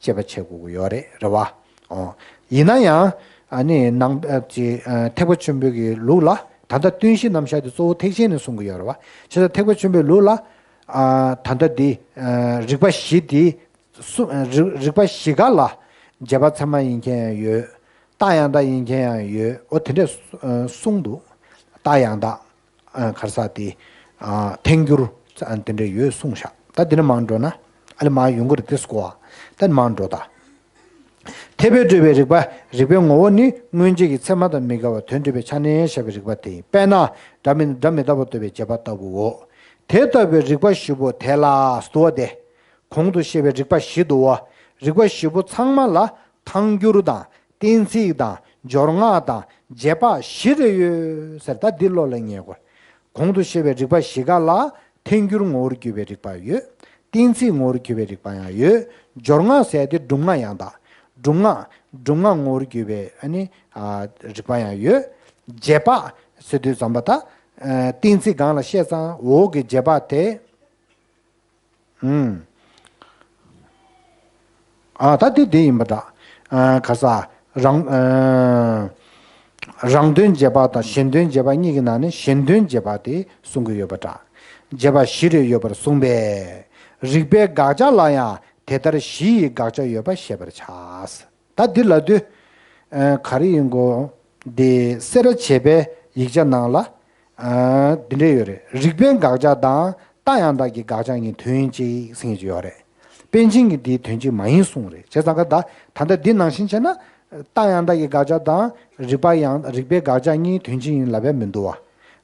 དཔྱད་པ་བྱེད་དགོས་ཀྱི་ཡོད་རེད། རེད་བ། ཨོ། ཡིན་ན་ཡང་ཨ་ནི་ནང་ཨ་ཅི་ཨ་ཐེག་པ་ཆེན་པོའི་གི་ལུགས་ལ་ད་ལྟ་རྟེན་གཞི་རྣམ་གཞག་དེ་གཙོ་བོ་ཐེག་ཆེན་ནས་གསུང་གི་ཡོད་རེད་བ། བྱས་ཙང་ཐེག་པ་ཆེན་པོའི་ལུགས་ལ་ཨ་ད་ལྟ་འདི་ཨ་རིགས་པ་བཞི་དེ་སུ་རིགས་རིགས་པ་བཞི་ཀ་ལ་རྗེས་དཔག་ཚད་མ་ཡིན་མཁན་ཡང་ཡོད། རྟགས་ཡང་དག་ཡིན་མཁན་ཡང་ཡོད། ཨོ་དེ་འདྲས་གསུངས་འདུག་རྟགས་ཡང་དག་ཨ་ག་རེ་ཟེར་དེ། ཨ་ཐལ་འགྱུར་ཨ་དེ་འདྲ་ཡོད་གསུངས་ཤག་ད་དེ་ནས་མར་འགྲོ་ན་ཨ་ལེ་མར་ཡོང་གི་རེད་དེ་སྐོར་བ། ད་མར་འགྲོ་ད། འཐད་པས་སྒྲུབ་པའི་རིགས་པ། རིགས་པའི་ངོ་བོ་ནི་སྔོན་བྱས་ཀྱི་ཚད་མ་དང་མི་འགལ་བ་དོན་སྒྲུབ་པའི་ཆ་ནས་བཤད་པའི་རིགས་པ་དེ་ཡིན། དཔེར་ན་སྒྲ་མི་སྒྲ་མི་རྟག་པ་རྟོགས་པའི་རྗེས་དཔག་ལྟ་བུའོ། དེ་ལྟ་བུའི་རིགས་པ་བཞི་པོ་དེ་ལ་འདུག་པ་སྟེ། གོང་དུ་བཤད་པའི་རིགས་པ་བཞི་འདུག་པ། རིགས་པ་བཞི་པོ་ཚང་མ་ལ་ཐལ་འགྱུར་དང་གཏན་ཚིགས་དང་སྦྱོར་སྔགས་དང་རྗེས་དཔག་བཞི་རེ་ཡོད་ཟེར། ད་འདི་བློ་ལ་ངེས་དགོས། གོང་དུ་བཤད་པའི་རིགས་པ་བཞི་ཀ་ལ་ཐལ་འགྱུར་ངོ་བོར་གྱུར་པའི་རིགས་པ་ཡོད། གཏན་ཚིགས་ངོ་བོར་གྱུར་པའི་རིགས་པ་ཡང་ཡོད། སྦྱོར་སྔགས་ཟེར་དེ་སྒྲུབ་སྔགས་ཡང་དག་སྒྲུབ་སྔགས་སྒྲུབ་སྔགས་ངོ་བོར་གྱུར་པའི་ཨ་ནི་ཨ་རིགས་པ་ཡང་ཡོད། རྗེས་དཔག་ཟེར་དུས་ཙམ་པ་ད་ཨ་གཏན་ཚིགས་སྒང་ལ་བཤད་ཙང་འོག་གི་རྗེས་དཔག་དེ། ཨུམ། ཨ་ད་དེ་དེ་ཡིན་པ་འདྲ། ཨ་ག་ས་རང་ཨ་རང་དོན་རྗེས་དཔག་དང་གཞན་དོན་རྗེས་དཔག་གཉིས་ཀྱི་ནང་ནས་གཞན་དོན་རྗེས་དཔག་དེ་གསུང་གི་ཡོད་པ་འདྲ། རྗེས་དཔག་བཞི་རེ་ཡོད་པར་གསུངས་པས། རིགས་པའི་དགག་བྱ་ལ་ཡང་དེ་ལྟར་བཞི་ཡི་དགག་བྱ་ཡོད་པ་ཤེས་པར་བྱ། ད་འདི་ལབ་དུས། ཨ་ག་རེ་ཡིན་གོ། འདི་སེ་ར་བྱེས་པའི་ཡིག་ཆ་ནང་ལ། ཨ་འདི་འདྲ་ཡོད་རེད། རིགས་པའི་དགག་བྱ་དང་རྟགས་ཡང་དག་གི་དགག་བྱ་གཉིས་དོན་གཅིག་ཟེར་མཁན་ཅིག་ཡོད་རེད། པཎ་ཆེན་གྱིས་འདི་དོན་གཅིག་མ་ཡིན་གསུངས་རེད། བྱས་ཙང་ཀ་ད་ད་ལྟ་འདི་ནང་བཞིན་བྱས་ན། རྟགས་ཡང་དག་གི་དགག་བྱ་དང་རིགས་པ་ཡང་རིགས་པའི་དགག་བྱ་གཉིས་དོན་གཅིག་ཡིན་ལབ་ཡ་མི་འདུག་བ།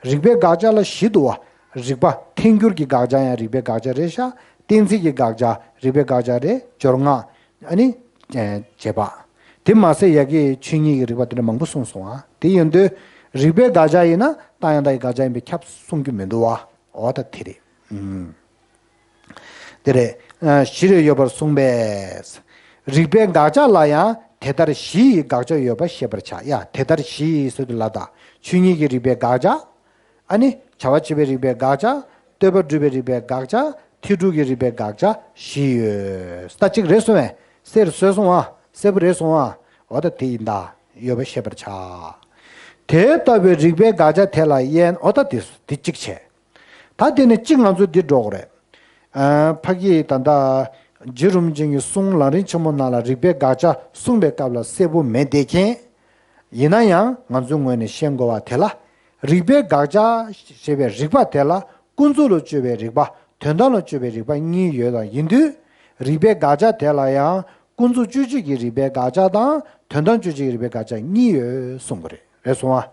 རིགས་པའི་དགག་བྱ་ལ་བཞི་འདུག་བ། རིགས་པ་ཐལ་འགྱུར་གྱི་དགག་བྱ་ཡང་རིགས་པའི་དགག་བྱ་རེད་ཤག་གཏན་ཚིགས་ཀྱི་དགག་བྱ་རིགས་པའི་དགག་བྱ་རེད། སྦྱོར་སྔགས། ཨ་ནི། ཨེ་རྗེས་དཔག་དེ་མ་ཟད་ཡ་གི་ཆོས་ཉིད་ཀྱི་རིགས་པ་དེ་འདྲ་མང་པོ་གསུངས་སོང་ཨ། དེ་ཡིན་དུས་རིགས་པའི་དགག་བྱ་ཡིན་ན་རྟགས་ཡང་དག་གི་དགག་བྱ་ཡིན་པས་ཁྱབ་གསུང་རྒྱུ་མི་འདུག་བ། འོ་ད་དེ་རེད། ཨུམ། དེ་རེད། ཨ་བཞི་རེ་ཡོད་པར་གསུངས་པས། རིགས་པའི་དགག་བྱ་ལ་ཡང་དེ་ལྟར་བཞི་ཡི་དགག་བྱ་ཡོད་པ་ཤེས་པར་བྱ། ཡ་དེ་ལྟར་བཞི་ཡི་ཟེར་དུས་ལ་ད་ཆོས་ཉིད་ཀྱི་རིགས་པའི་དགག་བྱ། ཨ་ནི་བྱ་བ་བྱེད་པའི་རིགས་པའི་དགག་བྱ། ལྟོས་པ་སྒྲུབ་པའི་རིགས་པའི་དགག་བྱ། ཐེག་དྲུག་གི་རིགས་པའི་དགག་བྱ་བཞི་ཡོད། ད་གཅིག་རེད་སོང་བས། གསལ་སོང་སོང་ཨ། གསལ་པོ་རེད་སོང་ཨ། འོ་ད་དེ་ཡིན་ད། ཡོད་པ་ཤེས་པར་བྱ། དེ་ལྟ་བུའི་རིགས་པའི་དགག་བྱ་དེ་ལ་དབྱེ་ན། འོ་ད་དེ་དེ་གཅིག་བྱས། ད་དེ་ནས་གཅིག་ང་ཚོ་འདི་འགྲོ་དགོས་རེད། ཨ་ཕ་གི་ད་ལྟ་རྗེ་རིན་པོ་ཆེ་གི་གསུང་ལམ་རིམ་ཆེན་མོ་ནང་ལ་རིགས་པའི་དགག་བྱ་གསུངས་པའི་སྐབས་ལ་གསལ་པོ་མེད་བསྡད་མཁན། ཡིན་ན་ཡང་ང་ཚོའི་ངོས་ནས་ཤེས་དགོས་པ་དེ་ལ། རིགས་པའི་དགག་བྱ་ཞེས་པའི་རིགས་པ་དེ་ལ་ཀུན་རྫོབ་ལ་དཔྱོད་པའི་རིགས་པ་དོན་དམ་ལ་དཔྱོད་པའི་རིགས་པ་གཉིས་ཡོད་པ་ཡིན་དུས། རིགས་པའི་དགག་བྱ་དེ་ལ་ཡང་ཀུན་རྫོབ་དཔྱོད་བྱེད་ཀྱི་རིགས་པའི་དགག་བྱ་དང་དོན་དམ་དཔྱོད་བྱེད་ཀྱི་རིགས་པའི་དགག་བྱ་གཉིས་ཡོད་གསུང་གི་རེད། རེད་སོང་ཨ།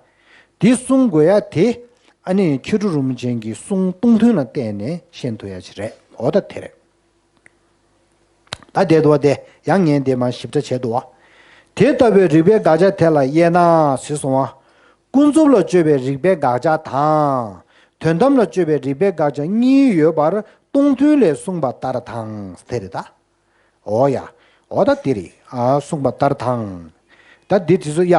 དེ་གསུང་དགོས་ཡ་དེ་ཨ་ནི་མཁས་གྲུབ་རིན་པོ་ཆེ་གི་གསུང་སྟོང་ཐུན་ལ་བརྟེན་ནས་ཤེས་ཐུབ་ཡ་ཅིག་རེད། འོ་ད་དེ་རེད། ད་བསྡད་འདུག་བ་དེ་ཡང་ངས་འདི་མར་ཞིབ་ཕྲ་བྱས་འདུག་བ། དེ་ལྟ་བུའི་རིགས་པའི་དགག་བྱ་དེ་ལ་དབྱེ་ན་ཟེར་སོང་བ། ཀུན་རྫོབ་ལ་དཔྱོད་པའི་རིགས་པའི་དགག་བྱ་དང་། དོན་དམ་ལ་དཔྱོད་པའི་རིགས་པའི་དགག་བྱ་གཉིས་ཡོད་པར་སྟོང་ཐུན་ལས་གསུངས་པ་ལྟར་དང་དེ་རེད་ད། འོ་ཡ། འོ་ད་དེ་རེད། ཨ་གསུངས་པ་ལྟར་དང་། ད་འདི་དེ་ཚོ་ཡ།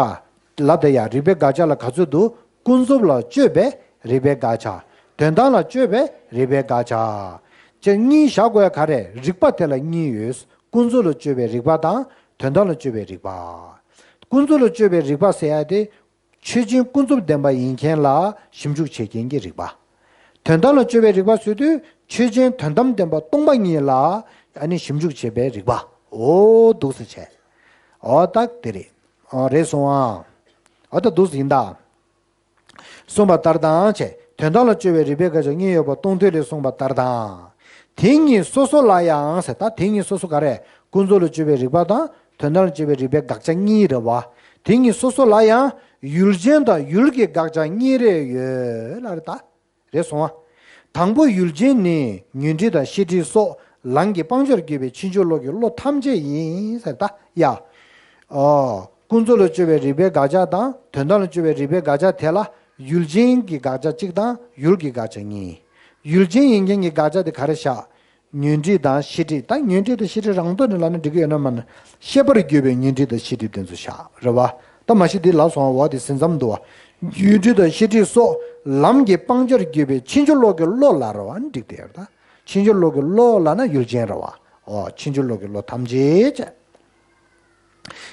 ལ་ད་ཡ་རིགས་པའི་དགག་བྱ་ལ་ག་ཚོད་འདུག་ཀུན་རྫོབ་ལ་དཔྱོད་པའི་རིགས་པའི་དགག་བྱ། དོན་དམ་ལ་དཔྱོད་པའི་རིགས་པའི་དགག་བྱ། ཅེས་གཉིས་བཞག་དགོས་ཡ་ག་རེ། རིགས་པ་དེ་ལ་གཉིས་ཡོད། ཀུན་རྫོབ་ལ་དཔྱོད་པའི་རིགས་པ་དང་དོན་དམ་ལ་དཔྱོད་པའི་རིགས་པ། ཀུན་རྫོབ་ལ་དཔྱོད་པའི་རིགས་པ་ཟེར་ཡ་དེ། ཆོས་ཅན་ཀུན་རྫོབ་བདེན་པ་ཡིན་མཁན་ལ་ཞིབ་འཇུག་བྱེད་མཁན་གྱི་རིགས་པ། དོན་དམ་ལ་དཔྱོད་པའི་རིགས་པ་ཟེར་དུས་ཆོས་ཅན་དོན་དམ་བདེན་པ་སྟོང་པ་ཉིད་ལ་ཨ་ནི་ཞིབ་འཇུག་བྱེད་པའི་རིགས་པ། འོ་འདུག་སེ་བྱས། འོ་ད་དེ་རེད། འོ་རེད་སོང་ཨ། འོ་ད་འདུག་སེ་ཡིན་ད། གསུངས་པ་ལྟར་དང་བྱས། དོན་དམ་ལ་དཔྱོད་པའི་རིགས་པའི་དགག་བྱ་གཉིས་ཡོད་པ་སྟོང་ཐུན་ལས་གསུངས་པ་ལྟར་དང་། དེ་གཉིས་སོ་སོ་ལ་ཡང་ཟེར། ད་དེ་གཉིས་སོ་སོ་ག་རེ། ཀུན་རྫོབ་ལ་དཔྱོད་པའི་རིགས་པ་དང་དོན་དམ་ལ་དཔྱོད་པའི་རིགས་པའི་དགག་བྱ་གཉིས་རེད་བ། དེ་གཉིས་སོ་སོ་ལ་ཡང་ཡུལ་ཅན་དང་ཡུལ་གྱི་དགག་བྱ་གཉིས་རེ་ཡོད་ལབ་རེད་ད། རེད་སོང་ང་། དང་པོ་ཡུལ་ཅན་ནི་ཉོན་སྒྲིབ་དང་ཤེས་སྒྲིབ་སོགས་ལམ་གྱི་སྤང་བྱར་གྱུར་པའི་ཕྱིན་ཅི་ལོག་གི་བློ་ཐམས་ཅད་ཡིན་ཟེར་ད་ཡ། ཨོ། ཀུན་རྫོབ་ལ་དཔྱོད་པའི་རིགས་པའི་དགག་བྱ་དང་དོན་དམ་ལ་དཔྱོད་པའི་རིགས་པའི་དགག་བྱ་དེ་ལ་ཡུལ་ཅན་གྱི་དགག་བྱ་གཅིག་དང་ཡུལ་གྱི་དགག་བྱ་གཉིས། ཡུལ་ཅན་ཡིན་མཁན་གྱི་དགག་བྱ་དེ་ག་རེ་བཞག། ཉོན་སྒྲིབ་དང་ཤེས་སྒྲིབ། ད་ཉོན་སྒྲིབ་དང་ཤེས་སྒྲིབ་རང་ཐོག་ནས་ལབ་ན་འགྲིག་གི་ཡོད་ན་མ་ན། ཤེས་པར་གྱུར་པའི་ཉོན་སྒྲིབ་དང་ཤེས་སྒྲིབ་དེ་ཚོ་བཞག་རེད་བ། ད་མ་གཞི་འདི་ལབ་སོང་བ་དེ་ཟིན་མཚམས་འདུག་བ། ཉོན་སྒྲིབ་དང་ཤེས་སྒྲིབ་སོགས་ལམ་གྱི་སྤང་བྱར་གྱུར་པའི་ཕྱིན་ཅི་ལོག་གི་བློ་ལ་རེད་བ། འགྲིག་དེ་ཡོད་ད། ཕྱིན་ཅི་ལོག་གི་བློ་ལབ་ན་ཡུལ་ཅན་རེད་བ། ཨོ། ཕྱིན་ཅི་ལོག་གི་བློ་ཐམས་ཅད་བྱས།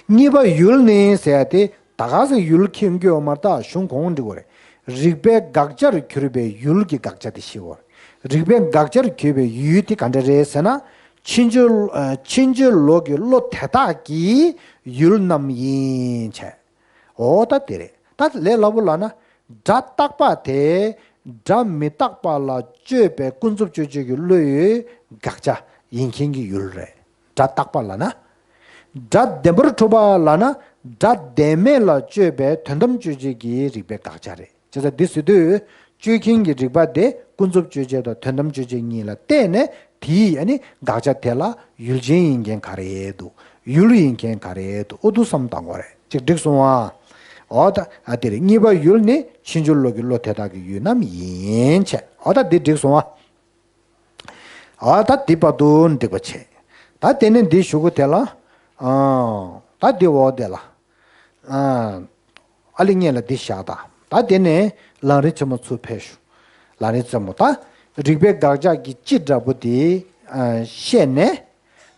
གཉིས་པ་ཡུལ་ནི་ཟེར་ཡ་དེ་ད་ག་ཟེ་ཡུལ་ཁྱེད་འགྱོད་མར་ལྟ་གཞུང་གོང་འགྲིག་གོ་རེད། རིགས་པའི་དགག་བྱར་གྱུར་པའི་ཡུལ་གྱི་དགག་བྱ་དེ་ཤེས་དགོས་རེད། རིགས་པའི་དགག་བྱར་གྱུར་པའི་ཡུལ་དེ་ག་འདྲ་རེད་ཟེར་ན། ཕྱིན་ཅི་ཨ། ཕྱིན་ཅི་ལོག་གི་བློ་དེ་དག་གི་ཡུལ་རྣམས་ཡིན་བྱས། འོ་ད་དེ་རེད། ད་ལས་སླ་པོ་ལབ་ན། སྒྲ་རྟག་པ་དེ་སྒྲ་མི་རྟག་པ་ལ་དཔྱོད་པའི་ཀུན་རྫོབ་དཔྱོད་བྱེད་ཀྱི་བློ་ཡི་དགག་བྱ་ཡིན་མཁན་གྱི་ཡུལ་རེད། སྒྲ་རྟག་པ་ལབ་ན། སྒྲ་བདེན་པར་གྲུབ་པ་ལབ་ན། སྒྲ་བདེན་མེད་ལ་དཔྱོད་པའི་དོན་དམ་དཔྱོད་བྱེད་ཀྱི་རིགས་པའི་དགག་བྱ་རེད། བྱས་ཙང་འདི་ཟེར་དུས། དཔྱོད་མཁན་གྱི་རིགས་པ་དེ་ཀུན་རྫོབ་དཔྱོད་བྱེད་དང་དོན་དམ་དཔྱོད་བྱེད་གཉིས་ལ་བལྟས་ནས་དེའི་ཨ་ནི་དགག་བྱ་དེ་ལ་ཡུལ་ཅན་ཡིན་མཁན་ག་རེ་འདུག་ཡུལ་ཡིན་མཁན་ག་རེ་འདུག་ཨོ་འདུག་བསམ་བཏང་དགོས་རེད། ཅིག་འགྲིག་སོང་ཨ། འོ་ད་ཨ་དེ་རེད། གཉིས་པ་ཡུལ་ནི་ཕྱིན་ཅི་ལོག་གི་བློ་དེ་དག་གི་ཡུལ་རྣམས་ཡིན་བྱས། འོ་ད་འདི་འགྲིག་སོང་ཨ། ཨ་ད་འདི་བར་དུ་འགྲིག་པ་བྱས། ད་དེ་ནས་འདི་གཞུག་གུ་དེ་ལ། ཨ། ད་འདི་འོག་དེ་ལ། ཨ། ཨ་ལི་ངེད་ལ་འདི་བཞག་ད། ད་དེ་ནས་ལམ་རིམ་ཆེན་མོ་ཚུར་ཕེབས་ཤོག་ལམ་རིམ་ཆེན་མོ་ད། རིགས་པའི་དགག་བྱ་གི་སྤྱི་འདྲ་པོ་དེ། ཨ། བཤད་ནས།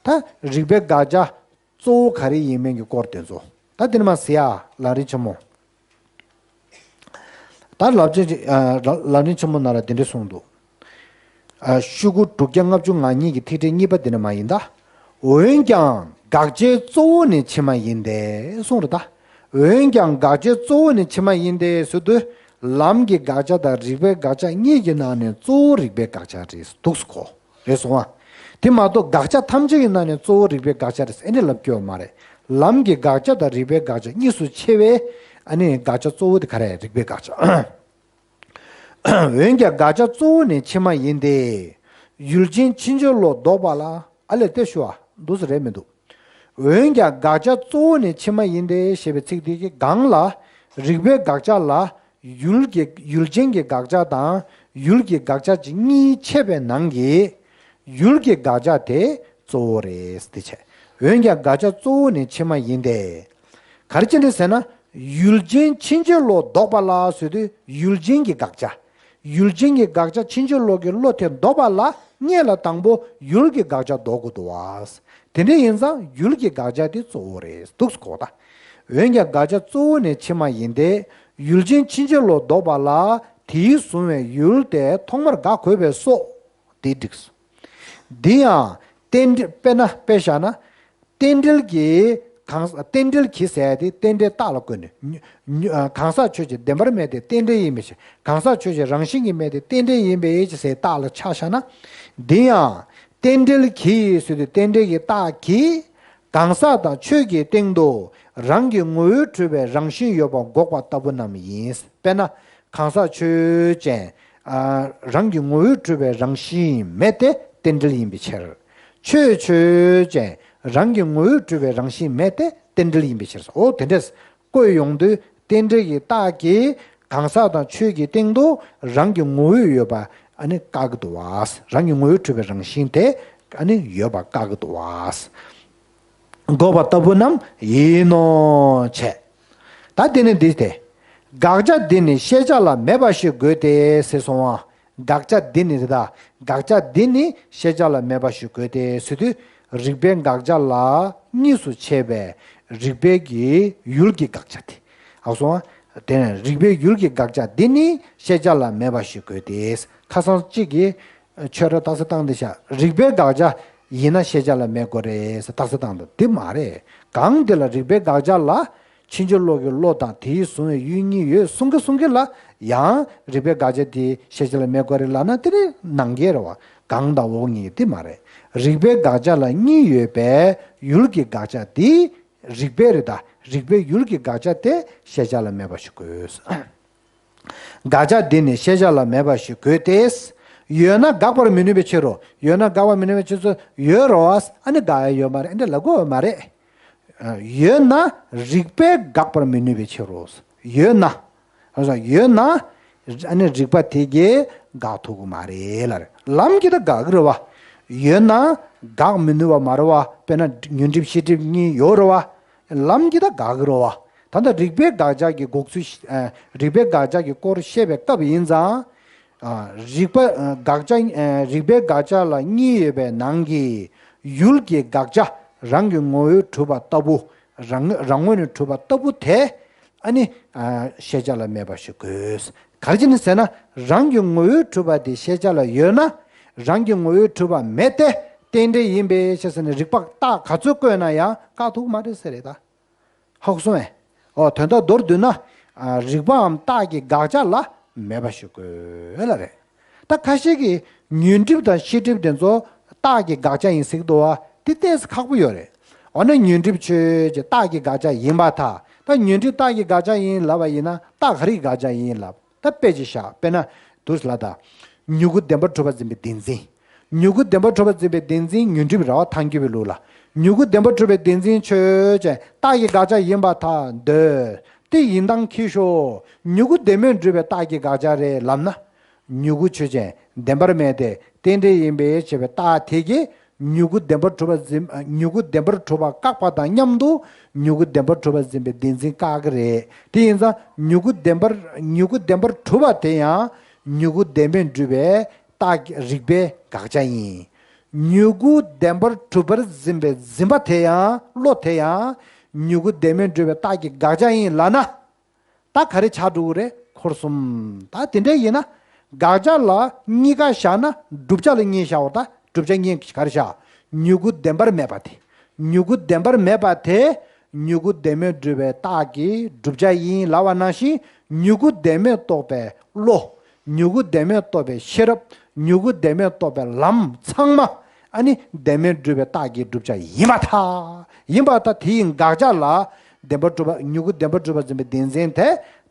ད་རིགས་པའི་དགག་བྱ་གཙོ་བོ་ག་རེ་ཡིན་མིན་གྱི་སྐོར་དེ་ཚོ། ད་དེ་ནས་མར་ཟེར་ཡ་ལམ་རིམ་ཆེན་མོ། ད་ལབ་ཅེས་ཅིག་ཨ། ལ་ལམ་རིམ་ཆེན་མོ་ནང་ལ་འདི་འདྲ་གསུངས་འདུག་ཨ། ཤོག་གུ་དྲུག་བརྒྱ་ལྔ་བཅུ་ང་གཉིས་ཀྱི་ཐིག་ཕྲེང་གཉིས་པ་འདི་ནས་མར་ཡིན་ད། འོན་ཀྱང་དགག་བྱའི་གཙོ་བོ་ནི་ཕྱི་མ་ཡིན་ཏེ་གསུངས་རེད་ད། འོན་ཀྱང་དགག་བྱའི་གཙོ་བོ་ནི་ཕྱི་མ་ཡིན་ཏེ་ཟེར་དུས། ལམ་གྱི་དགག་བྱ་དང་རིགས་པའི་དགག་བྱ་གཉིས་ཀྱི་ནང་ནས་གཙོ་བོ་རིགས་པའི་དགག་བྱ་རེད་འདུག་སེ་གོ། རེད་སོང་ཨ། དེ་མ་གཏོགས་དགག་བྱ་ཐམས་ཅད་ཀྱི་ནང་ནས་གཙོ་བོ་རིགས་པའི་དགག་བྱ་རེད་ཟེར་ཨེ་འདྲ་ལབ་ཀྱི་ཡོད་མ་རེད། ལམ་གྱི་དགག་བྱ་དང་རིགས་པའི་དགག་བྱ་གཉིས་སུ་ཕྱེ་བའི་ཨ་ནི་དགག་བྱ་གཙོ་བོ་དེ་ག་རེ་རེད། རིགས་པའི་དགག་བྱ། འོན་ཀྱང་དགག་བྱ་གཙོ་བོ་ནི་ཕྱི་མ་ཡིན་ཏེ། ཡུལ་ཅན་ཕྱིན་ཅི་ལོག་ལྡོག་པ་ལ། ཨ་ལས་དེ་ཞུ་བ་འདུག་སེ་རེད་མི་འདུག་འོན་ཀྱང་དགག་བྱ་གཙོ་བོ་ནི་ཕྱི་མ་ཡིན་ཏེ་ཞེས་པའི་ཚིག་དེ་གི་སྒང་ལ། རིགས་པའི་དགག་བྱ་ལ། ཡུལ་གྱི་ཡུལ་ཅན་གྱི་དགག་བྱ་དང་ཡུལ་གྱི་དགག་བྱ་གཅིག་གཉིས་ཕྱེ་བའི་ནང་གི་ཡུལ་གྱི་དགག་བྱ་དེ་གཙོ་བོ་རེད་དེ་བྱས། འོན་ཀྱང་དགག་བྱ་གཙོ་བོ་ནི་ཕྱི་མ་ཡིན་ཏེ། ག་རེ་བྱས་ནས་ཟེར་ན། ཡུལ་ཅན་ཕྱིན་ཅི་ལོག་ལྡོག་པ་ལ་ཟེར་དུས་ཡུལ་ཅན་གྱི་དགག་བྱ། ཡུལ་ཅན་གྱི་དགག་བྱ་ཕྱིན་ཅི་ལོག་གི་བློ་དེ་ལྡོག་པ་ལ་སྔོན་ལ་དང་པོ་ཡུལ་གྱི་དགག་བྱ་ལྡོག་དགོས་འདུག་བ། དེ་འདྲ་ཡིན་ཙང་ཡུལ་གྱི་དགག་བྱ་དེ་གཙོ་བོ་རེད་འདུག་སེ་གོ་ད། འོན་ཀྱང་དགག་བྱ་གཙོ་བོ་ནི་ཕྱི་མ་ཡིན་ཏེ། ཡུལ་ཅན་ཕྱིན་ཅི་ལོག་ལྡོག་པ་ལ་དེས་བཟུང་བའི་ཡུལ་དེ་ཐོག་མར་དགག་དགོས་པས་སོ། དེ་འགྲིགས་སོ། འདི་ཡང་རྟེན་འབྲེལ་དཔེར་ན་དཔེ་བཞག་ན། རྟེན་འབྲེལ་གྱི་གང་ཟག་རྟེན་འབྲེལ་གྱི་ཟེར་ཡ་དེ་རྟེན་འབྲེལ་རྟགས་ལ་བཀོད་ནས། གང་ཟག་ཆོས་ཅན་བདེན་པར་མེད་དེ་རྟེན་འབྲེལ་ཡིན་པའི་ཕྱིར། གང་ཟག་ཆོས་ཅན་རང་བཞིན་གྱིས་མེད་དེ་རྟེན་འབྲེལ་ཡིན་པའི་ཕྱིར་ཟེར་རྟགས་ལ་ཆ་བཞག་ན། འདི་ཡང་རྟེན་འབྲེལ་གྱི་ཟེར་དུས་རྟེན་འབྲེལ་གྱི་རྟགས་ཀྱིས་གང་ཟག་དང་ཆོས་ཀྱི་སྟེང་དུ་རང་གི་ངོ་བོས་གྲུབ་པའི་རང་བཞིན་ཡོད་པ་འགོག་པ་ལྟ་བུ་རྣམས་ཡིན། དཔེར་ན། གང་ཟག་ཆོས་ཅན། ཨ། རང་གི་ངོ་བོས་གྲུབ་པའི་རང་བཞིན་མེད་དེ་རྟེན་འབྲེལ་ཡིན་པའི་ཕྱིར། ཆོས་ཆོས་ཅན། རང་གི་ངོ་བོས་གྲུབ་པའི་རང་བཞིན་མེད་དེ་རྟེན་འབྲེལ་ཡིན་པའི་ཕྱིར། འོ་དེ་འདྲས་བཀོད་ཡོང་དུས་རྟེན་འབྲེལ་གྱི་རྟགས་ཀྱིས་གང་ཟག་དང་ཆོས་ཀྱི་སྟེང་དུ་རང་གི་ངོ་བོས་ཡོད་པ་ཨ་ནི་བཀག་གི་འདུག་བ། རང་གི་ངོ་བོས་གྲུབ་པའི་རང་བཞིན་དེ་ཨ་ནི་ཡོད་པ་བཀག་གི་འདུག་བ། འགོག་པ་ལྟ་བུ་རྣམས་ཡིན་ནོ་བྱས། ད་དེ་ནི་འདི་སྟེ། དགག་བྱ་འདི་ནི་ཤེས་བྱ་ལ་མེད་པ་ཞིག་དགོས་ཏེ་ཟེར་སོང་བ། དགག་བྱ་འདི་ནི་རེད་ད། དགག་བྱ་འདི་ནི་ཤེས་བྱ་ལ་མེད་པ་ཞིག་དགོས་ཏེ་ཟེར་དུས། རིགས་པའི་དགག་བྱ་ལ་གཉིས་སུ་ཕྱེ་བའི་རིགས་པའི་གི་ཡུལ་གྱི་དགག་བྱ་དེ། ཨ་སོང་བ། དེ་ནི་རིགས་པའི་ཡུལ་གྱི་དགག་བྱ་འདི་ནི་ཤེས་བྱ་ལ་མེད་པ་ཞིག་དགོས་ཏེ། ཁ་སང་གཅིག་གིས། ཆོས་ར་རྟགས་གསལ་བཏང་དེ་ཤ་རིགས་པའི་དགག་བྱ་ཡིན་ན་ཤེས་བྱ་ལ་མེད་དགོས་རེད་ཟེར་རྟགས་གསལ་བཏང་འདུག་དེ་མ་རེད། གང་དེ་ལ་རིགས་པའི་དགག་བྱ་ལ་ ཕྱིན་ཅི་ལོག་གི་བློ་དང་དེས་བཟུང་བའི་ཡུལ་གཉིས་ཡོད་གསུང་གི་གསུང་གི་ལ། ཡང་རིགས་པའི་དགག་བྱ་དེ་ཤེས་བྱ་ལ་མེད་དགོས་རེད་ལབ་ན། དེ་ནི་ནང་འགལ་རེད་བ། གང་དང་འོག་གཉིས་དེ་མ་རེད། རིགས་པའི་དགག་བྱ་ལ་གཉིས་ཡོད་པའི་ཡུལ་གྱི་དགག་བྱ་དེ་རིགས་པའི་རེད་ད། རིགས་པའི་ཡུལ་གྱི་དགག་བྱ་དེ་ཤེས་བྱ་ལ་མེད་པ་ཞིག་དགོས། དགག་བྱ་འདི་ནི་ཤེས་བྱ་ལ་མེད་པ་ཞིག་དགོས་ཏེ། ཡོད་ན་དགག་པར་མི་ནུས་པའི་ཕྱིར་རོ། ཡོད་ན་དགག་པར་མི་ནུས་པའི་ཕྱིར་སོ། ཡོད་རོ་བ། ཨ་ནི་དགག་ཡ་ཡོད་མ་རེད། འདི་ལབ་དགོས་མ་རེད། ཡོད་ན་རིགས་པས་དགག་པར་མི་ནུས་པའི་ཕྱིར་རོ། ཡོད་ན། ཡོད་ན་ཨ་ནི་རིགས་པ་དེ་གིས་དགག་ཐུབ་ཀྱི་མ་རེད་ལ། ལམ་གྱིས་ད་དགག་གི་རེད་བ། ཡོད་ན་དགག་མི་ནུས་པ་མ་རེད་བ། དཔེར་ན་ཉོན་སྒྲིབ་ཤེས་སྒྲིབ་གཉིས་ཡོད་རེད་བ། ལམ་གྱིས་ད་དགག་གི་རེད་བ། ད་ལྟ་རིགས་པའི་དགག་བྱ་གི་འགོག་ཚུལ། རིགས་པའི་དགག་བྱ་གི་སྐོར་བཤད་པའི་སྐབས་ཡིན་ཙང་། རིགས་པ་དགག་བྱ། རིགས་པའི་དགག་བྱ་ལ་གཉིས་ཡོད་པའི་ནང་གི་ཡུལ་གྱི་དགག་བྱ་རང་གི་ངོ་བོས་གྲུབ་པ་ལྟ་བུ། རང་རང་ངོས་ནས་གྲུབ་པ་ལྟ་བུ་དེ། ཨ་ནི་ཤེས་བྱ་ལ་མེད་པ་ཞིག་དགོས། ག་རེ་བྱས་ནས་ཟེར་ན། རང་གི་ངོ་བོས་གྲུབ་པ་དེ་ཤེས་བྱ་ལ་ཡོད་ན། རང་གི་ངོ་བོས་གྲུབ་པ་མེད་དེ་རྟེན་འབྲེལ་ཡིན་པའི་ཕྱིར་ཟེར་ནས་རིགས་པ་རྟགས་ག་ཚོད་བཀོད་ན་ཡང་བཀག་ཐུབ་མ་རེད་ཟེར་རེད་ད། ཧ་གོ་སོང་ངས། ཨོ་དོན་དག་མདོར་བསྡུས་ན། རིགས་པའམ་རྟགས་ཀྱི་དགག་བྱ་ལ་མེད་པ་ཞིག་དགོས་ལ་རེད། ད་ཁ་ཤས་ཀྱིས་ཉོན་སྒྲིབ་དང་ཤེས་སྒྲིབ་དེ་ཚོ་རྟགས་ཀྱི་དགག་བྱ་ཡིན་ཟེར་གི་འདུག་བ། དེ་ཏོག་ཙམ་ཁག་པོ་ཡོད་རེད། འོ་ན་ཉོན་སྒྲིབ་ཆོས་ཅན་རྟགས་ཀྱི་དགག་བྱ་ཡིན་པར་ཐལ། ད་ཉོན་སྒྲིབ་རྟགས་ཀྱི་དགག་བྱ་ཡིན་ལབ་པ་ཡིན་ན་རྟགས་ག་རེའི་དགག་བྱ་ཡིན་ལབ། ད་དཔེ་ཅིག་བཞག་དཔེར་ན། དུས་ལ་ད། མྱུ་གུ་བདེན་པར་གྲུབ་པར་འཛིན་པའི་བདེན་འཛིན། མྱུ་གུ་བདེན་པར་གྲུབ་པར་འཛིན་པའི་བདེན་འཛིན་ཉོན་སྒྲིབ་ར་བ་ཐལ་འགྱུར་བའི་ལུགས་ལ། མྱུ་གུ་བདེན་པར་གྲུབ་པའི་བདེན་འཛིན་ཆོས་ཅན་རྟགས་ཀྱི་དགག་བྱ་ཡིན་པར་ཐལ་འདོད། དེ་ཡིན་སྟངས་ཁྱེར་ཤོག་མྱུ་གུ་བདེན་མེད་སྒྲུབ་པའི་རྟགས་ཀྱི་དགག་བྱ་རེད་ལབ་ན། མྱུ་གུ་ཆོས་ཅན་བདེན་པར་མེད་དེ་རྟེན་འབྲེལ་ཡིན་པའི་ཕྱིར་བའི་རྟགས་དེ་གིས་མྱུ་གུ་བདེན་པར་གྲུབ་པར་འཛིན། མྱུ་གུ་བདེན་པར་གྲུབ་པ་བཀག་པ་དང་མཉམ་དུ་མྱུ་གུ་བདེན་པར་གྲུབ་པར་འཛིན་པའི་བདེན་འཛིན་བཀག་གི་རེད། དེ་ཡིན་ཙང་མྱུ་གུ་བདེན་པར་མྱུ་གུ་བདེན་པར་གྲུབ་པ་དེ་ཡང་མྱུ་གུ་བདེན་མེད་སྒྲུབ་པའི་རྟགས་རིགས་པའི་དགག་བྱ་ཡིན། མྱུ་གུ་བདེན་པར་གྲུབ་པར་འཛིན་པའི་འཛིན་པ་དེ་ཡང་བློ་དེ་ཡང་མྱུ་གུ་བདེན་མེད་སྒྲུབ་པའི་རྟགས་ཀྱི་དགག་བྱ་ཡིན་ལབ་ན། ད་ག་རེ་ཆགས་འགྲོ་གི་རེད། འཁོར་གསུམ། ད་དེ་འདྲ་ཡིན་ན། དགག་བྱ་ལ་གཉིས་ཀ་བཞག་ན་བསྒྲུབ་བྱ་ལ་གཉིས་བཞག་པ། ད་བསྒྲུབ་བྱ་གཉིས་ག་རེ་བཞག་མྱུ་གུ་བདེན་པར་མེད་པ་དེ། མྱུ་གུ་བདེན་པར་མེད་པ་དེ། མྱུ་གུ་བདེན་མེད་སྒྲུབ་པའི་རྟགས་ཀྱི་བསྒྲུབ་བྱ་ཡིན་ལབ་པ་ནང་བཞིན། མྱུ་གུ་བདེན་མེད་རྟོགས་པའི་བློ། མྱུ་གུ་བདེན་མེད་རྟོགས་པའི་ཤེས་རབ། མྱུ་གུ་བདེན་མེད་རྟོགས་པའི་ལམ་ཚང་མ། ཨ་ནི་བདེན་མེད་སྒྲུབ་པའི་རྟགས་ཀྱི་བསྒྲུབ་བྱ་ཡིན་པར་ཐལ། ཡིན་པར་ཐལ། དེ་ཡི་དགག་བྱ་ལ་བདེན་པར་གྲུབ་པ། མྱུ་གུ་བདེན་པར་གྲུབ་པར་འཛིན་པའི་བདེན་འཛིན་དེ་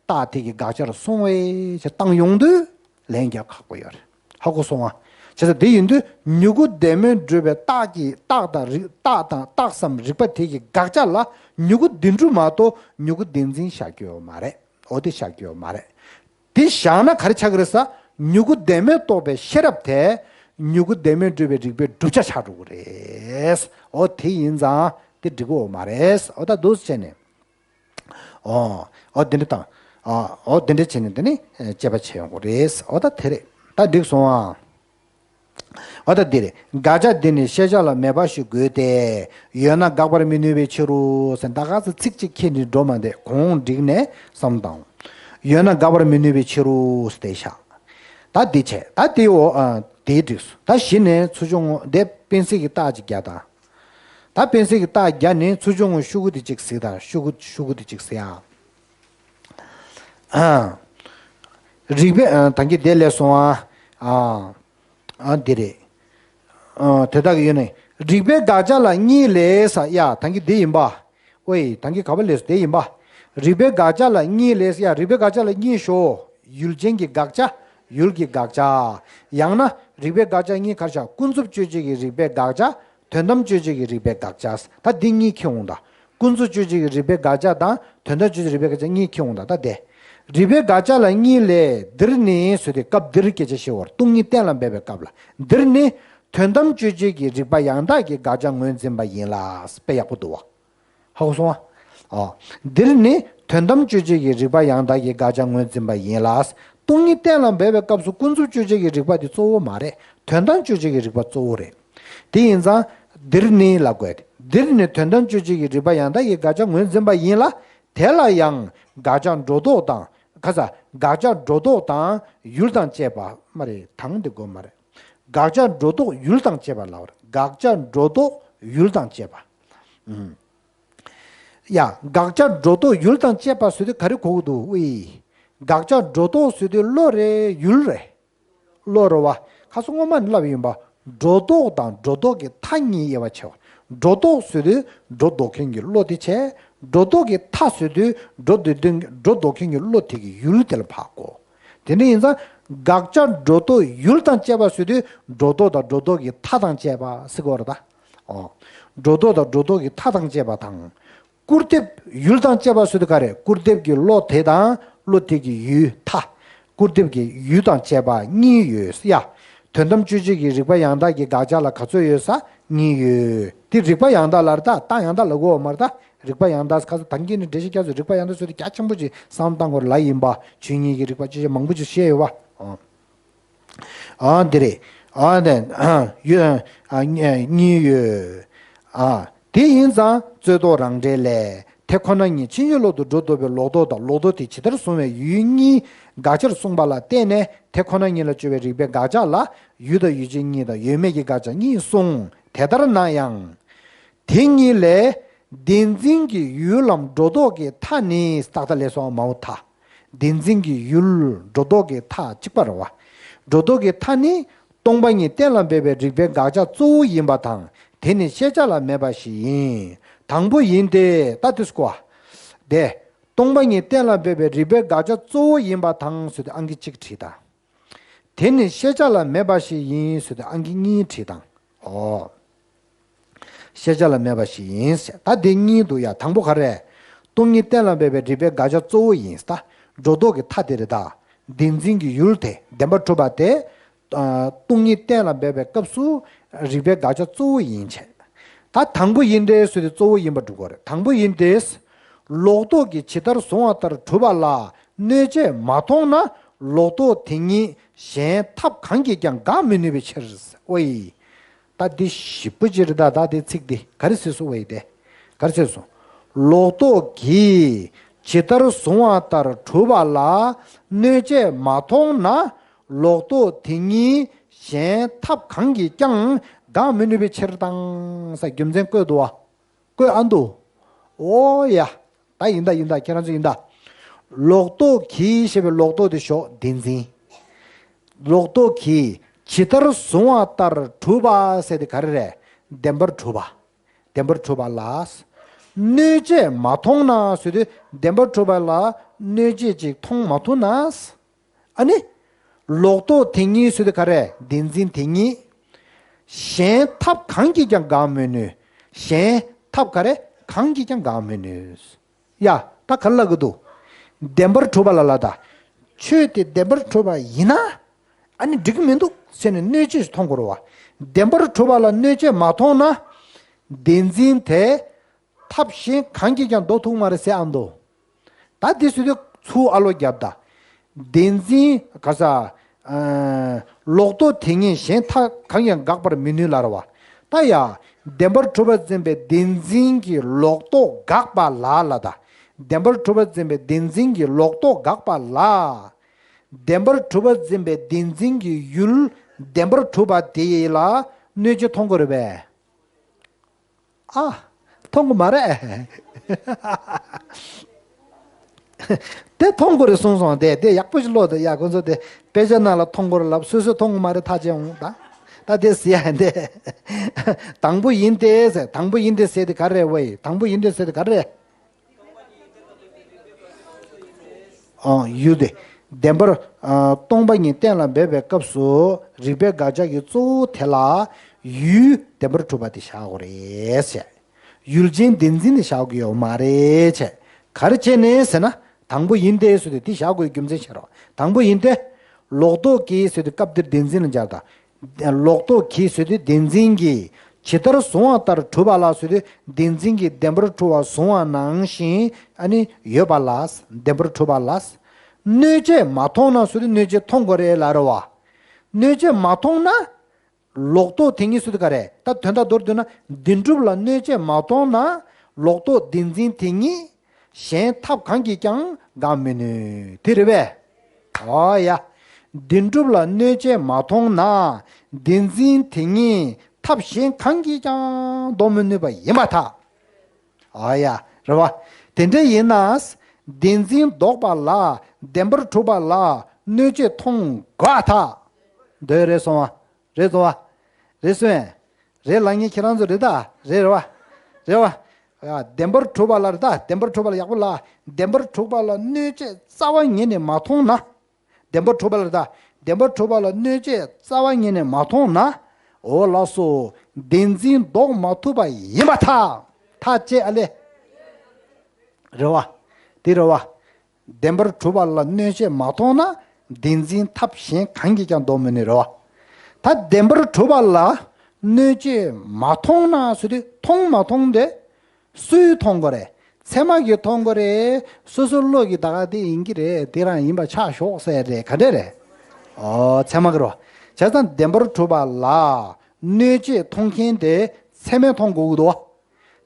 རྟགས་དེ་གི་དགག་བྱར་སོང་བའི་ཕྱིར་བཏང་ཡོང་དུས་ལན་རྒྱག་ཁག་པོ་ཡོད་རེད། ཧ་གོ་སོང་ང་། བྱས་ཙང་དེ་ཡིན་དུས་མྱུ་གུ་བདེན་མེད་སྒྲུབ་པའི་རྟགས་ཀྱི་རྟགས་དང་རིགས། རྟགས་དང་རྟགས་སམ་རིགས་པ་དེ་གི་དགག་བྱ་ལ་མྱུ་གུ་བདེན་གྲུབ་མ་གཏོགས་མྱུ་གུ་བདེན་འཛིན་བཞག་རྒྱུ་ཡོད་མ་རེད། འོ་དེ་བཞག་རྒྱུ་ཡོད་མ་རེད། དེ་བཞག་ན་ག་རེ་ཆགས་ཀྱི་རེད་ཟེར། མྱུ་གུ་བདེན་མེད་རྟོགས་པའི་ཤེས་རབ་དེ་མྱུ་གུ་བདེན་མེད་སྒྲུབ་པའི་རིགས་པའི་བསྒྲུབ་བྱ་ཆགས་འགྲོ་གི་རེད། འོ་དེ་ཡིན་ཙང་དེ་འགྲིག་གི་ཡོད་མ་རེད། འོ་ད་འདུག་སེ་བྱས་ནས། འོ། འོ་འདི་འདྲ་དང་། ཨ། འོ་འདི་འདྲ་བྱས་ནས་འདི་ནི་དཔྱད་པ་བྱེད་ཡོང་གི་རེད། འོ་ད་དེ་རེད། ད་འགྲིག་སོང་ཨ། འོ་ད་འདི་རེད། དགག་བྱ་འདི་ནི་ཤེས་བྱ་ལ་མེད་པ་ཞིག་དགོས་ཏེ། ཡོད་ན་དགག་པར་མི་ནུས་པའི་ཕྱིར་རོ་ཟེར། ད་ག་ཚོད་ཚིག་གཅིག་ཁྱེར་ནས་འགྲོ་མ་བསྡད། གོང་འགྲིག་ནས་བསམ་བཏང་། ཡོད་ན་དགག་པར་མི་ནུས་པའི་ཕྱིར་རོ་ཟེར་བཞག་ད་འདི་བྱས། ད་འདི་འོ། ཨ། འདི་འགྲིག་སོང་། ད་གཞི་ནས་ཚུར་བྱུང་ངོ་། འདི་དཔེ་གསལ་གྱི་རྟགས་ཅིག་རྒྱག་དང་། ད་དཔེ་གསལ་གྱི་རྟགས་རྒྱག་ནས་ཚུར་བྱུང་ངོ་ཤོག་གུ་འདི་གཅིག་གཟིགས་དང་། ཤོག་གུ་ཤོག་གུ་འདི་གཅིག་གཟིགས་ཨ། ཨ། རིགས་པའི། ཨ། ད་གིན་དེ་ལས་སོང་ཨ། ཨ། ཨ་འདི་རེད། ཨ། དེ་དག་གི་ཡོད་ནས་རིགས་པའི་དགག་བྱ་ལ་གཉིས་ལས་ས་ཡ། ད་གིན་འདི་ཡིན་པ། ཨོའི། ད་གིན་ག་པ་ལས་སོ་དེ་ཡིན་པ། རིགས་པའི་དགག་བྱ་ལ་གཉིས་ལས་ས་ཡ། རིགས་པའི་དགག་བྱ་ལ་གཉིས་ཤོ། ཡུལ་ཅན་གྱི་དགག་བྱ། ཡུལ་གྱི་དགག་བྱ། ཡང་ན་རིགས་པའི་དགག་བྱ་གཉིས་ག་རེ་བཞག་ཀུན་རྫོབ་དཔྱོད་བྱེད་ཀྱི་རིགས་པའི་དགག་བྱ། དོན་དམ་དཔྱོད་བྱེད་ཀྱི་རིགས་པའི་དགག་བྱ། ད་འདི་གཉིས་ཁེལ་འོང་ད། ཀུན་རྫོབ་དཔྱོད་བྱེད་ཀྱི་རིགས་པའི་དགག་བྱ་དང་དོན་དམ་དཔྱོད་བྱེད་རིགས་པའི་དགག་བྱ་གཉིས་ཁེལ་འོང་ད། ད་དེ། རིགས་པའི་དགག་བྱ་ལ་གཉིས་ལས། འདིར་ནི་ཟེར་དུས་སྐབས་འདིར་སྐད་ཆ་བཤད་པར། སྟོང་ཉིད་གཏན་ལ་འབེབས་པའི་སྐབས་ལ། འདིར་ནི་དོན་དམ་དཔྱོད་བྱེད་ཀྱི་རིགས་པ་ཡང་དག་གི་དགག་བྱ་ངོས་འཛིན་པ་ཡིན་ལ། དཔེ་ཡག་པོ་འདུག་བ། ཧ་གོ་སོང་ཨ། ཨ། འདིར་ནི་དོན་དམ་དཔྱོད་བྱེད་ཀྱི་རིགས་པ་ཡང་དག་གི་དགག་བྱ་ངོས་འཛིན་པ་ཡིན་ལ། སྟོང་ཉིད་གཏན་ལ་འབེབས་པའི་སྐབས་སུ་ཀུན་རྫོབ་དཔྱོད་བྱེད་ཀྱི་རིགས་པ་དེ་གཙོ་བོ་མ་རེད། དོན་དམ་དཔྱོད་བྱེད་ཀྱི་རིགས་པ་གཙོ་བོ་རེད། དེ་ཡིན་ཙང་འདིར་ནི་ལབ་དགོས་ཏེ། འདིར་ནི་དོན་དམ་དཔྱོད་བྱེད་ཀྱི་རིགས་པ་ཡང་དག་གི་དགག་བྱ་ངོས་འཛིན་པ་ཡིན་ལ། དེ་ལ་ཡང་དགག་བྱ་སྒྲོ་འདོགས་དང་། ཁ་ས། དགག་བྱ་སྒྲོ་འདོགས་དང་ཡུལ་དང་བཅས་པ་མ་རེད། དང་དེ་དགོས་མ་རེད། དགག་བྱ་སྒྲོ་འདོགས་ཡུལ་དང་བཅས་པ་ལབ་རེད། དགག་བྱ་སྒྲོ་འདོགས་ཡུལ་དང་བཅས་པ། ཨུམ། ཡ། དགག་བྱ་སྒྲོ་འདོགས་ཡུལ་དང་བཅས་པ་ཟེར་དུས་ག་རེ་གོ་གི་འདུག་ཨེ། དགག་བྱ་སྒྲོ་འདོགས་ཟེར་དུས་བློ་རེད་ཡུལ་རེད། བློ་རེད་བ། ཁ་སང་སྔོན་མ་ནས་ལབ་ཡིན་པ། སྒྲོ་འདོགས་དང་སྒྲོ་འདོགས་ཀྱི་མཐའ་གཉིས་དབྱེ་བ་ཕྱེ་བ། སྒྲོ་འདོགས་ཟེར་དུས་སྒྲོ་འདོགས་མཁན་གྱི་བློ་དེ་བྱས། སྒྲོ་འདོགས་ཀྱི་མཐའ་ཟེར་དུས་སྒྲོ་འདོགས་མཁན་སྒྲོ་འདོགས་མཁན་གྱི་བློ་དེ་གི་ཡུལ་དེ་ལ་ཕར་གོ། དེ་འདྲ་ཡིན་ཙང་དགག་བྱ་སྒྲོ་འདོགས་ཡུལ་དང་བཅས་པ་ཟེར་དུས་སྒྲོ་འདོགས་དང་སྒྲོ་འདོགས་ཀྱི་མཐའ་དང་བཅས་པ་ཟེར་གོ་རེད་ད། ཨོ། སྒྲོ་འདོགས་དང་སྒྲོ་འདོགས་ཀྱི་མཐའ་དང་བཅས་པ་དང་། སྐུར་འདེབས་ཡུལ་དང་བཅས་པ་ཟེར་དུས་ག་རེ། སྐུར་འདེབས་ཀྱི་བློ་དེ་དང་བློ་དེ་གི་ཡུལ་མཐའ། སྐུར་འདེབས་ཀྱི་ཡུལ་དང་བཅས་པ་གཉིས་ཡོད་ཡ། དོན་དམ་དཔྱོད་བྱེད་ཀྱི་རིགས་པ་ཡང་དག་གི་དགག་བྱ་ལ་ག་ཚོད་ཡོད་ས། གཉིས་ཡོད། དེ་རིགས་པ་ཡང་དག་ལ་རེད་ད། རྟགས་ཡང་དག་ལ་གོ་བ་མ་རེད་ད། རིགས་པ་ཡང་དག་ཁ་སང་ད་གིན་ནས་འགྲེལ་བཤད་རྒྱག་ཚོད་རིགས་པ་ཡང་དག་ཟེར་དུས་རྒྱ་ཆེན་པོ་ཅིག་བསམ་བློ་བཏང་དགོས་རེད་ལབ་ཡིན་པ། ཆོས་ཉིད་ཀྱི་རིགས་པ་ཅི་ཞིག་མང་པོ་ཅིག་བཤད་ཡོད་བ། ཨ། ཨ་འདི་རེད། ཨ་ནས་ཡོད། ཨ་གཉིས་ཡོད། ཨ་དེ་ཡིན་ཙང་རྩོད་ཟློག་རང་འགྲེལ་ལས། དེ་ཁོ་ན་ཉིད་ཕྱིན་ཅི་ལོག་ཏུ་སྒྲོ་འདོགས་པའི་ལོག་རྟོག་དང་ལོག་རྟོག་དེ་ཇི་ལྟར་བཟུང་བའི་ཡུལ་གཉིས་དགག་བྱར་གསུངས་པ་ལ་བརྟེན་ནས་དེ་ཁོ་ན་ཉིད་ལ་དཔྱོད་པའི་རིགས་པའི་དགག་བྱ་ལ་ཡུལ་དང་ཡུལ་ཅན་གཉིས་དང་ཡོད་མེད་ཀྱི་དགག་བྱ་གཉིས་གསུངས། དེ་ལྟར་ན་ཡང་། དེ་གཉིས་ལས། བདེན་འཛིན་གྱི་ཡུལ་ལམ་སྒྲོ་འདོགས་ཀྱི་མཐའ་ནི་ཏག་ཏག་ལས་སོ་མའོ་མཐའ། བདེན་འཛིན་གྱི་ཡུལ་སྒྲོ་འདོགས་ཀྱི་མཐའ་གཅིག་པ་རེད་བ། སྒྲོ་འདོགས་ཀྱི་མཐའ་ནི་སྟོང་པ་ཉིད་གཏན་ལ་འབེབས་པའི་རིགས་པའི་དགག་བྱ་གཙོ་བོ་ཡིན་པ་དང་དེ་ནི་ཤེས་བྱ་ལ་མེད་པ་ཞིག་ཡིན། དང་པོ་ཡིན་ཏེ། ད་དེ་སྐོར་དེ། སྟོང་པ་ཉིད་གཏན་ལ་འབེབས་པའི་རིགས་པའི་དགག་བྱ་གཙོ་བོ་ཡིན་པ་དང་ཟེར་དུས་ཨང་ཀི་གཅིག་བྲིས་དང་། དེ་ནི་ཤེས་བྱ་ལ་མེད་པ་ཞིག་ཡིན་ཟེར་དུས་ཨང་ཀི་གཉིས་བྲིས་དང་། ཨོ། ཤེས་བྱ་ལ་མེད་པ་ཞིག་ཡིན་ཟེར། ད་དེ་གཉིས་འདུག་ཡ། དང་པོ་ག་རེ། སྟོང་ཉིད་གཏན་ལ་འབེབས་པའི་རིགས་པའི་དགག་བྱ་གཙོ་བོ་ཡིན་ད། སྒྲོ་འདོགས་ཀྱི་མཐའ་དེ་རེད་ད། བདེན་འཛིན་གྱི་ཡུལ་དེ་བདེན་པར་གྲུབ་པ་དེ། ཨ། སྟོང་ཉིད་གཏན་ལ་འབེབས་པའི་སྐབས་སུ་རིགས་པའི་དགག་བྱ་གཙོ་བོ་ཡིན་བྱས། ད་དང་པོ་ཡིན་ཏེ་ཟེར་དུས་གཙོ་བོ་ཡིན་པ་སྒྲུབ་དགོས་རེད། དང་པོ་ཡིན་ཏེ། ལོག་རྟོག་གིས་ཇི་ལྟར་བཟུང་བ་ལྟར་གྲུབ་པ་ལ་གནོད་བྱེད་མ་མཐོང་ན་ལོག་རྟོག་དེ་ཉིད་གཞན་ཐབས་གང་གིས་ཀྱང་དགག་མི་ནུས་པའི་ཕྱིར། ཨོའི། ད་འདི་ཞིབ་པོ་ཅིག་རེད་ད། ད་དེ་ཚིག་འདི་ག་རེ་ཟེར་སོང་བས་དེ། ག་རེ་ཟེར་སོང་། ལོག་རྟོག་གིས་ཇི་ལྟར་བཟུང་བ་ལྟར་གྲུབ་པ་ལ་གནོད་བྱེད་མ་མཐོང་ན་ལོག་རྟོག་དེ་ཉིད་གཞན་ཐབས་གང་གིས་ཀྱང་དགག་མི་ནུས་པའི་ཕྱིར་དང་ས། རྒྱུ་མཚན་བཀོད་འདུག་བ། བཀོད་ཨ་འདུག་ཨོ་ཡ། ད་ཡིན་ད་ཡིན་ད་ཁྱེད་རང་ཚོ་ཡིན་ད། ལོག་རྟོག་གིས་ཞེས་པའི་ལོག་རྟོག་དེ་ཞོག་བདེན་འཛིན། ལོག་རྟོག་གིས་ཇི་ལྟར་བཟུང་བ་ལྟར་གྲུབ་པ་ཟེར་དེ་ག་རེ་རེད། བདེན་པར་གྲུབ་པ། བདེན་པར་གྲུབ་པ་ལ། གནོད་བྱེད་མ་མཐོང་ན་ཟེར་དུས་བདེན་པར་གྲུབ་པ་ལ་གནོད་བྱེད་ཅིག་མཐོང་མ་ཐུབ་ན། ཨ་ནི། ལོག་རྟོག་དེ་ཉིད་ཟེར་དུས་ག་རེ། བདེན་འཛིན་དེ་ཉིད། གཞན་ཐབས་གང་གིས་ཀྱང་དགག་མི་ནུས། གཞན་ཐབས་ག་རེ་གང་གིས་ཀྱང་དགག་མི་ནུས། ཡ། ད་ག་རེ་ལབ་གི་འདུག་བདེན་པར་གྲུབ་པ་ལ་ལ་ད། ཆོས་དེ་བདེན་པར་གྲུབ་པ་ཡིན་ན། ཨ་ནི་འགྲིག་གི་མི་འདུག་ཟེར་ནས་གནོད་བྱེད་ཅིག་མཐོང་དགོས་རེད་བ། བདེན་པར་གྲུབ་པ་ལ་གནོད་བྱེད་མ་མཐོང་ན། བདེན་འཛིན་དེ། ཐབས་གཞན་གང་གིས་ཀྱང་ཟློག་ཐུབ་མ་རེད་ཟེར་ཨ་འདུག་ད་འདི་ཟེར་དུས་ཚུར་ཨ་ལོ་བརྒྱབ་ད། བདེན་འཛིན་ག་ས། ཨ། ལོག་རྟོག་དེ་ཉིད་གཞན་ཐབས་གང་ཡང་དགག་པར་མི་ནུས་ལ་རེད་བ། ད་ཡ། བདེན་པར་གྲུབ་པར་འཛིན་པའི་བདེན་འཛིན་གྱི་ལོག་རྟོག་དགག་པ་ལ་ལ་ད། བདེན་པར་གྲུབ་པར་འཛིན་པའི་བདེན་འཛིན་གྱི་ལོག་རྟོག་དགག་པ་ལ། བདེན་པར་གྲུབ་པར་འཛིན་པའི་བདེན་འཛིན་གྱི་ཡུལ་བདེན་པར་གྲུབ་པ་དེ་ལ་གནོད་བྱེད་མཐོང་དགོས་རེད་པས། ཨ། མཐོང་གི་མ་རེད། དེ་མཐོང་དགོས་རེད་གསུངས་སོང་། དེ་དེ་ཡག་པོ་ཞིག་ཀློག་དང་། ཡ། ཁོ་ཚོ་དེ་དཔེ་ཆ་ནང་ལ་མཐོང་དགོས་རེད་ལབ། སོ་སོས་མཐོང་གི་མ་རེད། ཐག་བཅད་འོང་ད། ད་དེ་ཟེར་ཡ་དེ། དང་པོ་ཡིན་ཏེ་ཟེར། དང་པོ་ཡིན་ཏེ་ཟེར་དེ་ག་རེ་རེད་བས། དང་པོ་ཡིན་ཏེ་ཟེར་དེ་ག་རེ་རེད། ཨང་། ཡུལ་དེ། བདེན་པར། ཨ། སྟོང་པ་ཉིད་གཏན་ལ་འབེབས་པའི་སྐབས་སུ་རིགས་པའི་དགག་བྱ་གི་གཙོ་བོ་དེ་ལ་ཡུལ་བདེན་པར་གྲུབ་པ་དེ་བཞག་དགོས་རེད་ཟེར། ཡུལ་ཅན་བདེན་འཛིན་དེ་བཞག་དགོས་ཡོད་མ་རེད་ཟེར། ག་རེ་བྱས་ནས་ཟེར་ན། དང་པོ་ཡིན་ཏེ་ཟེར་དུས་དེ་བཞག་དགོས་རྒྱུ་མཚན་ཤེས་རོགས། དང་པོ་ཡིན་ཏེ། ལོག་རྟོག་གིས་ཟེར་དུས་སྐབས་འདིར་བདེན་འཛིན་ལ་སྦྱར་ད། ལོག་རྟོག་གིས་ཟེར་དུས་བདེན་འཛིན་གྱིས་ཇི་ལྟར་བཟུང་བ་ལྟར་གྲུབ་པ་ལ་ཟེར་དུས་བདེན་འཛིན་གྱིས་བདེན་པར་གྲུབ་པ་བཟུང་བ་ནང་བཞིན་ཨ་ནི་ཡོད་པ་ལ། བདེན་པར་གྲུབ་པ་ལ། གནོད་བྱེད་མ་མཐོང་ན་ཟེར་དུས་གནོད་བྱེད་མཐོང་དགོས་རེད་ལབ་རེད་བ། གནོད་བྱེད་མ་མཐོང་ན། ལོག་རྟོག་དེ་ཉིད་ཟེར་དུས་ག་རེ། ད་དོན་དག་མདོར་བསྡུས་ན་བདེན་གྲུབ་ལ་གནོད་བྱེད་མ་མཐོང་ན་ལོག་རྟོག་བདེན་འཛིན་དེ་ཉིད་གཞན་ཐབས་གང་གིས་ཀྱང་དགག་མི་ནུས། དེ་རེད་པས། ཨོ་ཡ། བདེན་གྲུབ་ལ་གནོད་བྱེད་མ་མཐོང་ན་བདེན་འཛིན་དེ་ཉིད་ཐབས་གཞན་གང་གིས་ཀྱང་ཟློག་མི་ནུས་པ་ཡིན་པར་ཐལ། ཨོ་ཡ། རེད་བ། དེ་འདྲ་ཡིན་ན། བདེན་འཛིན་ལྡོག་པ་ལ་བདེན་པར་གྲུབ་པ་ལ་གནོད་བྱེད་མཐོང་དགོས་ཐལ། འདོད་རེད་སོང་བ། རེད་སོང་བ། རེད་སོང་བས། རེད་ལབ་མཁན་ཁྱེད་རང་ཚོ་རེད་ད། རེད་རེད་བ། རེད་བ། ཡ། བདེན་པར་གྲུབ་པ་ལ་རེད་ད། བདེན་པར་གྲུབ་པ་ལ་ཡག་པོ་ལ། བདེན་པར་གྲུབ་པ་ལ་གནོད་བྱེད་རྩ་བ་ཉིད་ནས་མ་མཐོང་ན། བདེན་པར་གྲུབ་པ་ལ་རེད་ད། བདེན་པར་གྲུབ་པ་ལ་གནོད་བྱེད་རྩ་བ་ཉིད་ནས་མ་མཐོང་ན། འོ་ལགས་སོ། བདེན་འཛིན་ལྡོག་མ་ཐུབ་པ་ཡིན་པར་ཐལ། ཐལ་ཅེས་ཨ་ལེ། རེད་བ། དེ་རེད་བ། བདེན་པར་གྲུབ་པ་ལ་གནོད་བྱེད་མ་མཐོང་ན། བདེན་འཛིན་ཐབས་གཞན་གང་གིས་ཀྱང་ལྡོག་མི་ནུས་རེད་བ། ད་བདེན་པར་གྲུབ་པ་ལ་གནོད་བྱེད་མ་མཐོང་ན་ཟེར་དུས་མཐོང་མ་མཐོང་དེ་སུས་མཐོང་དགོས་རེད། ཚད་མ་གིས་མཐོང་དགོས་རེད། སོ་སོའི་བློ་གིས་ད་ག་དེ་ཡིན་གྱི་རེད། དེ་རང་ཡིན་པ་ཆགས་ཞོག་ཟེར་རེད། ག་འདྲས་རེད། ཨོ་ཚད་མ་གིས་རོ། བྱས་ཙང་བདེན་པར་གྲུབ་པ་ལ་གནོད་བྱེད་མཐོང་མཁན་དེ་ཚད་མས་མཐོང་དགོས་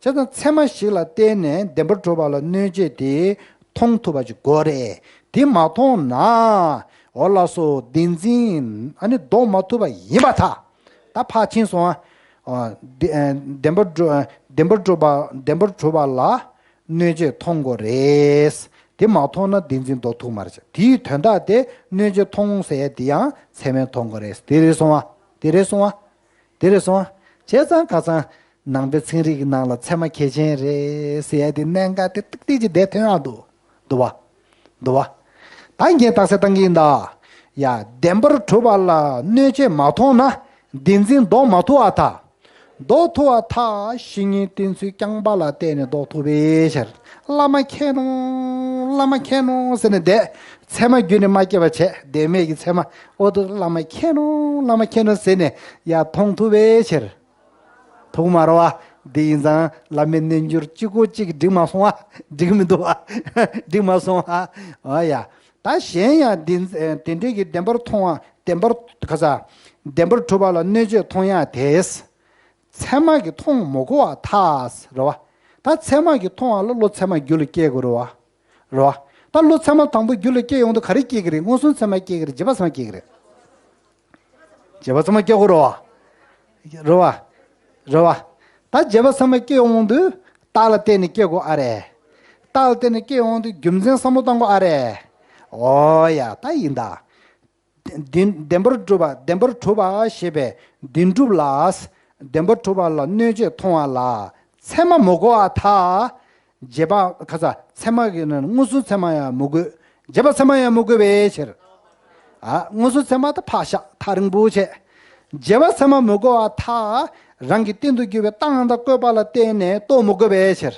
ཀྱི་འདུག་བ། བྱས་ཙང་ཚད་མ་ཞིག་ལ་བརྟེན་ནས་བདེན་པར་གྲུབ་པ་ལ་གནོད་བྱེད་དེ་མཐོང་ཐུབ་པ་ཅིག་དགོས་རེད། དེ་མ་མཐོང་ན། འོ་ལགས་སོ། བདེན་འཛིན་ཨ་ནི་ལྡོག་མ་ཐུབ་པ་ཡིན་པར་ཐལ། ད་ཕར་ཕྱིན་སོང་ཨ། ཨ། བདེ་ཨ། བདེན་པར་གྲུབ་ཨ། བདེན་པར་གྲུབ་པ་བདེན་པར་གྲུབ་པ་ལ་གནོད་བྱེད་མཐོང་དགོས་རེད། དེ་མ་མཐོང་ན་བདེན་འཛིན་ལྡོག་ཐུབ་མ་རེད། དེའི་དོན་དག་དེ་གནོད་བྱེད་མཐོང་ཟེར་ཡ་དེ་ཡང་ཚད་མས་མཐོང་དགོས་རེད། དེ་རེད་སོང་ཨ། དེ་རེད་སོང་ཨ། དེ་རེད་སོང་ཨ། བྱས་ཙང་ཁ་སང་ནང་པའི་ཚན་རིག་གི་ནང་ལ་ཚད་མ་གལ་ཆེན་རེད་ཟེར་ཡ་དེ་གནད་འགག་དེ་ཏིག་ཏིག་ཅིག་བསྡད་ཐོན་ཡག་འདུག་འདུག་བ། འདུག་བ། ད་ངས་རྟགས་གསལ་བཏང་གི་ཡིན་ད། ཡ། བདེན་པར་གྲུབ་པ་ལ་གནོད་བྱེད་མ་མཐོང་ན་བདེན་འཛིན་ལྡོག་མ་ཐུབ་པར་ཐལ། ལྡོག་ཐུབ་པར་ཐལ། བཤེས་གཉེན་བསྟེན་ཚུལ་རྐྱང་པ་ལ་བརྟེན་ནས་ལྡོག་ཐུབ་པའི་ཕྱིར། བླ་མ་མཁྱེན་ནོ། བླ་མ་མཁྱེན་ནོ་ཟེར་ནས་བསྡད། ཚད་མ་རྒྱུད་ནས་མ་སྐྱེས་པ་བྱས། བདེན་མེད་ཀྱི་ཚད་མ། འོ་དུ་བླ་མ་མཁྱེན་ནོ། བླ་མ་མཁྱེན་ནོ་ཟེར་ནས་ཡར་མཐོང་ཐུབ་པའི་ཕྱིར། ཐུགས་མ་རོ་བ། འདི་ཡིན་ཙང་བླ་མའི་རྣལ་འབྱོར་གཅིག་པོ་གཅིག་འགྲིག་མ་སོང་བ། འགྲིག་མི་འདུག་བ། འགྲིག་མ་སོང་བ། ཨ་ཡ། ད་གཞན་ཡང་འདི་དེ་འདྲའི་གི་བདེན་པར་མཐོང་བ། བདེན་པར་ག་ས། བདེན་པར་གྲུབ་པ་ལ་གནོད་བྱེད་མཐོང་ཡ་དེས། ཚད་མ་གིས་མཐོང་མི་དགོས་པར་ཐལ། རེད་བ། ད་ཚད་མ་གིས་མཐོང་བ་ལ་བློ་ཚད་མ་རྒྱུད་ལ་སྐྱེ་དགོས་རེད་བ། རེད་བ། ད་བློ་ཚད་མ་དང་པོ་རྒྱུད་ལ་སྐྱེ་ཡོང་དུས་ག་རེ་སྐྱེ་གི་རེད། མངོན་སུམ་ཚད་མ་སྐྱེ་གི་རེད། རྗེས་དཔག་ཚད་མ་སྐྱེ་གི་རེད། རྗེས་དཔག་ཚད་མ་སྐྱེ་དགོས་རེད་བ། རེད་བ། རེད་བ། ད་རྗེས་དཔག་ཚད་མ་སྐྱེ་ཡོང་དུས་རྟགས་ལ་བརྟེན་ནས་སྐྱེ་དགོས་ཨ་རེད། རྟགས་ལ་བརྟེན་ནས་སྐྱེ་ཡོང་དུས་རྒྱུ་མཚན་བསམ་བློ་གཏོང་དགོས་ཨ་རེད། འོ་ཡ། ད་ཡིན་ད། བདེན་བདེན་པར་གྲུབ་པ། བདེན་པར་གྲུབ་པ་ཞེས་པའི་བདེན་གྲུབ་ལ། བདེན་པར་གྲུབ་པ་ལ་གནོད་བྱེད་མཐོང་བ་ལ་ཚད་མ་མི་དགོས་པར་ཐལ། རྗེས་དཔག་ག་ས། ཚད་མ་གི་ནང་མངོན་སུམ་ཚད་མ་ཡང་མི་དགོས། རྗེས་དཔག་ཚད་མ་ཡང་མི་དགོས་པའི་ཕྱིར། ཨ། མངོན་སུམ་ཚད་མ་ད་ཕར་བཞག་ཐག་རིང་པོ་བྱས། རྗེས་དཔག་ཚད་མ་མི་དགོས་པར་ཐལ། རང་གི་སྟེང་དུ་གྱུར་པའི་རྟགས་དང་བཀོད་པ་ལ་བརྟེན་ནས་རྟོགས་མི་དགོས་པའི་ཕྱིར།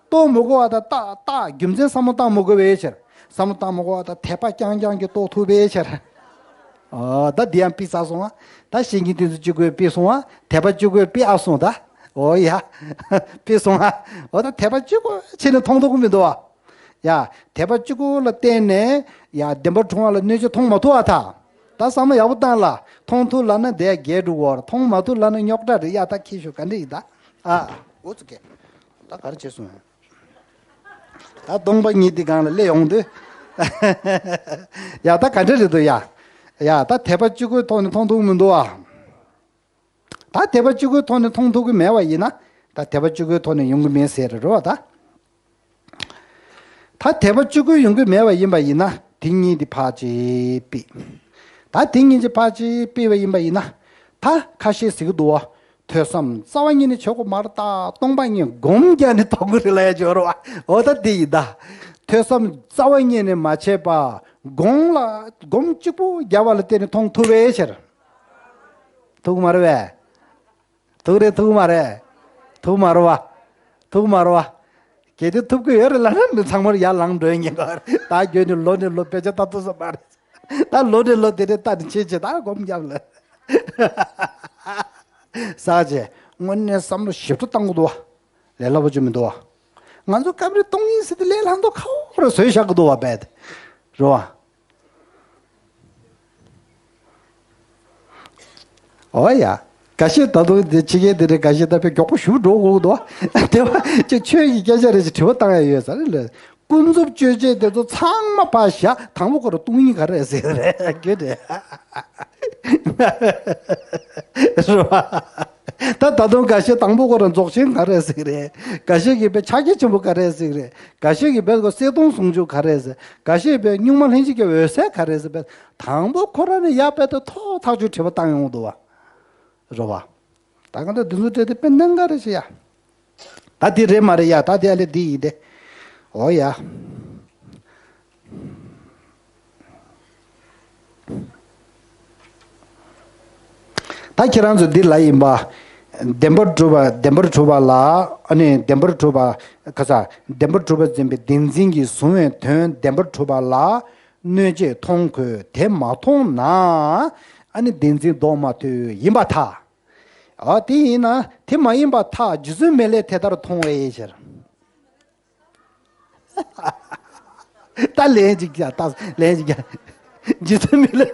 རྟོགས་མི་དགོས་པ་དང་རྟགས་རྟགས་རྒྱུ་མཚན་བསམ་བློ་བཏང་མི་དགོས་པའི་ཕྱིར། བསམ་བློ་བཏང་མི་དགོས་པ་དང་དད་པ་རྐྱང་རྐྱང་གིས་རྟོགས་ཐུབ་པའི་ཕྱིར། ཨོ། ད་འདི་ཡང་ཕུད་ཚར་སོང་ང་། ད་བཤེས་གཉེན་བསྟེན་ཚུལ་གཅིག་པོས་ཕུད་སོང་ང་། དད་པ་གཅིག་པོས་ཕུད་ཨ་སོང་ད། ཨོ་ཡ། ཕུད་སོང་ང་། ཨོ་ད་དད་པ་གཅིག་པོ་བྱས་ནས་མཐོང་ཐུབ་ཀྱི་མི་འདུག་བ། ཡ། དད་པ་གཅིག་པོ་ལ་བརྟེན་ནས་ཡ་བདེན་པར་གྲུབ་པ་ལ་གནོད་བྱེད་མཐོང་མ་ཐུབ་པར་ཐལ། ད་བསམ་བློ་ཡག་པོ་བཏང་ལ། མཐོང་ཐུབ་ལབ་ན་དེ་རྒྱས་འགྲོ་གི་རེད། མཐོང་མ་ཐུབ་ལབ་ན་རྙོག་དྲ་རེད། ཡ་ད་ཁྱི་ཤོག་ག་འདྲ་ཡིན་ད། ཨ། འོ་ཙི་གེ། ད་ག་རེ་བྱས་སོང་། ད་སྟོང་པ་ཉིད་དེ་སྒང་ལ་སླེབས་ཡོང་དུས། ཡ་ད་ག་འདྲ་རེད་འདུག་ཡ། ཡ་ད་དད་པ་གཅིག་པོའི་ཐོག་ནས་མཐོང་ཐུབ་མི་འདུག་ཨ། ད་དད་པ་གཅིག་པོའི་ཐོག་ནས་མཐོང་ཐུབ་ཀྱི་མེད་པ་ཡིན་ན། ད་དད་པ་གཅིག་པོའི་ཐོག་ནས་ཡོང་གི་མེད་ཟེར་རེད་བ་ད། ད་དད་པ་གཅིག་པོ་ཡོང་གི་མེད་པ་ཡིན་པ་ཡིན་ན་དེ་གཉིས་དེ་ཕར་ཅིག་ཕུད། ད་དེ་གཉིས་ཀྱི་ཕར་ཅིག་ཕུད་པ་ཡིན་པ་ཡིན་ན། ད་ཁ་ཤས་ཟེར་གི་འདུག་བ། ཐོས་བསམ་རྩ་བ་ཉིད་ནས་བྱེད་དགོས་མ་རེད་ད། སྟོང་པ་ཉིད་སྒོམ་རྒྱག་ནས་མཐོང་གི་རེད་ལབ་ཡ་ཅིག་ཡོད་རེད་བ། འོ་ད་དེ་ཡིན་ད། ཐོས་བསམ་རྩ་བ་ཉིད་ནས་མ་བྱས་པ། སྒོམ་ལ་སྒོམ་གཅིག་པུ་རྒྱག་པ་ལ་བརྟེན་ནས་མཐོང་ཐུབ་པའི་ཕྱིར། ཐུབ་མ་རེད་པས། ཐུག་རེད་ཐུག་མ་རེད། ཐུག་མ་རེད་བ། ཐུག་མ་རེད་བ། གལ་ཏེ་ཐུབ་ཀྱི་ཡོད་རེད་ལབ་ན་མི་ཚང་མར་ཡར་ལངས་འགྲོ་ཡིན་གྱི་རེད། ད་རྒྱུན་ནས་ལོ་ནས་ལོ་དཔེ་ཆ་ལྟ་ཐུབ་ས་མ་རེད། ད་ལོ་ནས་ལོ་དེ་འདྲའི་ལྟ་ནས་ཆེ་ཆེ་ད་སྒོམ་རྒྱབ་ལ། ས་ཆེ། དངོས་གནས་བསམ་བློ་ཞིབ་ཏུ་བཏང་དགོས་འདུག་བ། ལས་སླ་པོ་ཅིག་མི་འདུག་བ། ང་ཚོ་སྐབས་རེ་གཏོང་ཡིན་ཟེར་ཏེ་ལས་སླ་མདོག་ཁ་པོ་རེ་བཟོས་བཞག་གི་འདུག་བ་དཔེ་དེ། རེད་བ། ཨོ་ཡ། འགའ་ཤས་ད་དུང་དེ་ཕྱི་རྒྱལ་དེ་འདྲའི་འགའ་ཤས་ད་དཔེ་མགྱོགས་པོ་ཞུ་འགྲོ་དགོས་འདུག་ཨ་དེ་བ་ཅིག་ཆོས་ཀྱི་སྐད་ཆ་རེ་ཞིག་དྲི་བ་བཏང་ཡ་ཡོད་ས་རེད་ལ། ཀུན་རྫོབ་དཔྱོད་བྱེད་དེ་ཚོ་ཚང་མ་ཕར་བཞག་དང་པོ་ཁོ་རང་གཏོང་ཡིན་ག་རེ་ཟེར་རེད་རྒྱུ་རེད། རེད་བ། ད་ད་དུང་འགའ་ཤས་དང་པོ་ཁོ་རང་རྫོགས་ཆེན་ག་རེ་ཟེར་གི་རེད། འགའ་ཤས་ཀྱིས་པའི་ཕྱག་རྒྱ་ཆེན་པོ་ག་རེ་ཟེར་གི་རེད། འགའ་ཤས་ཀྱིས་པའི་གསེར་སྡོང་ཟུང་འཇུག་ག་རེ་ཟེར། འགའ་ཤས་པའི་གཉུག་མ་ལྷན་ཅིག་སྐྱེས་པའི་འོད་གསལ་ག་རེ་ཟེར། པའི་དང་པོ་ཁོ་རང་ནས་ཡར་པའི་ད་ཐོག་ཐག་ཆོད་དྲི་བ་བཏང་ཡོང་འདུག་བ། རེད་བ། ད་ག་འདྲ་འདི་ཚོ་སྤྲད་དེ་དཔེ་གནད་འགག་རེད་ཤག་ཡ། ད་འདི་རེད་མ་རེད་ཡ། ད་འདི་ཨ་ལེ་འདི་ཡིན་ཏེ། འོ་ཡ། ད་ཁྱེད་རང་ཚོ་འདི་ལ་ཡིན་པ། བདེན་པར་གྲུབ་པ་བདེན་པར་གྲུབ་པ་ལ། ཨ་ནི་བདེན་པར་གྲུབ་པ་ག་ས། བདེན་པར་གྲུབ་པ་འཛིན་པའི་བདེན་འཛིན་གྱིས་བཟུང་བའི་དོན་བདེན་པར་གྲུབ་པ་ལ་གནོད་བྱེད་མཐོང་དགོས། དེ་མ་མཐོང་ན་ཨ་ནི་བདེན་འཛིན་ལྡོག་མ་ཐུབ་ཡིན་པར་ཐལ། འོ་དེ་ཡིན་ན་དེ་མ་ཡིན་པར་ཐལ། རྗེ་བཙུན་མི་ལས་དེ་ལྟར་མཐོང་བའི་ཕྱིར། ད་ལན་ཅིག་རྒྱག་ད་ལན་ཅིག་རྒྱག་རྗེ་བཙུན་མི་ལས།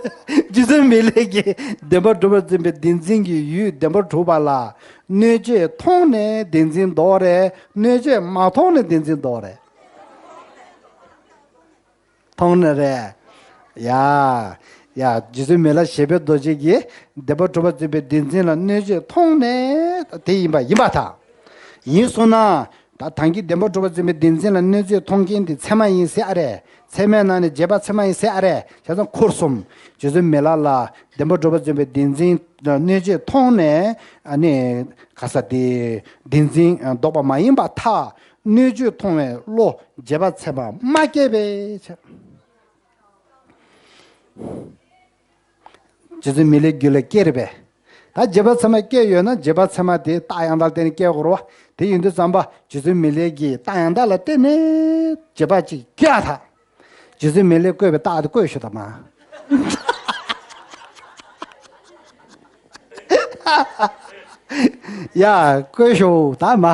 རྗེ་བཙུན་མི་ལས་ཀྱིས་བདེན་པར་གྲུབ་པར་འཛིན་པའི་བདེན་འཛིན་གྱི་ཡུལ་བདེན་པར་གྲུབ་པ་ལ་གནོད་བྱེད་མཐོང་ནས་བདེན་འཛིན་ལྡོག་རེད། གནོད་བྱེད་མ་མཐོང་ནས་བདེན་འཛིན་ལྡོག་རེད། མཐོང་ནས་རེད། ཡ། ཡ། རྗེ་བཙུན་མི་ལ་ཞེས་པའི་རྡོ་རྗེ་གིས་བདེན་པར་གྲུབ་པར་འཛིན་པའི་བདེན་འཛིན་ལ་གནོད་བྱེད་མཐོང་ནས་དེ་ཡིན་པ་ཡིན་པར་ཐལ། ཡིན་སོང་ན། ད་ད་གིན་བདེན་པར་གྲུབ་པར་འཛིན་པའི་བདེན་འཛིན་ལ་གནོད་བྱེད་མཐོང་མཁན་དེ་ཚད་མ་ཡིན་ཟེར་ཨ་རེད། ཚད་མའི་ནང་ནས་རྗེས་དཔག་ཚད་མ་ཡིན་ཟེར་ཨ་རེད། བྱས་ཙང་འཁོར་གསུམ། རྗེ་བཙུན་མི་ལ་ལ་བདེན་པར་གྲུབ་པར་འཛིན་པའི་བདེན་འཛིན་ལ་གནོད་བྱེད་མཐོང་ནས་ཨ་ནི་ག་ས་དེ་བདེན་འཛིན་ལྡོག་པ་མ་ཡིན་པར་ཐལ། གནོད་བྱེད་མཐོང་བའི་བློ་རྗེས་དཔག་ཚད་མ་མ་སྐྱེས་པའི་ཕྱིར། རྗེ་བཙུན་མི་ལའི་རྒྱུད་ལ་སྐྱེས་རེད་པས། ད་རྗེས་དཔག་ཚད་མ་སྐྱེས་ཡོད་ན་རྗེས་དཔག་ཚད་མ་དེ་རྟགས་ཡང་དག་ལ་བརྟེན་ནས་སྐྱེ་དགོས་རེད་བ། དེ་ཡིན་དུས་ཙམ་པ་རྗེ་བཙུན་མི་ལའི་གི་རྟགས་ཡང་དག་ལ་བརྟེན་ནས་རྗེས་དཔག་ཅིག་སྐྱེ་ཡ་ཐལ། རྗེ་བཙུན་མི་ལའི་བཀོད་པའི་རྟགས་དེ་བཀོད་ཤོག་ད་མ། ཡ། བཀོད་ཤོག་ད་མ།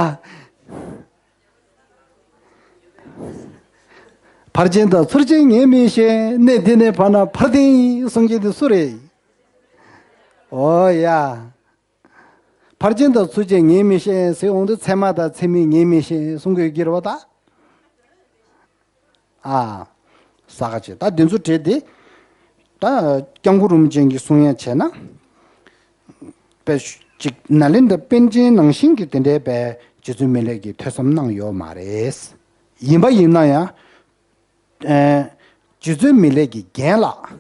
ཕར་ཕྱིན་དང་ཚུར་ཕྱིན་ངས་མི་ཤེས། གནས་འདི་ནས་ཕར་ན་ཕར་འདི་ཡིན་གསུང་མཁན་དེ་སུ་རེད། འོ་ཡ། ཕར་ཕྱིན་དང་ཚུར་ཕྱིན་ངས་མི་ཤེས་ཟེར་འོང་དུས་ཚད་མ་དང་ཚད་མིན་ངས་མི་ཤེས་གསུང་དགོས་ཀྱི་རེད་བ་ད། ཨ། ས་ག་ཅེ་ད་འདི་ཚོ་བྲིས་ཏེ། ད་སྐྱབས་མགོན་རིན་པོ་ཆེ་གིས་གསུང་ཡ་བྱས་ན། དཔེ་ཅིག་ནཱ་ལེནྡྲ་པཎ་ཆེན་ནང་བཞིན་གྱི་དེ་འདྲའི་དཔེ་རྗེ་བཙུན་མི་ལས་ཀྱིས་ཐོས་བསམ་གནང་ཡོད་མ་རེད། ཡིན་པ་ཡིན་ན་ཡང་། ཨེ། རྗེ་བཙུན་མི་ལས་ཀྱི་རྒན་ལགས།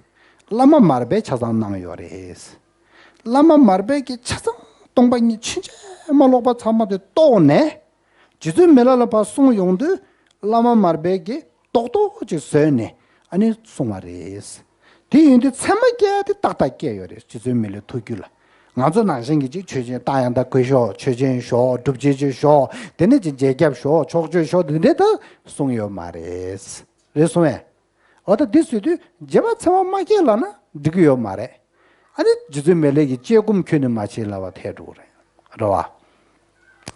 བླ་མ་མར་པས་ཆ་ཚང་གནང་ཡོད་རེད། བླ་མ་མར་པས་ཀྱི་ཆ་ཚང་སྟོང་པ་ཉིད་ཕྱིན་ཅི་མ་ལོག་པ་ཚང་མ་དེ་རྟོགས་ནས། རྗེ་བཙུན་མི་ལ་ལ་ཕར་གསུང་ཡོང་དུས་བླ་མ་མར་པས་ཀྱི་རྡོག་རྡོག་ཅིག་བཟོས་ནས་ཨ་ནི་གསུང་བ་རེད། དེ་ཡིན་དུས་ཚད་མ་སྐྱེ་དེ་ཏག་ཏག་སྐྱེ་ཡོད་རེད། རྗེ་བཙུན་མི་ལའི་ཐུགས་རྒྱུད་ལ། ང་ཚོ་ནང་བཞིན་གྱི་ཅིག་ཆོས་ཅན་རྟགས་ཡང་དག་དགོས་ཤོག་ཆོས་ཅན་ཞོག་སྒྲུབ་བྱེད་ཅན་ཞོག་དེ་ནས་ཅིག་རྗེས་ཁྱབ་ཞོག་ཕྱོགས་ཆོས་ཞོག་དེ་འདྲས་ད་གསུང་ཡོད་མ་རེད། རེད་སོང་ངས། འོ་ད་འདི་ཟེར་དུས་རྗེས་དཔག་ཚད་མ་མ་སྐྱེས་ལབ་ན་འགྲིག་གི་ཡོད་མ་རེད། ཨ་ནི་རྗེ་བཙུན་མི་ལས་ཀྱི་དཔྱད་སྒོམ་ཁྱོན་ནས་མ་བྱས་ལབ་པ་ཐལ་འགྲོ་གི་རེད། རེད་བ།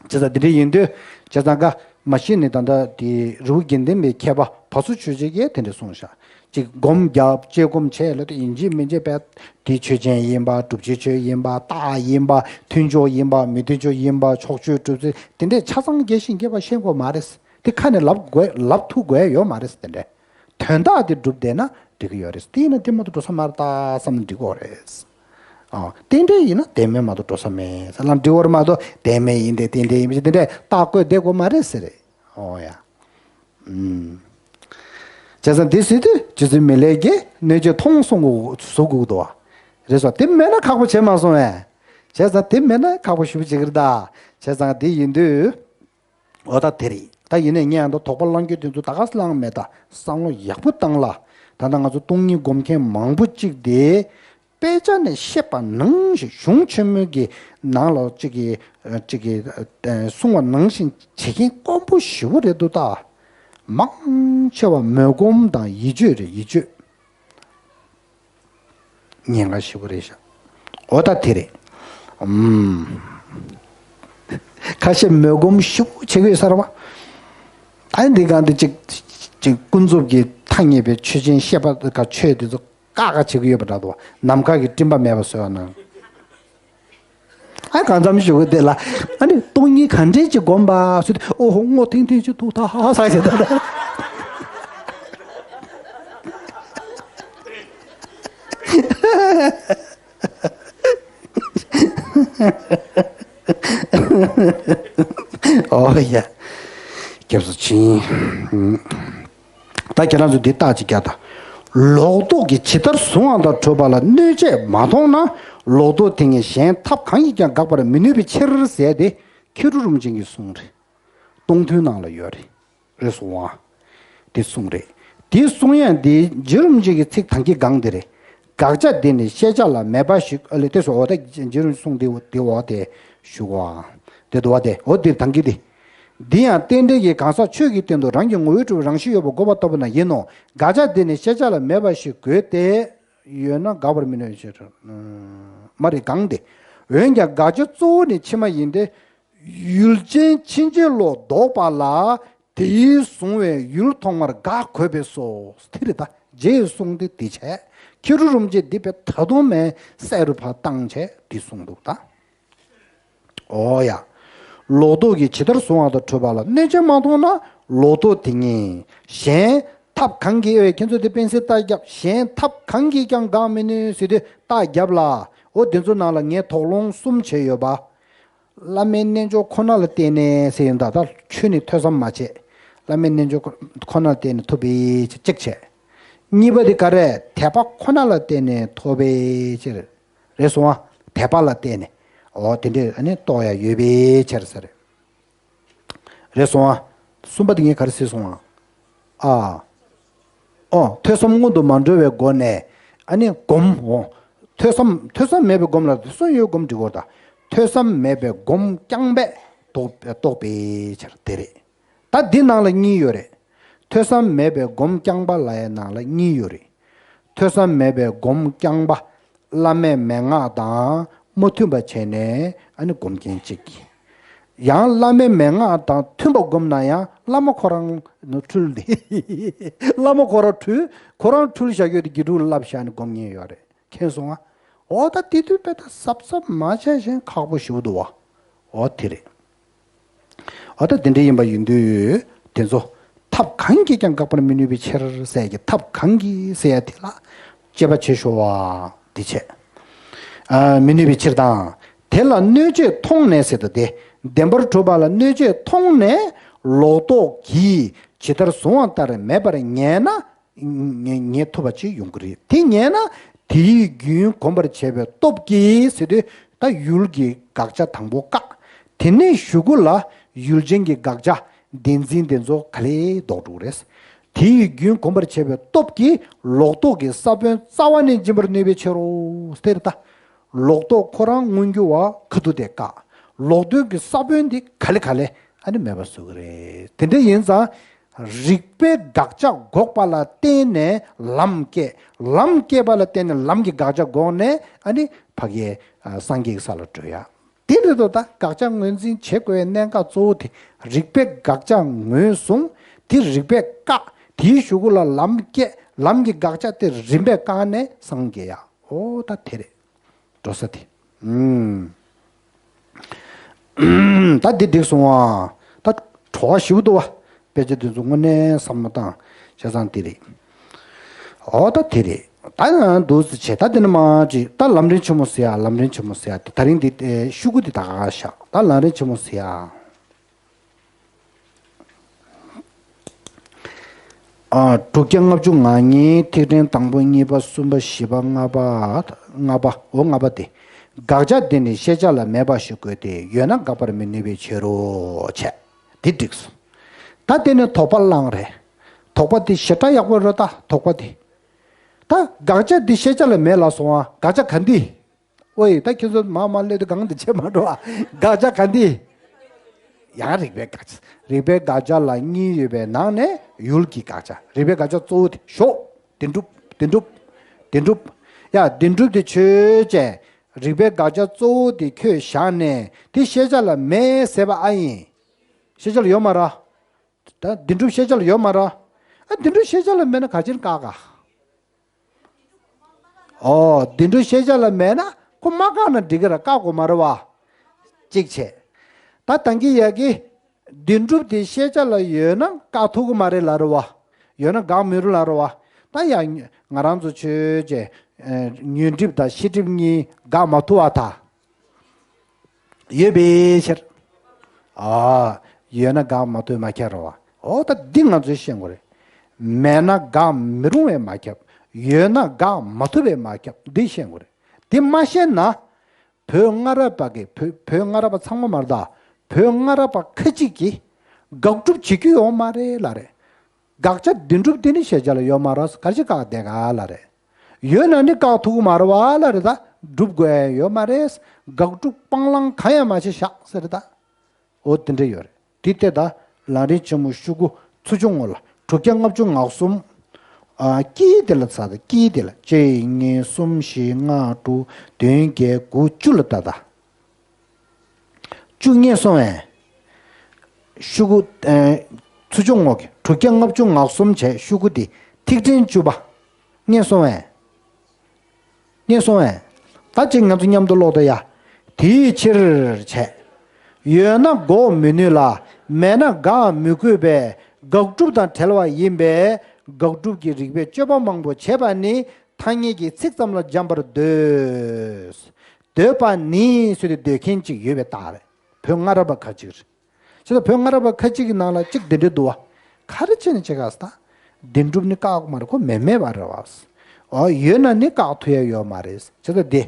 བྱས་ཙང་འདི་འདྲ་ཡིན་དུས་བྱས་ཙང་ཀ་མ་གཞི་ནས་ད་ལྟ་དེ་རི་བོ་དགེ་ལྡན་པའི་མཁས་པ་བ་སུ་ཆོས་རྗེ་གིས་དེ་འདྲ་གསུངས་ཤག་ཅིག་སྒོམ་རྒྱབ་དཔྱད་སྒོམ་བྱས་ལབ་དུས་ཡིན་གཅིག་མིན་གཅིག་བས་དེ་ཆོས་ཅན་ཡིན་པ་སྒྲུབ་བྱེད་ཆོས་ཡིན་པ་རྟགས་ཡིན་པ་མཐུན་ཕྱོགས་ཡིན་པ་མི་མཐུན་ཕྱོགས་ཡིན་པ་ཕྱོགས་ཆོས་གྲུབ་ཚུལ་དེ་འདྲས་ཆ་ཚང་རྒྱས་ཤིང་རྒྱས་པ་ཤེས་དགོས་མ་རེད། དེ་ཁ་ནས་ལབ་དགོས་ལབ་ཐུབ་དགོས་ཡོད་མ་རེད་དེ་འདྲས། དོན་དག་དེ་སྒྲུབ་བསྡད་ན་འགྲིག་གི་ཡོད་རེད། དེ་ཡིན་ན་དེ་མ་གཏོགས་འགྲོ་ས་མ་རེད་ད་བསམ་ནས་འགྲིག་གི་ཡོད་རེད། ཨ། རྟེན་འབྲེལ་ཡིན་ན་བདེན་མེད་མ་གཏོགས་འགྲོ་ས་མེད་ཟེར་ལབ་འགྲིག་གི་ཡོད་རེད་མ་གཏོགས་བདེན་མེད་ཡིན་ཏེ་རྟེན་འབྲེལ་ཡིན་པ་ཞིག་དེ་འདྲས་རྟགས་བཀོད་བསྡད་དགོས་མ་རེད་ཟེར་རེད། ཨོ་ཡ། ཨུམ། བྱས་ཙང་དེ་ཟེར་དུས་རྗེ་བཙུན་མི་ལས་ཀྱིས་གནོད་བྱེད་མཐོང་གསུང་དགོས་གསུང་དགོས་འདུག་བ། རེད་སོ། དེ་མེད་ན་ཁག་པོ་བྱས་མ་སོང་བས། བྱས་ཙང་དེ་མེད་ན་ཁག་པོ་ཞེ་པོ་ཅིག་རེད་ད། བྱས་ཙང་དེ་ཡིན་དུས། འོ་ད་དེ་རེད། ད་ཡིན་ནའི་ངས་ཨ་མདོ་དོགས་པ་བླང་རྒྱུ་དེ་ཚོ་ད་ག་སེ་བླངས་མེད་ད། བསམ་བློ་ཡག་པོ་བཏང་ལ། ད་ལྟ་ང་ཚོ་སྟོང་ཉིད་སྒོམ་མཁན་མང་པོ་གཅིག་དེ། དཔེ་ཆ་ནས་བཤད་པ་ནང་བཞིན་གཞུང་ཆེན་མོའི་གི་ནང་ལ་གཅིག་གི་གཅིག་གི་གསུང་བ་ནང་བཞིན་བྱེད་མཁན་དཀོན་པོ་ཞེ་པོ་རེད་འདུག་ད། མང་ཆེ་བ་མོས་སྒོམ་དང་ཡིད་དཔྱོད་རེད། ཡིད་དཔྱོད། ཉེན་ཁ་ཞེ་པོ་རེད་ཤག་འོ་ད་དེ་རེད། ཨུམ། ཁ་ཤས་མོས་སྒོམ་ཞེ་པོ་བྱེད་ཀྱི་ཡོད་ས་རེད་བ། ཨ་འདི་གང་འདི་ཅིག་ཅིག་ཀུན་རྫོབ་ཀྱི་ཐ་སྙད་པའི་ཆོས་ཅན་ཤེས་པ་ག་ཆོས་དེ་ཚོ་ཀག་ཀག་བྱེད་ཀྱི་ཡོད་པ་འདྲ་འདུག་ནམ་མཁའ་གི་སྤྲིན་པ་མེད་པ་བཟོས་པ་ནང་། ཨ་གང་འཚམ་ཞུ་གི་དེ་ལ། ཨ་ནི་སྟོང་ཉིད་ག་འདྲས་ཅིག་སྒོམ་པ་ཟེར་དུས་ཨོ་ཧོ་སྔོ་ཐིང་ཐིང་ཅིག་འདུག་ད་ཧ་ཧ་ཟེར་གྱི་འདུག་ད། ཨོ་ཡ། སྐྱབས་སུ་མཆི། ད་ཁྱེད་རང་ཚོ་འདི་རྟགས་ཅིག་རྒྱག་དང་། ལོག་རྟོག་གིས་ཇི་ལྟར་བཟུང་བ་དང་འཁྲུལ་པ་ལ་གནོད་བྱེད་མ་མཐོང་ན། ལོག་རྟོག་དེ་ཉིད་གཞན་ཐབས་གང་གིས་ཀྱང་དགག་པར་མི་ནུས་པའི་ཕྱིར་ཟེར་ཏེ། མཁས་གྲུབ་རིན་པོ་ཆེ་གི་གསུང་རེད། སྟོང་ཐུན་ནང་ལ་ཡོད་རེད། རེད་སོང་ཨ། དེ་གསུང་རེད། དེ་གསུང་ཡ་འདི་རྗེ་རིན་པོ་ཆེ་གི་ཚིག་དང་གི་གང་དེ་རེད། དགག་བྱ་དེ་ནི་ཤེས་བྱ་ལ་མེད་པ་ཞིག་ཨ་ལས་དེ་སོ་འོ་ད་རྗེ་རིན་པོ་ཆེ་གསུང་དེ་དེ་འོ་དེ་ཞུ་བ། དེ་དུ་བ་དེ་འོ་དེ་དང་གི་དེ། འདི་ཡང་རྟེན་འབྲེལ་གྱི་གང་ཟག་ཆོས་ཀྱི་སྟེང་དུ་རང་གི་ངོ་བོའི་སྤྲོས་པའི་རང་བཞིན་ཡོད་པར་འགོད་པ་ལྟ་བུ་ན་ཡིན་ནོ། དགག་བྱ་དེ་ནི་ཤེས་བྱ་ལ་མེད་པ་ཞིག་དགོས་ཏེ། ཡོད་ན་དགག་པར་མི་ནུས་ཞེས། མ་རེད་གང་དེ། འོན་ཀྱང་དགག་བྱ་གཙོ་བོ་ནི་ཕྱི་མ་ཡིན་ཏེ། ཡུལ་ཅན་ཕྱིན་ཅི་ལོག་ལྡོག་པ་ལ་དེས་བཟུང་བའི་ཡུལ་ཐོག་མར་དགག་དགོས་པས་སོ། དེ་རེད་ད། རྗེས་གསུང་དེ་དེ་བྱས། མཁས་གྲུབ་རིན་པོ་ཆེ་འདི་པའི་ད་དུང་མེད་གསལ་རུ་ཕར་བཏང་བྱས་འདི་གསུང་འདུག་ད། ཨོ་ཡ། ལོག་རྟོག་གིས་ཇི་ལྟར་བཟུང་བ་དང་འཁྲུལ་པ་ལ་གནོད་བྱེད་མ་མཐོང་ན། ལོག་རྟོག་དེ་ཉིད་གཞན་ཐབས་གང་གིས། ཁྱེད་ཚོ་དེ་སྤེན་སྲིད་ལྟ་རྒྱབ། གཞན་ཐབས་གང་གིས་ཀྱང་དགག་མི་ནུས་ཟེར་དུས་ལྟ་རྒྱབ་ལ། འོ་དེ་ཚོ་ནང་ལ་ངས་དོགས་སློང་གསུམ་བྱས་ཡོད་པ། བླ་མའི་རྣལ་འབྱོར་ཁོ་ན་ལ་བརྟེན་ནས་ཟེར་ཡོད་ད། ད་ཆོས་ནི་ཐོས་བསམ་མ་བྱས། བླ་མའི་རྣལ་འབྱོར་ཁོ་ན་ལ་བརྟེན་ནས་ཐོབ་པའི་ཕྱིར་གཅིག་བྱས། གཉིས་པ་དེ་ག་རེ། དད་པ་ཁོ་ན་ལ་བརྟེན་ནས་ཐོབ་པའི་ཕྱིར། རེད་སོང་ཨ། དད་པ་ལ་བརྟེན་ནས། འོ་དེ་འདྲས་ཨ་ནི་རྟོགས་ཡ་ཡོད་པའི་ཕྱིར་ཟེར། རེད་སོང་ཨ། གསུམ་པ་དེ་ངས་ག་རེ་ཟེར་སོང་ཨ། ཨ། ཨོ་ཐོས་བསམ་སྔོན་དུ་མ་འགྲོ་བའི་སྒོ་ནས་ཨ་ནི་སྒོམ། འོ་ཐོས་བསམ་ཐོས་བསམ་མེད་པའི་སྒོམ་ལ་ཐོས་བསམ་ཡོད་སྒོམ་འགྲིག་གོ་ད། ཐོས་བསམ་མེད་པའི་སྒོམ་རྐྱང་པས་རྟོགས་རྟོགས་པའི་ཕྱིར་དེ་རེད། ད་འདི་ནང་ལ་གཉིས་ཡོད་རེད། ཐོས་བསམ་མེད་པའི་སྒོམ་རྐྱང་པ་ལབ་ཡའི་ནང་ལ་གཉིས་ཡོད་རེད། ཐོས་བསམ་མེད་པའི་སྒོམ་རྐྱང་པ། བླ་མའི་མན་ངག་དང་མ་མཐུན་པ་བྱས་ནས་ཨ་ནི་སྒོམ་མཁན་གཅིག་ཡང་བླ་མའི་མན་ངག་དང་མཐུན་པ་སྒོམ་ན་ཡང་བླ་མ་ཁོ་རང་འཁྲུལ་ཏེ། བླ་མ་ཁོ་རང་འཁྲུལ། ཁོ་རང་འཁྲུལ་བཞག་ཡོད་དེ་དགེ་ཕྲུག་ལ་བསླབ་བཞག་ནས་སྒོམ་མཁན་ཡོད་རེད། མཁྱེན་སོང་ང་། འོ་ད་དེ་དུས་དཔེ་ད་གཟབ་གཟབ་མ་བྱས་ཤིང་ཁག་པོ་ཞེ་པོ་འདུག་བ། འོ་དེ་རེད། འོ་ད་དེ་འདྲ་ཡིན་པ་ཡིན་དུས་དེ་ཚོ་ཐབས་གང་གིས་ཀྱང་དགག་པར་མི་ནུས་པའི་ཕྱིར་ཟེར་གྱི་ཐབས་གང་གིས་ཟེར་ཡ་དེ་ལ་དཔྱད་པ་བྱེད་ཤོག་བ་དེ་བྱས། ཨ་མི་ནུས་པའི་ཕྱིར་དང་། དེ་ལ་གནོད་བྱེད་མཐོང་ནས་ཟེར་དུས་དེ། བདེན་པར་གྲུབ་པ་ལ་གནོད་བྱེད་མཐོང་ནས་ལོག་རྟོག་གིས་ཇི་ལྟར་བཟུང་བ་ལྟར་མེད་པར་ངེས་ན། ངེས་ངེས་ཐུབ་པ་ཅིག་ཡོང་གི་རེད། དེ་ངེས་ན་དེའི་རྒྱུན་གོམས་པར་བྱས་པའི་སྟོབས་ཀྱིས་ཟེར་དུས་ད་ཡུལ་གྱི་དགག་བྱ་དང་པོ་བཀག་དེ་ནས་གཞུག་གུ་ལ་ཡུལ་ཅན་གྱི་དགག་བྱ་བདེན་འཛིན་དེ་ཚོ་ག་ལེ་ལྡོག་འགྲོ་གི་རེད། དེའི་རྒྱུན་གོམས་པར་བྱས་པའི་སྟོབས་ཀྱིས་ལོག་རྟོག་གི་ས་བོན་རྩ་བ་ནས་འབྱིན་པར་ནུས་པའི་ཕྱིར་རོ། དེ་རེད་ད། ལོག་རྟོག་ཁོ་རང་མངོན་གྱུར་བ་ཁ་ཐུག་དེ་བཀག་ལོག་འདོད་ཀྱི་ས་བོན་དེ་ག་ལེ་ག་ལེ་ཨ་ནི་མེད་པ་བཟོ་གི་རེད། དེ་འདྲ་ཡིན་ཙང་། རིགས་པའི་དགག་བྱ་འགོག་པ་ལ་བརྟེན་ནས་ལམ་སྐྱེ། ལམ་སྐྱེས་པ་ལ་བརྟེན་ནས་ལམ་གྱི་དགག་བྱ་འགོག་ནས་ཨ་ནི་ཕ་གིའི་ཨ་སངས་རྒྱས་ཀྱི་ས་ལ་འགྲོ་ཡ། དེ་རེད་དོ། ད་དགག་བྱ་ངོས་འཛིན་བྱེད་དགོས་པའི་གནད་འགག་གཙོ་བོ་དེ་རིགས་པའི་དགག་བྱ་ངོས་བཟུང་། དེ་རིགས་པས་བཀག་དེའི་གཞུག་གུ་ལ་ལམ་སྐྱེ། ལམ་གྱི་དགག་བྱ་དེ་རིམ་པས་བཀག་ནས་སངས་རྒྱས་ཡ། ཨོ་ད་དེ་རེད། འགྲོ་ས་དེ། ཨུམ། ད་འདི་འགྲིག་སོང་ཨ། ད་བྲོ་བ་ཞིག་འདུག་བ། དཔེ་ཆ་དེ་ཚོ་དངོས་གནས་བསམ་བློ་བཏང་བྱས་ཙང་དེ་རེད། ཨོ་ད་དེ་རེད། ད་ཡང་འདུག་སེ་བྱས་ད་དེ་ནི་མ་ཅིག་ད་ལམ་རིམ་ཆེན་མོ་ཟེར་ཡ། ལམ་རིམ་ཆེན་མོ་ཟེར་ཡ་དེ་ད་རིང་འདི་ཤོག་གུ་འདི་ད་ག་བཞག་ད་ལམ་རིམ་ཆེན་མོ་ཟེར་ཡ། ཨ། དྲུག་བརྒྱ་ལྔ་བཅུ་ང་གཉིས། ཐིག་ཕྲེང་དང་པོ། གཉིས་པ། གསུམ་པ། བཞི་པ། ལྔ་པ། ལྔ་པ། འོ་ལྔ་པ་དེ། དགག་བྱ་དེ་ནི་ཤེས་བྱ་ལ་མེད་པ་ཞིག་དགོས་ཏེ། ཡོད་ན་དགག་པར་མི་ནུས་པའི་ཕྱིར་རོ། བྱས། དེ་འགྲིག་སོང་། ད་དེ་ནས་དོགས་པ་བསླངས་རེད། དོགས་པ་དེ་ཞེ་དྲག་ཡག་པོ་རེད་ད། དོགས་པ་དེ། ད་དགག་བྱ་དེ་ཤེས་བྱ་ལ་མེད་ལབ་སོང་ཨ། དགག་བྱ་ག་འདི། ཨོ་ཡེ། ད་ཁྱེད་ཚོ་མ་མ་སླེབས་དུས་གང་དུ་བྱེད་མ་འགྲོ་ཨ། དགག་བྱ་ག་འདི། ཡང་རིགས་པའི་དགག་བྱ། རིགས་པའི་དགག་བྱ་ལ་གཉིས་ཡོད་པའི་ནང་ནས་ཡུལ་གྱི་དགག་བྱ། རིགས་པའི་དགག་བྱ་གཙོ་བོ་དེ་ཞོག་བདེན་གྲུབ། བདེན་གྲུབ། བདེན་གྲུབ། ཡ་བདེན་གྲུབ་དེ་ཆོས་ཅན། རིགས་པའི་དགག་བྱ་གཙོ་བོ་དེ་ཁྱོད་བཞག་ནས་དེ་ཤེས་བྱ་ལ་མེད་ཟེར་བ་ཨ་ཡིན། ཤེས་བྱ་ལ་ཡོད་མ་རེད། ད་བདེན་གྲུབ་ཤེས་བྱ་ལ་ཡོད་མ་རེད། ཨ་བདེན་གྲུབ་ཤེས་བྱ་ལ་མེད་ན་ག་ཅིར་བཀག་ག་ཨོ། བདེན་གྲུབ་ཤེས་བྱ་ལ་མེད་ན་ཁོ་མ་བཀག་ན་འགྲིག་གི་ར། བཀག་དགོས་མ་རེད་བ། གཅིག་བྱས། ད་ད་གིན་ཡ་གི་བདེན་གྲུབ་དེ་ཤེས་བྱ་ལ་ཡོད་ན་བཀག་ཐུབ་ཀྱི་མ་རེད་ལབ་རེད་བ། ཡོད་ན་དགག་མི་རུང་ལབ་རེད་བ། ད་ཡ་ང་རང་ཚོ་ཆོས་ཅན། ཨ། ཉོན་སྒྲིབ་དང་ཤེས་སྒྲིབ་གཉིས་དགག་མ་ཐུབ་པ་ད། ཡོད་པའི་ཕྱིར། ཨ། ཡོད་ན་དགག་མ་ཐུབ་པས་མ་ཁྱབ་རེད་བ། འོ་ད་འདི་ང་ཚོས་ཤེས་དགོས་རེད། མེད་ན་དགག་མི་རུང་བས་མ་ཁྱབ། ཡོད་ན་དགག་མ་ཐུབ་པས་མ་ཁྱབ། འདི་ཤེས་དགོས་རེད། འདི་མ་ཤེས་ན། བོད་སྔ་རབས་པ་གི་བོད་བོད་སྔ་རབས་པ་ཚང་མ་མ་རེད་ད། བོད་སྔ་རབས་པ་ཁ་ཅིག་གིས་དགག་སྒྲུབ་བྱེད་རྒྱུ་ཡོད་མ་རེད་ལབ་རེད། དགག་བྱ་བདེན་གྲུབ་དེ་ནི་ཤེས་བྱ་ལ་ཡོད་མ་རེད། ག་རེ་བྱས་བཀག་བསྡད་ག་ལབ་རེད། ཡོད་ན་ནི་བཀག་ཐུབ་ཀྱི་མ་རེད་བ་ལབ་རེད་ད། སྒྲུབ་དགོས་ཡ་ཡོད་མ་རེད། དགག་སྒྲུབ་སྤང་བླང་གང་ཡང་མ་བྱས་བཞག་ཟེར་རེད་ད། འོ་དེ་འདྲ་ཡོད་རེད། དེ་ལྟས་ད་ལམ་རིམ་ཆེན་མོ་ཤོག་གུ་ཚོ་ཆུང་ངོ་ལ་དྲུག་བརྒྱ་ལྔ་བཅུ་ང་གསུམ། ཨ། དཀྱིལ་དེ་ལ་ཚར་ད་དཀྱིལ་དེ་ལ་གཅིག་གཉིས་གསུམ་བཞི་ལྔ་དྲུག་བདུན་བརྒྱད་དགུ་བཅུ་ལ་ལྟ་ད། བཅུ་རྙེད་སོང་བས། ཤོག་གུ། ཨེ། ཚོ་ཆུང་ངོ་གི་དྲུག་བརྒྱ་ལྔ་བཅུ་ང་གསུམ་བྱས་ཤོག་གུ་དེ་ཐིག་ཕྲེང་བཅུ་པ། རྙེད་སོང་བས། རྙེད་སོང་བས། ད་ཅིག་ང་ཚོ་མཉམ་དུ་ཀློག་ད་ཡ། དེའི་ཕྱིར་བྱས། ཡོད་ན་འགོག་མི་ནུས་ལ། མེད་ན་དགག་མི་དགོས་པས། དགག་སྒྲུབ་དང་བྲལ་བ་ཡིན་པས། དགག་སྒྲུབ་ཀྱི་རིགས་པས་དཔྱོད་པ་མང་པོ་བྱས་པ་ནི་ཐ་སྙད་ཀྱི་ཚིག་ཙམ་ལ་འབྱམས་པར་འདོད། འདོད་པ་ནི་ཟེར་ཏེ་འདོད་མཁན་ཅིག་ཡོད་པའི་རྟགས་རེད། བོད་སྔ་རབས་པ་ཁ་ཅིག་རེད། བྱས་ཙང་བོད་སྔ་རབས་པ་ཁ་ཅིག་གི་ནང་ལ་གཅིག་འདི་འདྲ་འདུག་བ། ག་རེ་བྱས་ནས་བྱེད་ག་ཟེར་ན། བདེན་གྲུབ་ནི་བཀག་མ་རེད། ཁོ་མེད་མེད་པ་རེད་བ། འོ་ཡོད་ན་ནི་བཀག་ཐུབ་ཡ་ཡོད་མ་རེད། བྱས་ཙང་འདི།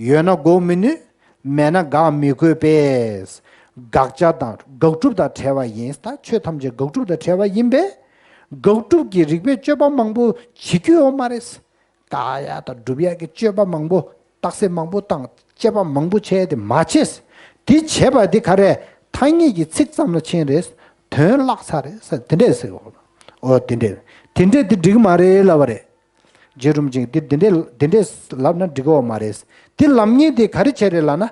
ཡོད་ན་འགོག་མི་ནུས། མེད་ན་དགག་མི་དགོས་པས། དགག་བྱ་དང་དགག་སྒྲུབ་དང་བྲལ་བ་ཡིན། ད་ཆོས་ཐམས་ཅད་དགག་སྒྲུབ་དང་བྲལ་བ་ཡིན་པས། དགག་སྒྲུབ་ཀྱི་རིགས་པས་དཔྱོད་པ་མང་པོ་བྱེད་རྒྱུ་ཡོད་མ་རེད། བཀག་ཡ་དང་སྒྲུབ་ཡ་གི་སྤྱོད་པ་མང་པོ། རྟགས་གསལ་མང་པོ་བཏང་། དཔྱད་པ་མང་པོ་བྱས་ཏེ་མ་བྱས། དེ་བྱས་པ་དེ་ག་རེ། ཐ་སྙད་ཀྱི་ཚིག་ཙམ་ལ་ཕྱིན་རེད། དོན་བརླག་ཚར་རེད་ཟེར་དེ་འདྲས་ཟེར་གོ། འོ་དེ་འདྲས། དེ་འདྲས་དེ་འགྲིག་མ་རེད་ལབ་པ་རེད། རྗེ་རིན་པོ་ཆེས་དེ་དེ་འདྲས་དེ་འདྲས་ལབ་ན་འགྲིག་གི་ཡོད་མ་རེད། དེ་ལབ་མཁན་དེ་ག་རེ་བྱས་རེད་ལབ་ན།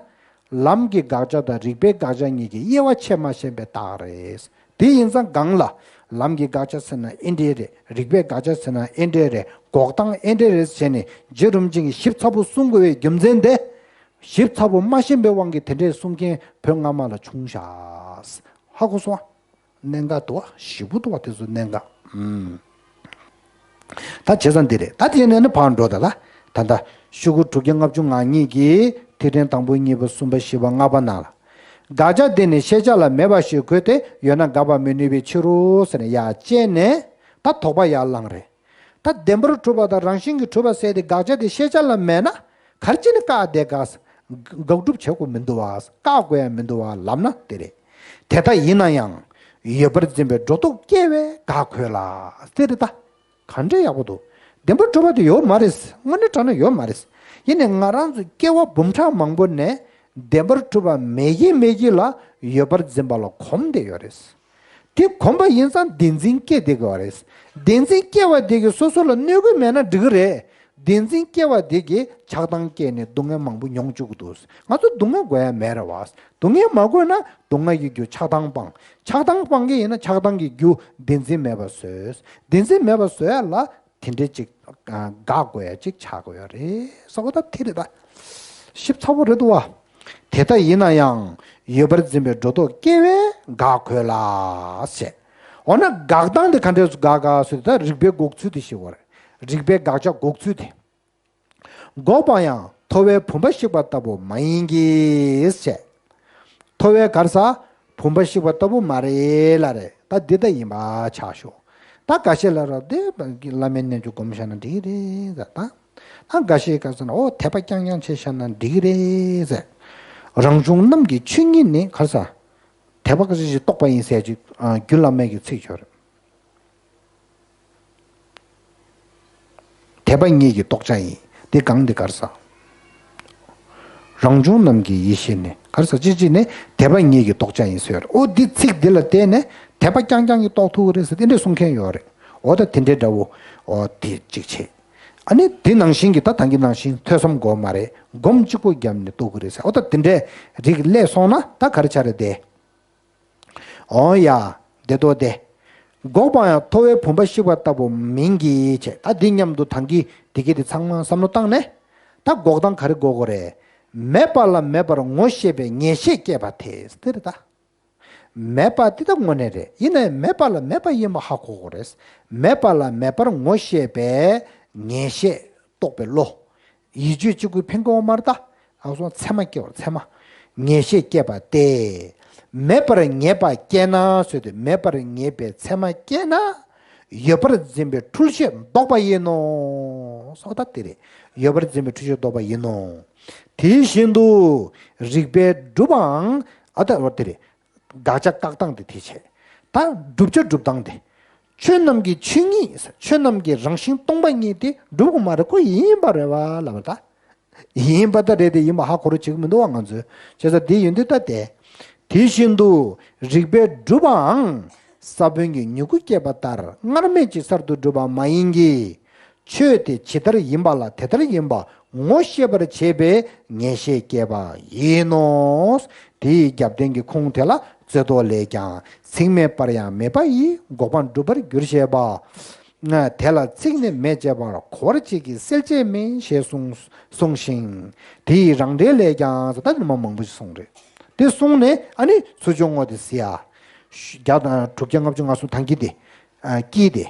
ལམ་གྱི་དགག་བྱ་དང་རིགས་པའི་དགག་བྱ་གཉིས་ཀྱི་དབྱེ་བ་ཕྱེ་མ་ཤེས་པའི་རྟགས་རེད། དེ་ཡིན་ཙང་གང་ལ། ལམ་གྱི་དགག་བྱ་ཟེར་ན་ཨེ་འདྲས་རེད། རིགས་པའི་དགག་བྱ་ཟེར་ན་ཨེ་འདྲས་རེད། འགོག་སྟངས་ཨེ་འདྲས་རེད་ཟེར་ནས་རྗེ་རིན་པོ་ཆེས་ཞིབ་ཚགས་པོ་གསུང་དགོས་པའི་རྒྱུ་མཚན་དེ། ཞིབ་ཚགས་པོ་མ་ཤེས་པའི་དབང་གིས་དེ་འདྲས་གསུང་མཁན་བོད་སྔ་མ་ལ་བྱུང་ཤག། ཧ་གོ་སོང་ཨ། གནད་འགག་འདུག་བ། ཞེ་པོ་འདུག་བ་དེ་ཚོ་གནད་འགག། ཨུམ། ད་བྱས་ཙང་འདི་རེད། ད་དེ་ནས་ནི་ཕར་འགྲོ་ད་ལ། ད་ལྟ་ཤོག་གུ་དྲུག་བརྒྱ་ལྔ་བཅུ་ང་གཉིས་ཀྱི་ཐིག་ཕྲེང་དང་པོ་གཉིས་པ་གསུམ་པ་བཞི་པ་ལྔ་པ་ནང་ལ། དགག་བྱ་དེ་ནི་ཤེས་བྱ་ལ་མེད་པ་ཞིག་དགོས་ཏེ། ཡོད་ན་དགག་པར་མི་ནུས་པའི་ཕྱིར་རོ་ཟེར་ནས་ཡར་བཅད་ནས། ད་དོགས་པ་ཡར་བསླངས་རེད། ད་བདེན་པར་གྲུབ་པ་དང་རང་བཞིན་གྱིས་གྲུབ་པ་ཟེར་ཏེ་དགག་བྱ་དེ་ཤེས་བྱ་ལ་མེད་ན། ག་རེ་བྱས་ནས་བཀག་བསྡད་ག། དགག་སྒྲུབ་བྱེད་དགོས་མི་འདུག་བ། བཀག་དགོས་ཡ་མི་འདུག་བ་ལབ་ན་དེ་རེད། དེ་ལྟ་ཡིན་ན་ཡང་། ཡོད་པར་འཛིན་པའི་སྒྲོ་འདོགས་སྐྱེ་བས་དགག་དགོས་ལ། དེ་རེད་ད། ག་འདྲས་ཡག་པོ་འདུག། བདེན་པར་གྲུབ་པ་དེ་ཡོད་མ་རེད། དངོས་གནས་དྲང་གནས་ཡོད་མ་རེད། ཡིན་ནའི་ང་རང་ཚོ་སྐྱེ་བ་འབུམ་ཕྲག་མང་པོ་ནས་བདེན་པར་གྲུབ་པ་མེད་ཀྱི་མེད་ཀྱི་ལ་ཡོད་པར་འཛིན་པ་ལ་གོམས་བསྡད་ཡོད་རེད། དེ་གོམས་པ་ཡིན་ཙང་བདེན་འཛིན་སྐྱེ་བསྡད་ཀྱི་ཡོད་རེད། བདེན་འཛིན་སྐྱེ་བ་དེ་གིས་སོ་སོ་ལ་གནོད་ཀྱི་མེད་ན་འགྲིག་གི་རེད། བདེན་འཛིན་སྐྱེ་བ་དེ་གིས་ཆགས་སྡང་སྐྱེས་ནས་སྡུག་བསྔལ་མང་པོ་མྱོང་བཅུག་གི་འདུག། ང་ཚོ་སྡུག་བསྔལ་དགོས་ཡ་མེད་རེད་བ། སྡུག་བསྔལ་མ་དགོས་ན་སྡུག་བསྔལ་གྱི་རྒྱུ་ཆགས་སྡང་སྤང་། ཆགས་སྡང་སྤང་གི་ཡིན་ན་ཆགས་སྡང་གི་རྒྱུ་བདེན་འཛིན་མེད་པ་བཟོས། བདེན་འཛིན་མེད་པ་བཟོ་ཡ་ལ་དེ་འདྲའི་ཅིག་དགག་དགོས་ཡ་ཅིག་ཆགས་དགོས་ཡ་རེད་ཟེར་བ་ད་དེ་རེད་ད། ཞིབ་ཚགས་པོ་རེད་འདུག་བ། དེ་ལྟ་ཡིན་ན་ཡང་ཡོད་པར་འཛིན་པའི་སྒྲོ་འདོགས་སྐྱེ་བས་དགག་དགོས་ལ་ཟེར། འོ་ན་དགག་སྟངས་དེ་ག་འདྲས་སུ་དགག་ག་ཟེར་ད་རིགས་པས་འགོག་ཚུལ་དེ་ཤེས་དགོས་རེད། རིགས་པའི་དགག་བྱ་འགོག་ཚུལ་དེ། འགོག་པ་ཡང་ཐོ་བས་བུམ་པ་བཤིག་པ་ལྟ་བུ་མ་ཡིན་གྱི་ཟེར། ཐོ་བས་ག་རེ་ཟེར། བུམ་པ་བཤིག་པ་ལྟ་བུ་མ་རེད་ལབ་རེད། ད་འདི་ལྟ་ཡིན་པ་ཆགས་ཤོག། ད་འགའ་ཤས་ལ་ར་དེ་བླ་མའི་རྣལ་འབྱོར་སྒོམ་བཞག་ན་འགྲིག་གི་རེད་ཟེར། ད་ད་འགའ་ཤས་ག་རེ་ཟེར་ན། འོ་དད་པ་རྐྱང་རྐྱང་བྱས་བཞག་ན་འགྲིག་གི་རེད་ཟེར། རང་བྱུང་རྣམས་ཀྱི་ཆོས་ཉིད་ནི་ག་རེ་ཟེར། དད་པ་ག་རེ་ཞིག་རྟོགས་པ་ཡིན་ཟེར་ཅིག་རྒྱུད་བླ་མའི་གི་ཚིག་ཡོད་རེད། དད་པ་ཉིད་ཀྱི་རྟོགས་བྱ་ཡིན། དེ་གང་དེ་ག་རེ་ཟེར། རང་བྱུང་རྣམས་ཀྱི་ཡེ་ཤེས་ནི་ག་རེ་ཟེར། ཅི་ཅི་ནི་དད་པ་ཉིད་ཀྱི་རྟོགས་བྱ་ཡིན་ཟེར་ཡོད་རེད། ཨོ་འདི་ཚིག་འདི་ལ་བརྟེན་ནས་དད་པ་རྐྱང་རྐྱང་གིས་རྟོགས་ཐུབ་ཀྱི་རེད་ཟེར་དེ་འདྲས་གསུང་མཁན་ཡོད་རེད། འོ་ད་དེ་འདྲའི་འདྲ་བོ། ཨོ་དེ་གཅིག་བྱས། ཨ་ནི་དེ་ནང་བཞིན་གྱི་ད་ད་གིན་ནང་བཞིན་ཐོས་བསམ་དགོས་མ་རེད། སྒོམ་གཅིག་པོ་བརྒྱབ་ནས་རྟོགས་ཀྱི་རེད་ཟེར། ཨོ་ད་དེ་འདྲའི་རིགས་སླེབས་སོང་ན་ད་ག་རེ་ཆགས་རེད་དེ། འོ་ཡ། བདེ་ཏོག་སྟེ། འགོག་པ་ཡང་ཐོ་བས་བུམ་པ་བཤིག་པ་ལྟ་བུ་མིན་གྱི་བྱས། ད་འདི་མཉམ་དུ་ད་གིན་འདི་གི་དེ་ཚང་མ་བསམ་བློ་བཏང་ནས། ད་འགོག་སྟངས་ག་རེ་འགོག་དགོས་རེད། མེད་པ་ལ་མེད་པར་ངོ་ཤེས་པའི་ངེས་ཤེས་སྐྱེས་པ་དེ་དེ་རེད་ད། མེད་པ་དེ་ད་དངོས་གནས་རེད། ཡིན་ནའི་མེད་པ་ལ་མེད་པ་ཡིན་པ་ཧ་གོ་དགོས་རེད། མེད་པ་ལ་མེད་པར་ངོ་ཤེས་པའི་ངེས་ཤེས་རྟོགས་པའི་བློ། ཡིད་དཔྱོད་གཅིག་པུས་ཕན་གྱི་ཡོད་མ་རེད་ད། ཨ་སོང་ཚད་མ་སྐྱེ་བར་ཚད་མ། ངེས་ཤེས་སྐྱེས་པ་སྟེ། མེད་པར་ངེས་པ་སྐྱེས་ན་ཟེར་དུས་མེད་པར་ངེས་པའི་མཚན་མ་སྐྱེས་ན། ཡོད་པར་འཛིན་པའི་འཁྲུལ་ཤེས་ལྡོག་པ་ཡིན་ནོ། སོགས་ད་དེ་རེད། ཡོད་པར་འཛིན་པའི་འཁྲུལ་ཤེས་ལྡོག་པ་ཡིན་ནོ། དེ་བཞིན་དུ་རིགས་པས་སྒྲུབ་པའང་ཨ་ད་རོ་དེ་རེད། དགག་བྱ་བཀག་སྟངས་དེ་དེ་བྱས། ད་བསྒྲུབ་བྱ་སྒྲུབ་སྟངས་དེ། ཆོས་རྣམས་ཀྱི་ཆོས་ཉིད། ཆོས་རྣམས་ཀྱི་རང་བཞིན་སྟོང་པ་ཉིད་དེ་སྒྲུབ་དགོས་མ་རེད། ཁོ་ཡིན་པ་རེད་བ་ལབ་པ་ད། ཡིན་པ་ད་རེད་དེ་ཡིན་པ་ཧ་གོ་རོགས་བྱེད་ཀྱི་མི་འདུག་བ་ང་ཚོས། བྱས་ཙང་དེ་ཡོན་ཏན་ད་དེ། དེ་བཞིན་དུ་རིགས་པས་སྒྲུབ་པའང་ས་བོན་གྱི་མྱུ་གུ་སྐྱེས་པ་ལྟར་སྔར་མེད་ཀྱི་གསར་དུ་གྲུབ་པ་མ་ཡིན་གྱི། ཆོས་དེ་ཇི་ལྟར་ཡིན་པ་ལ་དེ་ལྟར་ཡིན་པ་ངོ་ཤེས་པར་བྱེད་པའི་ངེས་ཤེས་སྐྱེས་པ་ཡིན་ནོ། དེའི་རྒྱབ་རྟེན་གྱི་ཁུངས་དེ་ལ་རྩོད་ཟློག་ལས་ཀྱང་ཚིག་མེད་པར་ཡང་མེད་པ་ཡི་འགོག་པ་འགྲུབ་པར་འགྱུར་ཞེས་པ། དེ་ལ་ཚིག་ནི་མེད་ཅེས་པར་གོ་བར་བྱེད་ཀྱི་སེལ་བྱེད་མིན་ཞེས་གསུངས་གསུངས་ཤིང་། དེ་ཡི་རང་འགྲེལ་ལས་ཀྱང་ད་ནི་མ་མང་པོ་ཞིག་གསུངས་རེད། དེ་གསུངས་ནས་ཨ་ནི་ཚུར་ཕྱོགས་ངོ་དེ་ཟེར་ཡ། བརྒྱ་དང་དྲུག་བརྒྱ་ལྔ་བཅུ་ང་གསུམ་ཐང་གི་དེ། ཨ་ཀྱིས་ཏེ།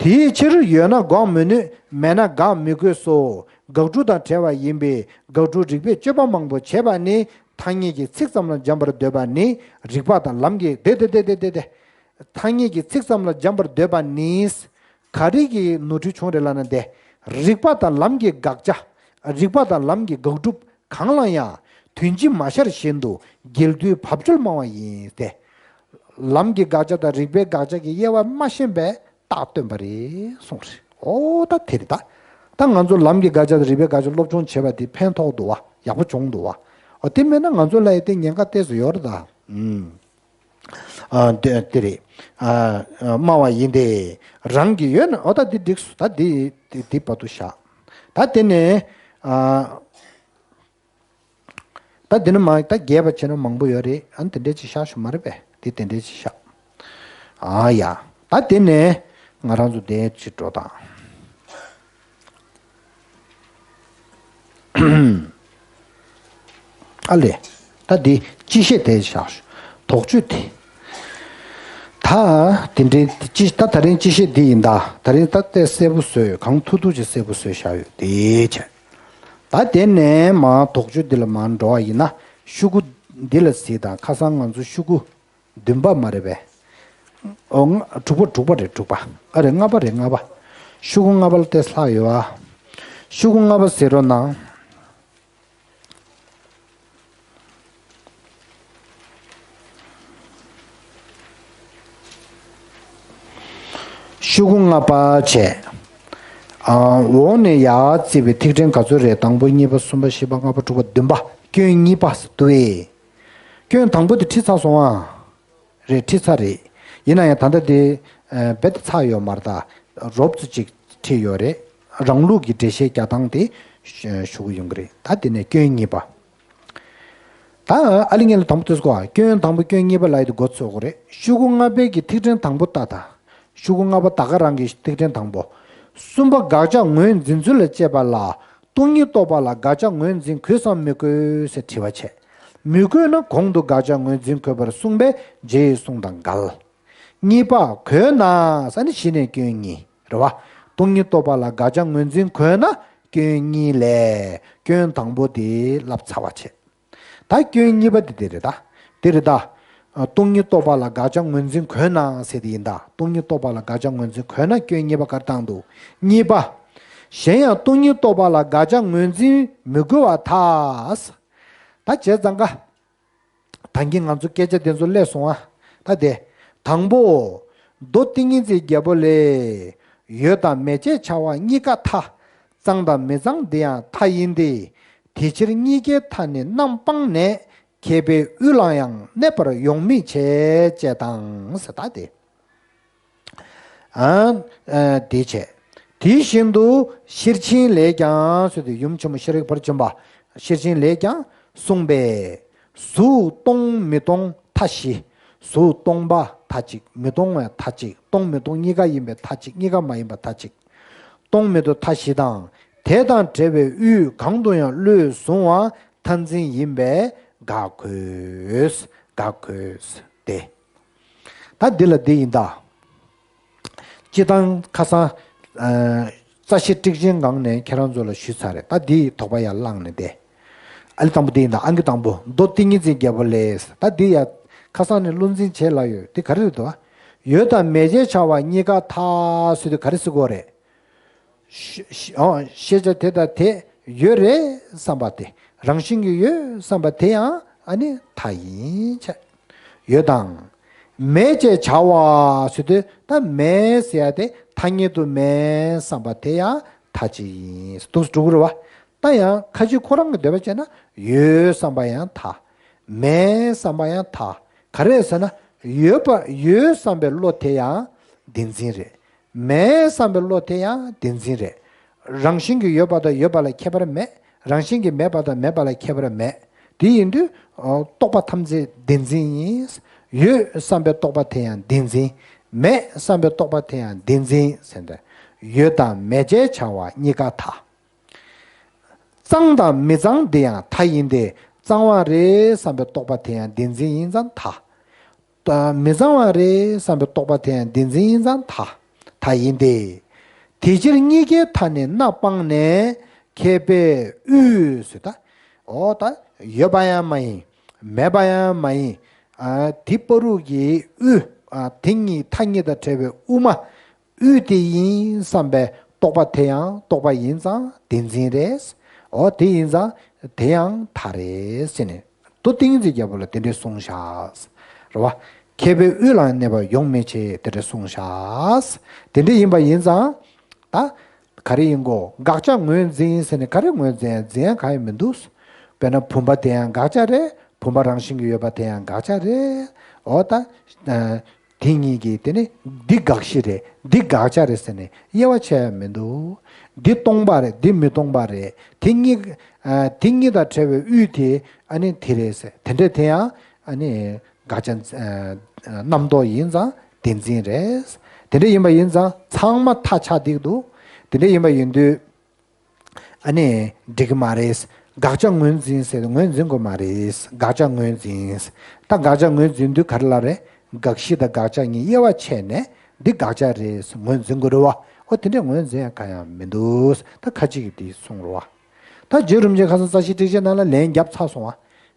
དེའི་ཕྱིར་ཡོད་ན་འགོག་མི་ནུས། མེད་ན་དགག་མི་དགོས་སོ། དགག་སྒྲུབ་དང་བྲལ་བ་ཡིན་པས་དགག་སྒྲུབ་རིགས་པས་དཔྱོད་པ་མང་པོ་བྱས་པ་ནི་ཐ་སྙད་ཀྱི་ཚིག་ཙམ་ལ་འཇམ་པར་འདོད་པ་ནི་རིགས་པ་དང་ལམ་གྱི་དེ་དེ་དེ་དེ་དེ་དེ། ཐ་སྙད་ཀྱི་ཚིག་ཙམ་ལ་འཇམ་པར་འདོད་པ་ནི། ག་རེ་གི་ནོར་འཁྲུལ་བྱུང་རེད་ལབ་ན་དེ། རིགས་པ་དང་ལམ་གྱི་དགག་བྱ། རིགས་པ་དང་ལམ་གྱི་དགག་སྒྲུབ། གང་ལ་ཡང་དོན་སྤྱི་མ་ཤར་བཞིན་དུ་འགལ་འདུའི་བབ་ཅོལ་སྨྲ་བ་ཡིན་ཏེ། ལམ་གྱི་དགག་བྱ་དང་རིགས་པའི་དགག་བྱ་གི་དབྱེ་བ་མ་ཤེས་པས་རྟགས་སྟོན་པ་རེད་གསུངས་རེད། ཨོ་ད་དེ་རེད་ད། ད་ང་ཚོ་ལམ་གྱི་དགག་བྱ་དང་རིགས་པའི་དགག་བྱ་སློབ་སྦྱོང་བྱས་པ་དེ་ཕན་ཐོགས་འདུག་བ། ཡག་པོ་བྱུང་འདུག་བ། ཨོ་དེ་མེད་ན་ང་ཚོ་ལ་ཡི་དེ་ཉེན་ཁ་ཏོག་ཙམ་ཡོད་རེད་ད། ཨུམ། ཨ་དེ་དེ་རེད། ཨ་སྨྲ་བ་ཡིན་ཏེ། རང་གི་ཡོད་ན་ཨོ་ད་འདི་འགྲིགས་སོ། ད་འདི་འདི་འདི་བར་དུ་བཞག་ད་དེ་ནས་ཨ། ད་འདི་ནས་མ་ད་རྒྱས་པ་བྱས་ན་མང་པོ་ཡོད་རེད། ཨ་ནི་དེ་འདྲས་ཅིག་བཞག་ཞུ་མ་རེད་པས། འདི་དེ་འདྲས་ཅིག་བཞག་ཨ་ཡ། ད་དེ་ནས་ང་རང་ཚོ་དེ་ཅིག་འགྲོ་དང་། ཨ་ལས། ད་འདི་སྤྱི་བཤད་དེ་བཞག་ཞུ། དོགས་གཅོད་དེ། ད་དེ་འདྲའི་སྤྱི་ད་ད་རིང་སྤྱི་བཤད་འདི་ཡིན་ད། ད་རིང་ད་ལྟའི་གསལ་པོ་བཟོས་གང་ཐུབ་ཐུབ་ཅིག་གསལ་པོ་བཟོས་བཞག་ཡོད་དེ་བྱས། ད་དེ་ནས་མ་དོགས་གཅོད་འདི་ལ་མ་འགྲོ་བ་ཡིན་ན་ཤོག་གུ་འདི་ལ་གཟིགས་དང་། ཁ་སང་ང་ཚོ་ཤོག་གུ་བདུན་པ་མ་རེད་པས། ཨོ་ལྔ་དྲུག་པ་དྲུག་པ་རེད། དྲུག་པ་ཨ་རེད། ལྔ་པ་རེད། ལྔ་པ། ཤོག་གུ་ལྔ་པ་ལ་ཏོག་ཙམ་ལྷག་ཡོད་ཨ། ཤོག་གུ་ལྔ་པ་གཟིགས་རོགས་གནང་། ཤོག་གུ་ལྔ་པ་བྱས། ཨ་འོག་ནས་ཡར་བརྩིས་པའི་ཐིག་ཕྲེང་ག་ཚོད་རེད། དང་པོ་གཉིས་པ་གསུམ་པ་བཞི་པ་ལྔ་པ་དྲུག་པ་བདུན་པ། སྐྱོན་གཉིས་པ་ཟེར་འདུག་ཨེ། སྐྱོན་དང་པོ་དེ་ཁྲིད་ཚར་སོང་ཨ། རེད། ཁྲིད་ཚར་རེད། ཡིན་ན་ཡང་ད་ལྟ་དེ་རྦད་དེ་ཚར་ཡོད་མ་རེད་ད། རོབ་ཙམ་ཅིག་ཁྲིད་ཡོད་རེད། རང་ལུགས་ཀྱི་འགྲེལ་བཤད་རྒྱག་སྟངས་དེ་ཞུ་གི་ཡོང་གི་རེད། ད་དེ་ནས་སྐྱོན་གཉིས་པ། ད་ཨ་ལི་ངས་ལ་དང་པོ་དེ་གོ། སྐྱོན་དང་པོ་སྐྱོན་གཉིས་པ་ལབ་ཡ་དེ་མགོ་ཚོད་དགོས་རེད། ཤོག་གུ་ལྔ་པའི་གི་ཐིག་ཕྲེང་དང་པོ་ལྟ་དང་། ཤོག་གུ་ལྔ་པ་ད་ག་རང་གི་ཐིག་ཕྲེང་དང་པོ། གསུམ་པ་དགག་བྱ་ངོས་འཛིན་ཚུལ་ལ་དཔྱད་པ་ལ། སྟོང་ཉིད་རྟོགས་པ་ལ་དགག་བྱ་ངོས་འཛིན་དགོས་སམ་མི་དགོས་ཟེར་དྲི་བ་བྱས། མི་དགོས་ན་གོང་དུ་དགག་བྱ་ངོས་འཛིན་དགོས་པར་གསུངས་པས་རྗེའི་གསུང་དང་འགལ། གཉིས་པ་དགོས་ན་ཟེར་ནས་གཞི་ནས་སྐྱོན་གཉིས་རེད་བ། སྟོང་ཉིད་རྟོགས་པ་ལ་དགག་བྱ་ངོས་འཛིན་དགོས་ན་སྐྱོན་གཉིས་ལས་སྐྱོན་དང་པོ་དེ་ལབ་ཚར་བ་བྱས། ད་སྐྱོན་གཉིས་པ་དེ་དེ་རེད་ད། དེ་རེད་ད། སྟོང་ཉིད་རྟོགས་པ་ལ་དགག་བྱ་ངོས་འཛིན་དགོས་ན་ཟེར་དེ་ཡིན་ད། སྟོང་ཉིད་རྟོགས་པ་ལ་དགག་བྱ་ངོས་འཛིན་དགོས་ན་སྐྱོན་གཉིས་པ་ག་རེ་བཏང་འདུག་གཉིས་པ། གཞན་ཡང་སྟོང་ཉིད་རྟོགས་པ་ལ་དགག་བྱ་ངོས་འཛིན་མི་དགོས་པར་ཐལ། ད་བྱས་ཙང་ཀ་ད་གིན་ང་ཚོ་སྐད་ཆ་དེ་ཚོ་སླེབས་སོང་ཨ། ད་དེ། དང་པོ། མདོ་ཏིང་ངེ་འཛིན་རྒྱལ་པོ་ལས། ཡོད་དང་མེད་ཅེས་བྱ་བ་གཉིས་ཀ་མཐའ། གཙང་དང་མི་གཙང་འདི་ཡང་མཐའ་ཡིན་ཏེ། དེ་ཕྱིར་གཉིས་ཀའི་མཐའ་ནི་རྣམ་སྤངས་ནས། མཁས་པའི་དབུས་ལའང་གནས་པར་ཡོང་མི་བྱེད་ཅེས་དང་ཟེར་ད་དེ། ཨ་ཨ་དེ་བྱས། དེ་བཞིན་དུ་ཤེར་ཕྱིན་ལས་ཀྱང་ཟེར་དུས་ཡུམ་ཆེན་མོ་ཤེས་རིག་ཕར་ཕྱིན་པ་ཤེར་ཕྱིན་ལས་ཀྱང་གསུངས་པས། གཟུགས་སྟོང་མི་སྟོང་མཐའ་བཞི། གཟུགས་སྟོང་པ་མཐའ་གཅིག་མི་སྟོང་བའི་མཐའ་གཅིག་སྟོང་མི་སྟོང་གཉིས་ཀ་ཡིན་པའི་མཐའ་གཅིག་གཉིས་ཀ་མ་ཡིན་པ་མཐའ་གཅིག་སྟོང་མི་སྟོང་མཐའ་བཞི་དང་། དེ་དང་བྲལ་བའི་དབུས་གང་དུ་ཡང་བློས་བཟུང་བ་མཐར་འཛིན་ཡིན་པས་དགག་དགོས། དགག་དགོས་ཏེ། ད་འདི་ལ་འདི་ཡིན་ད། སྤྱི་བཏང་ཁ་སང་། ཨ། རྩ་ཤེ་ཊཱིཀ་ཆེན་སྒང་ནས་ཁྱེད་རང་ཚོ་ལ་ཞུས་ཚར་རེད། ད་འདིའི་དོགས་པ་ཡར་བསླངས་ནས་བསྡད། ཨ་ལི་དང་པོ་འདི་ཡིན་ད། ཨང་ཀི་དང་པོ་མདོ་ཏིང་ངེ་འཛིན་རྒྱལ་པོ་ལས། ད་འདི་ཡ། ཁ་སང་ནས་བློ་འཛིན་བྱེད་ལ་ཡོད་དེ་ག་རེ་རེད་དོ། ཡོད་དང་མེད་ཅེས་བྱ་བ་གཉིས་ཀ་ཐལ་ཟེར་དུས་ག་རེ་ཟེར་དགོས་རེད། ཤེས་བྱ་དེ་དང་དེ་ཡོད་རེད་བསམ་པ་དེ་རང་བཞིན་གྱིས་ཡོད་བསམ་པ་དེ་ཡང་ཨ་ནི་མཐའ་ཡིན་ཆ། ཡོད་དང་། མེད་ཅེས་བྱ་བ་ཟེར་དུས་ད་མེད་ཟེར་ཡ་དེ་ཐ་སྙད་དུ་མེད་བསམ་པ་དེ་ཡང་མཐའ་གཅིག་ཡིན་འདུག་འགྲོ་གི་རེད་བ། ད་ཡང་ཁ་ཅིག་ཁོ་རང་གི་འདོད་པ་བྱས་ན་ཡོད་བསམ་པ་ཡང་མཐའ། མེད་བསམ་པ་ཡང་མཐའ། ག་རེ་ཟེར་ན་ཡོད་པ་ཡོད་བསམ་པའི་བློ་དེ་ཡང་བདེན་འཛིན་རེད། མེད་བསམ་པའི་བློ་དེ་ཡང་བདེན་འཛིན་རེད། རང་བཞིན་གྱིས་ཡོད་པ་དང་ཡོད་པ་ལ་ཁྱད་པར་མེད། རང་བཞིན་གྱིས་མེད་པ་དང་མེད་པ་ལ་ཁྱད་པར་མེད། དེ་ཡིན་དུས་ཨོ་རྟོག་པ་ཐམས་ཅད་བདེན་འཛིན་ཡིན། ཡོད་བསམ་པའི་རྟོག་པ་དེ་ཡང་བདེན་འཛིན། མེད་བསམ་པའི་རྟོག་པ་དེ་ཡང་བདེན་འཛིན་ཟེར་ཏེ། ཡོད་དང་མེད་ཅེས་བྱ་བ་གཉིས་ཀ་ཐལ། གཙང་དང་མི་གཙང་དེ་ཡང་མཐའ་ཡིན་ཏེ། གཙང་བ་རེད་བསམ་པའི་རྟོག་པ་དེ་ཡང་བདེན་འཛིན་ཡིན་ཙང་མཐའ། མི་གཙང་བ་རེད་བསམ་པའི་རྟོག་པ་དེ་ཡང་བདེན་འཛིན་ཡིན་ཙང་མཐའ། མཐའ་ཡིན་ཏེ། དེ་ཕྱིར་གཉིས་ཀའི་མཐའ་ནི་མནའ་སྤངས་ནས་མཁས་པས་དབུས་སུ་ད། འོ་ད་ཡོད་པ་ཡང་མ་ཡིན། མེད་པ་ཡང་མ་ཡིན། ཨ་དེ་བར་དུ་གི་དབུས། ཨ་དེ་གཉིས་མཐའ་གཉིས་དང་བྲལ་བའི་དབུ་མ། དབུས་དེ་ཡིན་བསམ་པའི་རྟོག་པ་དེ་ཡང་རྟོག་པ་ཡིན་ཙང་བདེན་འཛིན་རེད། འོ་དེ་ཡིན་ཙང་དེ་ཡང་མཐའ་རེད་ཟེར་ནས་མདོ་ཏིང་འཛིན་རྒྱལ་པོ་ལ་དེ་འདྲས་གསུངས་ཤག་རེད་བ། མཁས་པའི་དབུས་ལ་གནས་པ་ཡོང་མི་བྱེད་དེ་འདྲས་གསུངས་ཤག་དེ་འདྲས་ཡིན་པ་ཡིན་ཙང་ད་ག་རེ་ཡིན་གོ། དགག་བྱ་ངོས་འཛིན་ཟེར་ནས་ག་རེ་ངོས་འཛིན་འཛིན་ཡ་གང་ཡང་མི་འདུག་དཔེར་ན་བུམ་པ་དེ་ཡང་དགག་བྱ་རེད། བུམ་པ་རང་བཞིན་གྱིས་ཡོད་པ་དེ་ཡང་དགག་བྱ་རེད། འོ་ད། དེ་གཉིས་ཀྱིས་དེ་ནི་འདི་དགག་གཞི་རེད། འདི་དགག་བྱ་རེད་ཟེར་ནས་དབྱེ་བ་ཕྱེ་ཡ་མི་འདུག་འདི་སྟོང་པ་རེད། འདི་མི་སྟོང་པ་རེད། དེ་གཉིས། ཨ་དེ་གཉིས་དང་བྲལ་བའི་དབུས་དེ་ཨ་ནི་དེ་རེད་ཟེར། དེ་འདྲ་དེ་ཡང་ཨ་ནི་དགག་བྱ། ཨ་རྣམ་རྟོག་ཡིན་ཙང་བདེན་འཛིན་རེད། དེ་འདྲ་ཡིན་པ་ཡིན་ཙང་ཚང་མ་མཐའ་ཆགས་བསྡད་འདུག་དེ་འདྲ་ཡིན་པ་ཡིན་དུས། ཨ་ནི་འགྲིག་གི་མ་རེད། དགག་བྱ་ངོས་འཛིན་ཟེར་ངོས་འཛིན་དགོས་མ་རེད། དགག་བྱ་ངོས་འཛིན། ད་དགག་བྱ་ངོས་འཛིན་དུས་ག་རེ་ལབ་རེད། དགག་གཞི་དང་དགག་བྱ་གཉིས་དབྱེ་བ་ཕྱེ་ནས་འདི་དགག་བྱ་རེད་ངོས་འཛིན་དགོས་རེད་བ། ཨོ་དེ་འདྲས་ངོས་འཛིན་ཡང་གང་ཡང་མི་འདུག་ད་ཁ་ཅིག་གིས་དེ་གསུངས་རེད་བ། ད་རྗེ་རིན་པོ་ཆེ་ཁ་སང་རྩ་ཤེ་ཊཱིཀ་ཆེན་ནང་ལ་ལན་བརྒྱབ་ཚར་སོང་བ།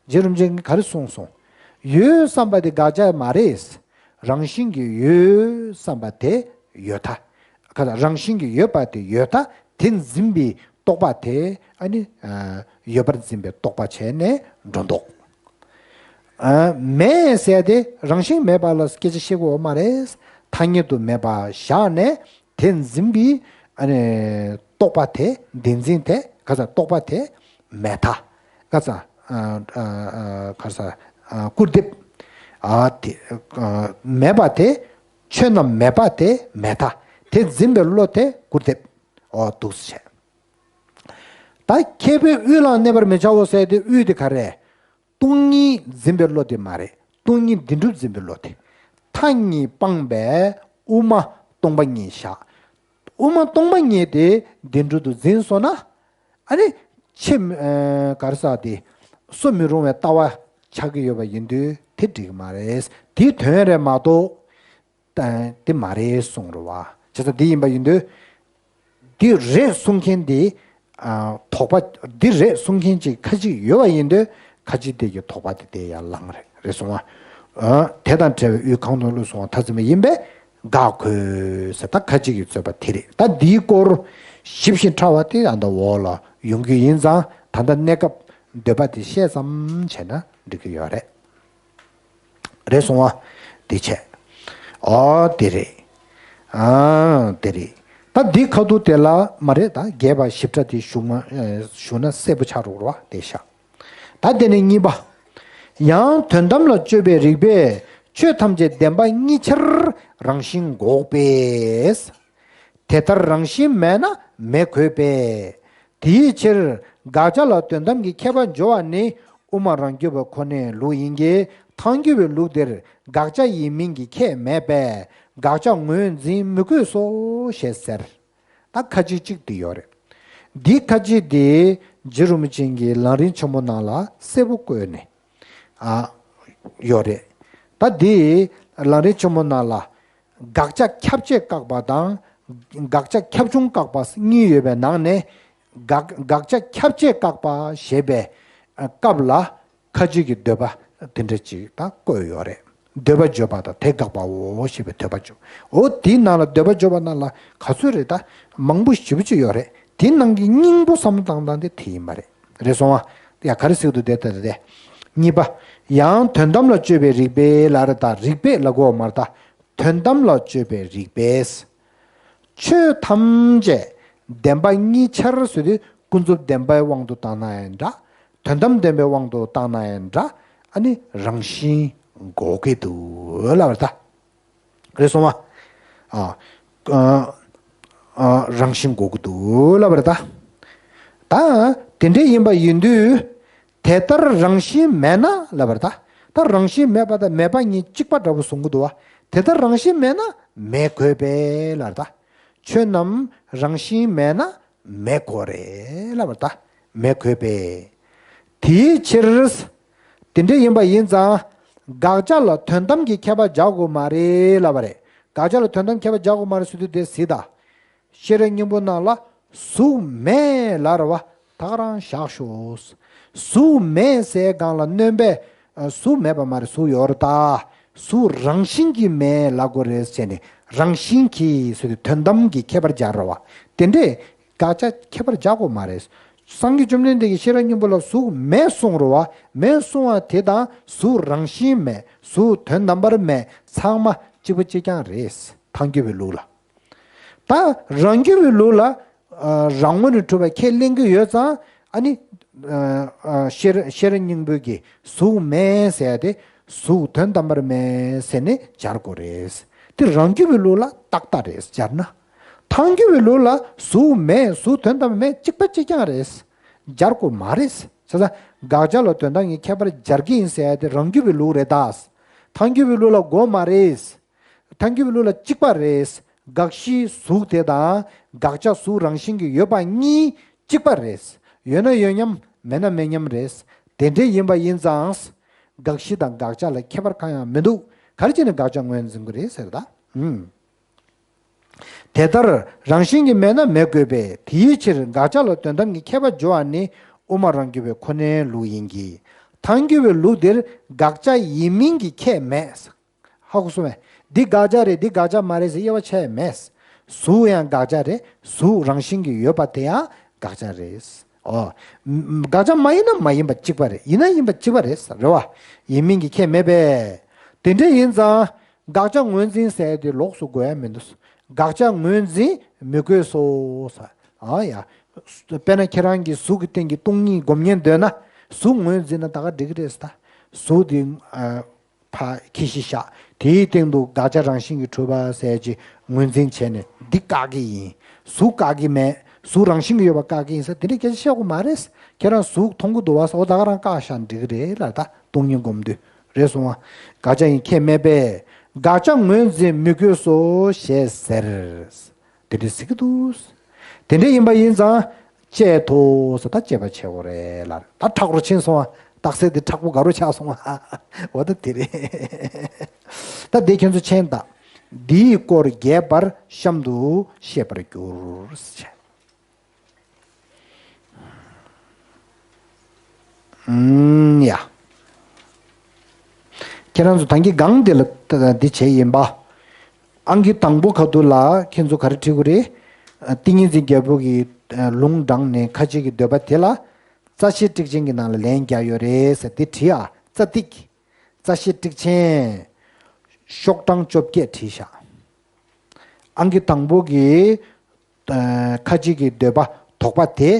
རྗེ་རིན་པོ་ཆེ་གིས་ག་རེ་གསུངས་སོང་། ཡོད་བསམ་པ་དེ་དགག་བྱ་མ་རེད། རང་བཞིན་གྱིས་ཡོད་བསམ་པ་དེ་ཡོད་མཐའ། ཁ་ཚ་རང་བཞིན་གྱིས་ཡོད་པ་དེ་ཡོད་མཐའ། དེ་འཛིན་པའི་རྟོག་པ་དེ་ཨ་ནི་ཡོད་པར་འཛིན་པའི་རྟོག་པ་བྱས་ནས་འགྲོ་འདུག་མེད་ཟེར་དེ་རང་བཞིན་མེད་པ་ལ་སྐད་ཆ་བཤད་དགོས་མ་རེད། ཐ་སྙད་དུ་མེད་པ་བཞག་ནས་དེ་འཛིན་པའི་ཨ་ནི་རྟོག་པ་དེ་བདེན་འཛིན་དེ་ཁ་ཚ་རྟོག་པ་དེ་མེད་མཐའ། ཁ་ཚ་ཁ་ཚ་སྐུར་འདེབས། ཨ་དེ་མེད་པ་དེ། ཆོས་རྣམས་མེད་པ་དེ་མེད་མཐའ། དེ་འཛིན་པའི་བློ་དེ་སྐུར་འདེབས། འོ་འདུག་སེ་བྱས། ད་མཁས་པའི་དབུས་ལ་གནས་པར་མི་བྱའོ་ཟེར་དེ་དབུས་དེ་ག་རེ། སྟོང་ཉིད་འཛིན་པའི་བློ་དེ་མ་རེད། སྟོང་ཉིད་བདེན་གྲུབ་འཛིན་པའི་བློ་དེ། མཐའ་གཉིས་སྤངས་པའི་དབུ་མ་སྟོང་པ་ཉིད་བཞག་དབུ་མ་སྟོང་པ་ཉིད་དེ་བདེན་གྲུབ་ཏུ་འཛིན་སོང་ན། ཨ་ནི་ཕྱི་ག་རེ་ཟེར་དེ་གསོ་མི་རུང་བའི་ལྟ་བ་ཆགས་ཀྱི་ཡོད་པ་ཡིན་དུས་དེ་འགྲིག་གི་མ་རེད། དེའི་དོན་རེད་མ་གཏོགས། དེ་མ་རེད་གསུངས་རེད་བ། བྱས་ཙང་འདི་ཡིན་པ་ཡིན་དུས། འདི་རེད་གསུང་མཁན་འདི། དོགས་པ་འདི་རེད་གསུང་མཁན་ཅིག་ཁ་ཅིག་ཡོད་པ་ཡིན་དུས་ཁ་ཅིག་དེ་གི་དོགས་པ་དེ་དེ་ཡར་ལངས་རེད་རེད་གསུང་བ། དེ་དང་བྲལ་བའི་དབུས་གང་དུ་བླུགས་སོང་བ་མཐའ་འཛིན་པ་ཡིན་པས་དགག་དགོས་ཟེར་ད་ཁ་ཅིག་གི་རྩོད་པ་དེ་རེད། ད་འདིའི་སྐོར་ཞིབ་ཞིང་ཕྲ་བ་དེ་ཨ་མདའ་འོག་ལ་ཡོང་རྒྱུ་ཡིན་ཙང་ད་ལྟ་གནས་སྐབས་འདོད་པ་དེ་བཤད་ཙམ་བྱས་ན་འགྲིག་གི་ཡོད་རེད། རེད་སོང་བ། དེ་བྱས། ཨོ་དེ་རེད། ཨ་དེ་རེད། ད་འདི་ཁ་ཐུག་དེ་ལ་མ་རེད་ད་རྒྱས་པ་ཞིབ་ཕྲ་དེ་ཞུ་མ་ཞུ་ན་གསལ་པོ་ཆགས་འགྲོ་བ་དེ་ཤག་ད་དེ་ནས་གཉིས་པ། ཡང་དོན་དམ་ལ་དཔྱོད་པའི་རིགས་པས་ཆོས་ཐམས་ཅད་བདེན་པ་གཉིས་ཆར་རང་བཞིན་འགོག་པས། དེ་ལྟར་རང་བཞིན་མེད་ན་མེད་དགོས་པས། དེའི་ཕྱིར་དགག་བྱ་ལ་དོན་དམ་གྱི་ཁྱད་པར་སྦྱོར་བ་ནི་དབུ་མ་རང་རྒྱུད་པ་ཁོ་ནའི་ལུགས་ཡིན་གྱི་ཐལ་འགྱུར་བའི་ལུགས་འདིར་དགག་བྱ་ཡིན་མིན་གྱི་ཁྱད་མེད་པས་དགག་བྱ་ངོས་འཛིན་མི་དགོས་སོ་ཞེས་ཟེར། ད་ཁ་ཅིག་གཅིག་འདི་ཡོད་རེད། འདི་ཁ་ཅིག་འདི་རྗེ་རིན་པོ་ཆེ་གིས་ལམ་རིམ་ཆེན་མོ་ནང་ལ་གསལ་པོ་བཀོད་ནས་ཨ་ཡོད་རེད། ད་འདི་ལམ་རིམ་ཆེན་མོ་ནང་ལ་དགག་བྱ་ཁྱབ་བྱེད་བཀག་པ་དང་དགག་བྱ་ཁྱབ་ཆུང་བཀག་པ་གཉིས་ཡོད་པའི་ནང་ནས་དགག་དགག་བྱ་ཁྱབ་བྱེད་བཀག་པ་ཞེས་པའི་སྐབས་ལ་ཁ་ཅིག་གི་འདོད་པ་དེ་འདྲ་ཅིག་ད་བཀོད་ཡོད་རེད། འདོད་པ་བརྗོད་པ་དང་དེ་དགག་པའོ་ཞེས་པའི་འདོད་པ་བརྗོད། འོ་དེའི་ནང་ལ་འདོད་པ་བརྗོད་པ་ནང་ལ་ག་ཚོད་རེད། ད་མང་པོ་ཞེ་པོ་ཅིག་ཡོད་རེད། དེའི་ནང་གི་སྙིང་པོ་བསམ་བློ་བཏང་སྟངས་དེ་དེ་ཡིན་པ་རེད། རེད་སོང་ཨ། ཡ་ག་རེ་ཟེར་གྱི་འདུག་དེ་ལྟ་སྟེ། གཉིས་པ། ཡང་དོན་དམ་ལ་དཔྱོད་པའི་རིགས་པས་ལབ་རེད། ད་རིགས་པས་ལབ་དགོས་པ་མ་རེད། ད་དོན་དམ་ལ་དཔྱོད་པའི་རིགས་པས། ཆོས་ཐམས་ཅད་བདེན་པ་གཉིས་ཆར་ཟེར་དུས་ཀུན་རྫོབ་བདེན་པའི་དབང་དུ་བཏང་ན་ཡང་འདྲ། དོན་དམ་བདེན་པའི་དབང་དུ་བཏང་ན་ཡང་འདྲ། ཨ་ནི་རང་བཞིན་འགོག་གི་འདུག་ལབ་པ་རེད་ད། རེད་སོང་བ། ཨ། ཨ། ཨ། རང་བཞིན་འགོག་གི་འདུག་ལབ་པ་རེད་ད། ད་དེ་འདྲ་ཡིན་པ་ཡིན་དུས། དེ་ལྟར་རང་བཞིན་མེད་ན་ལབ་པ་རེད་ད། ད་རང་བཞིན་མེད་པ་དང་མེད་པ་གཉིས་གཅིག་པ་འདྲ་པོ་གསུང་གི་འདུག་བ། དེ་ལྟར་རང་བཞིན་མེད་ན་མེད་དགོས་པས་ལབ་རེད་ད། ཆོས་རྣམས་རང་བཞིན་མེད་ན་མེད་དགོས་རེད་ལབ་པ་རེད་ད། མེད་དགོས་པས། དེའི་ཕྱིར། དེ་འདྲ་ཡིན་པ་ཡིན་ཙང་། དགག་བྱ་ལ་དོན་དམ་གྱི་ཁྱད་པར་སྦྱར་དགོས་མ་རེད་ལབ་པ་རེད། དགག་བྱ་ལ་དོན་དམ་ཁྱད་པར་སྦྱར་དགོས་མ་རེད་ཟེར་དུས་དེ་གཟིགས་དང་། ཤེས་རབ་སྙིང་པོ་ནང་ལ་གཟུགས་མེད་ལབ་རེད་བ། ད་ག་རང་བཞག་ཤོག་གཟུགས་མེད་ཟེར་སྒང་ལ་སྣོན་པས། ཨ། གཟུགས་མེད་པ་མ་རེད། གཟུགས་ཡོད་རེད་ད། གཟུགས་རང་བཞིན་གྱིས་མེད་ལབ་དགོས་རེད་ཟེར་ནས་རང་བཞིན་གྱིས་ཟེར་དུས་དོན་དམ་གྱི་ཁྱད་པར་སྦྱར་རེད་བ། དེ་འདྲས་དགག་བྱ་ཁྱད་པར་སྦྱར་དགོས་མ་རེད། སངས་རྒྱས་བཅོམ་ལྡན་འདས་ཀྱིས་ཤེས་རབ་སྙིང་པོ་ལ་གཟུགས་མེད་གསུངས་རེད་བ། མེད་གསུངས་པ་དེ་དང་གཟུགས་རང་བཞིན་མེད། གཟུགས་དོན་དམ་པར་མེད། ཚང་མ་གཅིག་པ་གཅིག་རྐྱང་རེད། ཐལ་འགྱུར་བའི་ལུགས་ལ། ད་རང་རྒྱུད་པའི་ལུགས་ལ། ཨ། རང་ངོས་ནས་གྲུབ་པ་ཁས་ལེན་གྱི་ཡོད་ཙང་། ཨ་ནི། ཨ། ཤེས་རབ་སྙིང་པོ་གིས་གཟུགས་མེད་ཟེར་ཏེ། གཟུགས་དོན་དམ་པར་མེད་ཟེར་ནས་སྦྱར་དགོས་རེད། དེ་རང་རྒྱུད་པའི་ལུགས་ལ་ཏག་ཏག་རེད་སྦྱར་ན། ཐལ་འགྱུར་བའི་ལུགས་ལ་གཟུགས་མེད། གཟུགས་དོན་དམ་པར་མེད། གཅིག་པ་གཅིག་རྐྱང་རེད། སྦྱར་དགོས་མ་རེད། བྱས་ཙང་དགག་བྱ་ལ་དོན་དམ་གྱི་ཁྱད་པར་སྦྱར་གྱི་ཡིན་ཟེར་ཏེ་རང་རྒྱུད་པའི་ལུགས་རེད་ད། ཐལ་འགྱུར་བའི་ལུགས་ལ་དགོས་མ་རེད། ཐལ་འགྱུར་བའི་ལུགས་ལ་གཅིག་པ་རེད། དགག་གཞི་གཟུགས་དེ་དང་དགག་བྱ་གཟུགས་རང་བཞིན་གྱིས་ཡོད་པ་གཉིས་གཅིག་པ་རེད། ཡོད་ན་ཡོད་མཉམ། མེད་ན་མེད་མཉམ་རེད། དེ་འདྲ་ཡིན་པ་ཡིན་ཙང་། དགག་གཞི་དང་དགག་བྱ་ལ་ཁྱད་པར་གང་ཡང་མི་འདུག་ག་རེ་བྱས་ནས་དགག་བྱ་ངོས་འཛིན་དགོས་རེད་ཟེར་ད། ཨུམ། དེ་ལྟར་རང་བཞིན་གྱིས་མེད་ན་མེད་དགོས་པས། དེའི་ཕྱིར་དགག་བྱ་ལ་དོན་དམ་གྱི་ཁྱད་པར་སྦྱོར་བ་ནི་དབུ་མ་རང་རྒྱུད་པའི་ཁོ་ནའི་ལུགས་ཡིན་གྱི། ཐལ་འགྱུར་བའི་ལུགས་འདིར་དགག་བྱ་ཡིན་མིན་གྱི་ཁྱད་མེད། ཧ་གོ་སོང་ངས། འདི་དགག་བྱ་རེད། འདི་དགག་བྱ་མ་རེད་ཟེར་དབྱེ་བ་ཕྱེ་ཡ་མེད། གཟུགས་ཡང་དགག་བྱ་རེད། གཟུགས་རང་བཞིན་གྱིས་ཡོད་པ་དེ་ཡང་དགག་བྱ་རེད། ཨོ། དགག་བྱ་མ་ཡིན་ན་མ་ཡིན་པ་གཅིག་པ་རེད། ཡིན་ན་ཡིན་པ་གཅིག་པ་རེད། རེད་བ། ཡིན་མིན་གྱི་ཁྱད་མེད་པས། དེ་འདྲ་ཡིན་ཙང་། དགག་བྱ་ངོས་འཛིན་ཟེར་དེ་ལོགས་སུ་དགོས་ཡ་མི་འདུག་དགག་བྱ་ངོས་འཛིན་མི་དགོས་སོ། ཨ་ཡ། དཔེར་ན་ཁྱེད་རང་གིས་གཟུགས་ཀྱི་སྟེང་གི་སྟོང་ཉིད་སྒོམ་ཉན་འདོད་ན། གཟུགས་ངོས་འཛིན་ན་ད་ག་འགྲིག་གི་རེད་ད། གཟུགས་དེ། ཨ། ཕར་ཁྱེར་ཤིག་བཞག་དེའི་སྟེང་དུ་དགག་བྱ་རང་བཞིན་གྱིས་གྲུབ་པ་ཟེར་གྱི་ངོས་འཛིན་བྱས་ནས་འདི་བཀག་གི་ཡིན། གཟུགས་བཀག་གི་མེད། གཟུགས་རང་བཞིན་གྱིས་ཡོད་པ་བཀག་གི་ཡིན་ཟེར་དེ་འདྲའི་སྐད་ཆ་བཤད་དགོས་མ་རེད། ཁྱེད་རང་གཟུགས་མཐོང་གི་འདུག་བ་ཟེར། འོ་ད་ག་རང་བཀག་བཞག་འགྲིག་གི་རེད་ལ། ད་སྟོང་ཉིད་སྒོམ་དུས་རེད་སོང་བ། དགག་བྱ་ཡི་ཁྱད་མེད་པས། དགག་བྱ་ངོས་འཛིན་མི་དགོས་སོ་ཞེས་ཟེར། དེ་འདྲ་ཟེར་གྱི་འདུག་དེ་འདྲ་ཡིན་པ་ཡིན་ཙང་། དཔྱད་དོ་ཟེར། ད་དཔྱད་པ་བྱེད་དགོས་རེད་ལ། ད་མཁྲེགས་པོ་ཕྱིན་སོང་བ། རྟགས་གསལ་དེ་མཁྲེགས་པོ་དགའ་རུ་ཆགས་སོང་བ། འོ་ད་དེ་རེད། ད་དེ་ཁྱེད་ཚོ་མཁྱེན་ད། འདིའི་སྐོར་རྒྱས་པར་གཤམ་དུ་བཤད་པར་འགྱུར། ཨུམ། ཡ། ཁྱེད་རང་ཚོ་ད་གིན་སྒང་འདི་ལ་འདི་བྱས་ཡིན་པ། ཨང་ཀི་དང་པོ་ཁ་ཐུག་ལ་ཁྱེད་ཚོ་ག་རེ་བྲིས་དགོས་རེད། ཏིང་ངེ་འཛིན་རྒྱལ་པོ་གི་ལུང་དྲངས་ནས་ཁ་ཅིག་གི་འདོད་པ་དེ་ལ། རྩ་ཤེ་ཊཱིཀ་ཆེན་གྱི་ནང་ལ་ལན་རྒྱག་ཡོད་རེད་ཟེར་འདི་བྲིས་ཨ། རྩ་ཏིག་རྩ་ཤེ་ཊཱིཀ་ཆེན། ཤོག་གྲངས་བཅོ་བརྒྱད་བྲིས་ཤག་ཨང་ཀི་དང་པོ་གི། ཨ། ཁ་ཅིག་གི་འདོད་པ་དོགས་པ་དེ།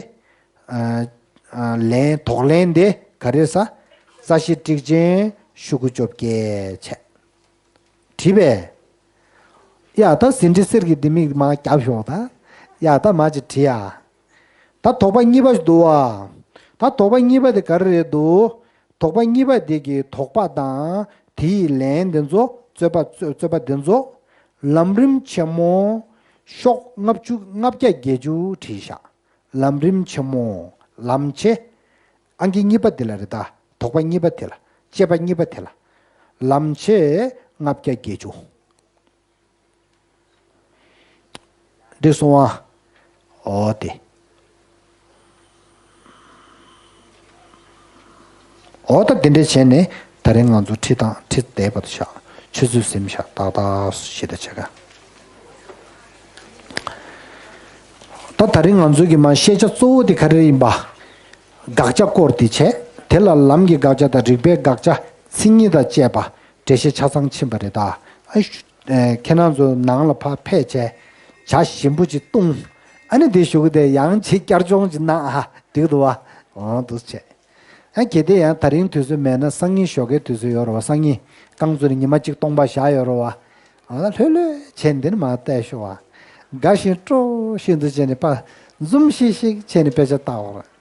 ཨ། ཨ། ལན་དོགས་ལན་དེ་ག་རེ་ཟ། རྩ་ཤེ་ཊཱིཀ་ཆེན་ཤོག་གུ་བཅོ་བརྒྱད་བྱས། བྲིས་པས། ཡ་ད་ཟིན་བྲིས་གསེར་གྱི་ལྡེ་མིག་མར་རྒྱབ་ཤོག་ད། ཡ་ད་མར་ཅིག་བྲིས་ཡ། ད་དོགས་པ་གཉིས་པ་ཞིག་འདུག་བ། ད་དོགས་པ་གཉིས་པ་དེ་ག་རེ་རེད་འདུག་དོགས་པ་གཉིས་པ་དེ་གི་དོགས་པ་དང་དེའི་ལན་དེ་ཚོ་རྩོད་པ་རྩོད་པ་དེ་ཚོ་ལམ་རིམ་ཆེན་མོ་ཤོག་ལྔ་བཅུ་ལྔ་བརྒྱ་བརྒྱད་ཅུ་བྲིས་ཤག་ལམ་རིམ་ཆེན་མོ་ལམ་ཆེ། ཨང་ཀི་གཉིས་པ་དེ་ལ་རེད་ད། དོགས་པ་གཉིས་པ་དེ་ལ། དཔྱད་པ་གཉིས་པ་དེ་ལ། ལམ་ཆེ་ལྔ་བརྒྱ་བརྒྱད་ཅུ། འགྲིག་སོང་ཨ། འོ་དེ། འོ་ད་དེ་འདྲས་བྱས་ནས་ད་རིང་ང་ཚོ་ཁྲིད་དང་ཁྲིད་བསྡད་པ་དུ་བཞག་ཆུ་ཚོད་ཟིན་ཤག་ཏག་ཏག་ཞིག་ད་བྱེད་ག་ད་ད་རིང་ང་ཚོའི་གི་མ་ཤེས་བྱ་གཙོ་བོ་དེ་ག་རེ་ཡིན་པ། དགག་བྱ་སྐོར་དེ་བྱས། དེ་ལ་ལམ་གྱི་དགག་བྱ་དང་རིགས་པའི་དགག་བྱ། མཚན་ཉིད་དང་བཅས་པ་འགྲེལ་བཤད་ཆ་ཚང་ཕྱིན་པ་རེད་ད། ཨ་ཤུ་ཨེ་ཁྱེད་རང་ཚོ་ནང་ལ་ཕར་ཕེབས་བྱས། ཇ་ཞིམ་པོ་ཅིག་བཏུང་། ཨ་ནི་དེ་ཞུ་གི་དེ་ཡང་ཅིག་བསྐྱར་སྦྱོང་ཅིག་གནང་ཨ། འགྲིག་འདུག་བ། འོ་འདུག་བྱས། ཨ་གལ་ཏེ་ཡང་ད་རིང་དུས་ཚོད་མེད་ན་སང་ཉིན་ཞོགས་ཀའི་དུས་ཚོད་ཡོད་རེད་བ། སང་ཉིན་རྐང་བཙུགས་ནས་ཉི་མ་གཅིག་སྟོང་པ་བཞག་ཡོད་རེད་བ། ཨ་ལྷོད་ལྷོད་བྱས་འདིར་མར་བལྟས་ཤོག་བ། དགའ་བཞིན་སྤྲོ་བཞིན་དུ་བྱས་ནས་པ་འཛུམ་ཤིག་ཤིག་བྱས་ནས་དཔེ་ཆ་ལྟ་བར།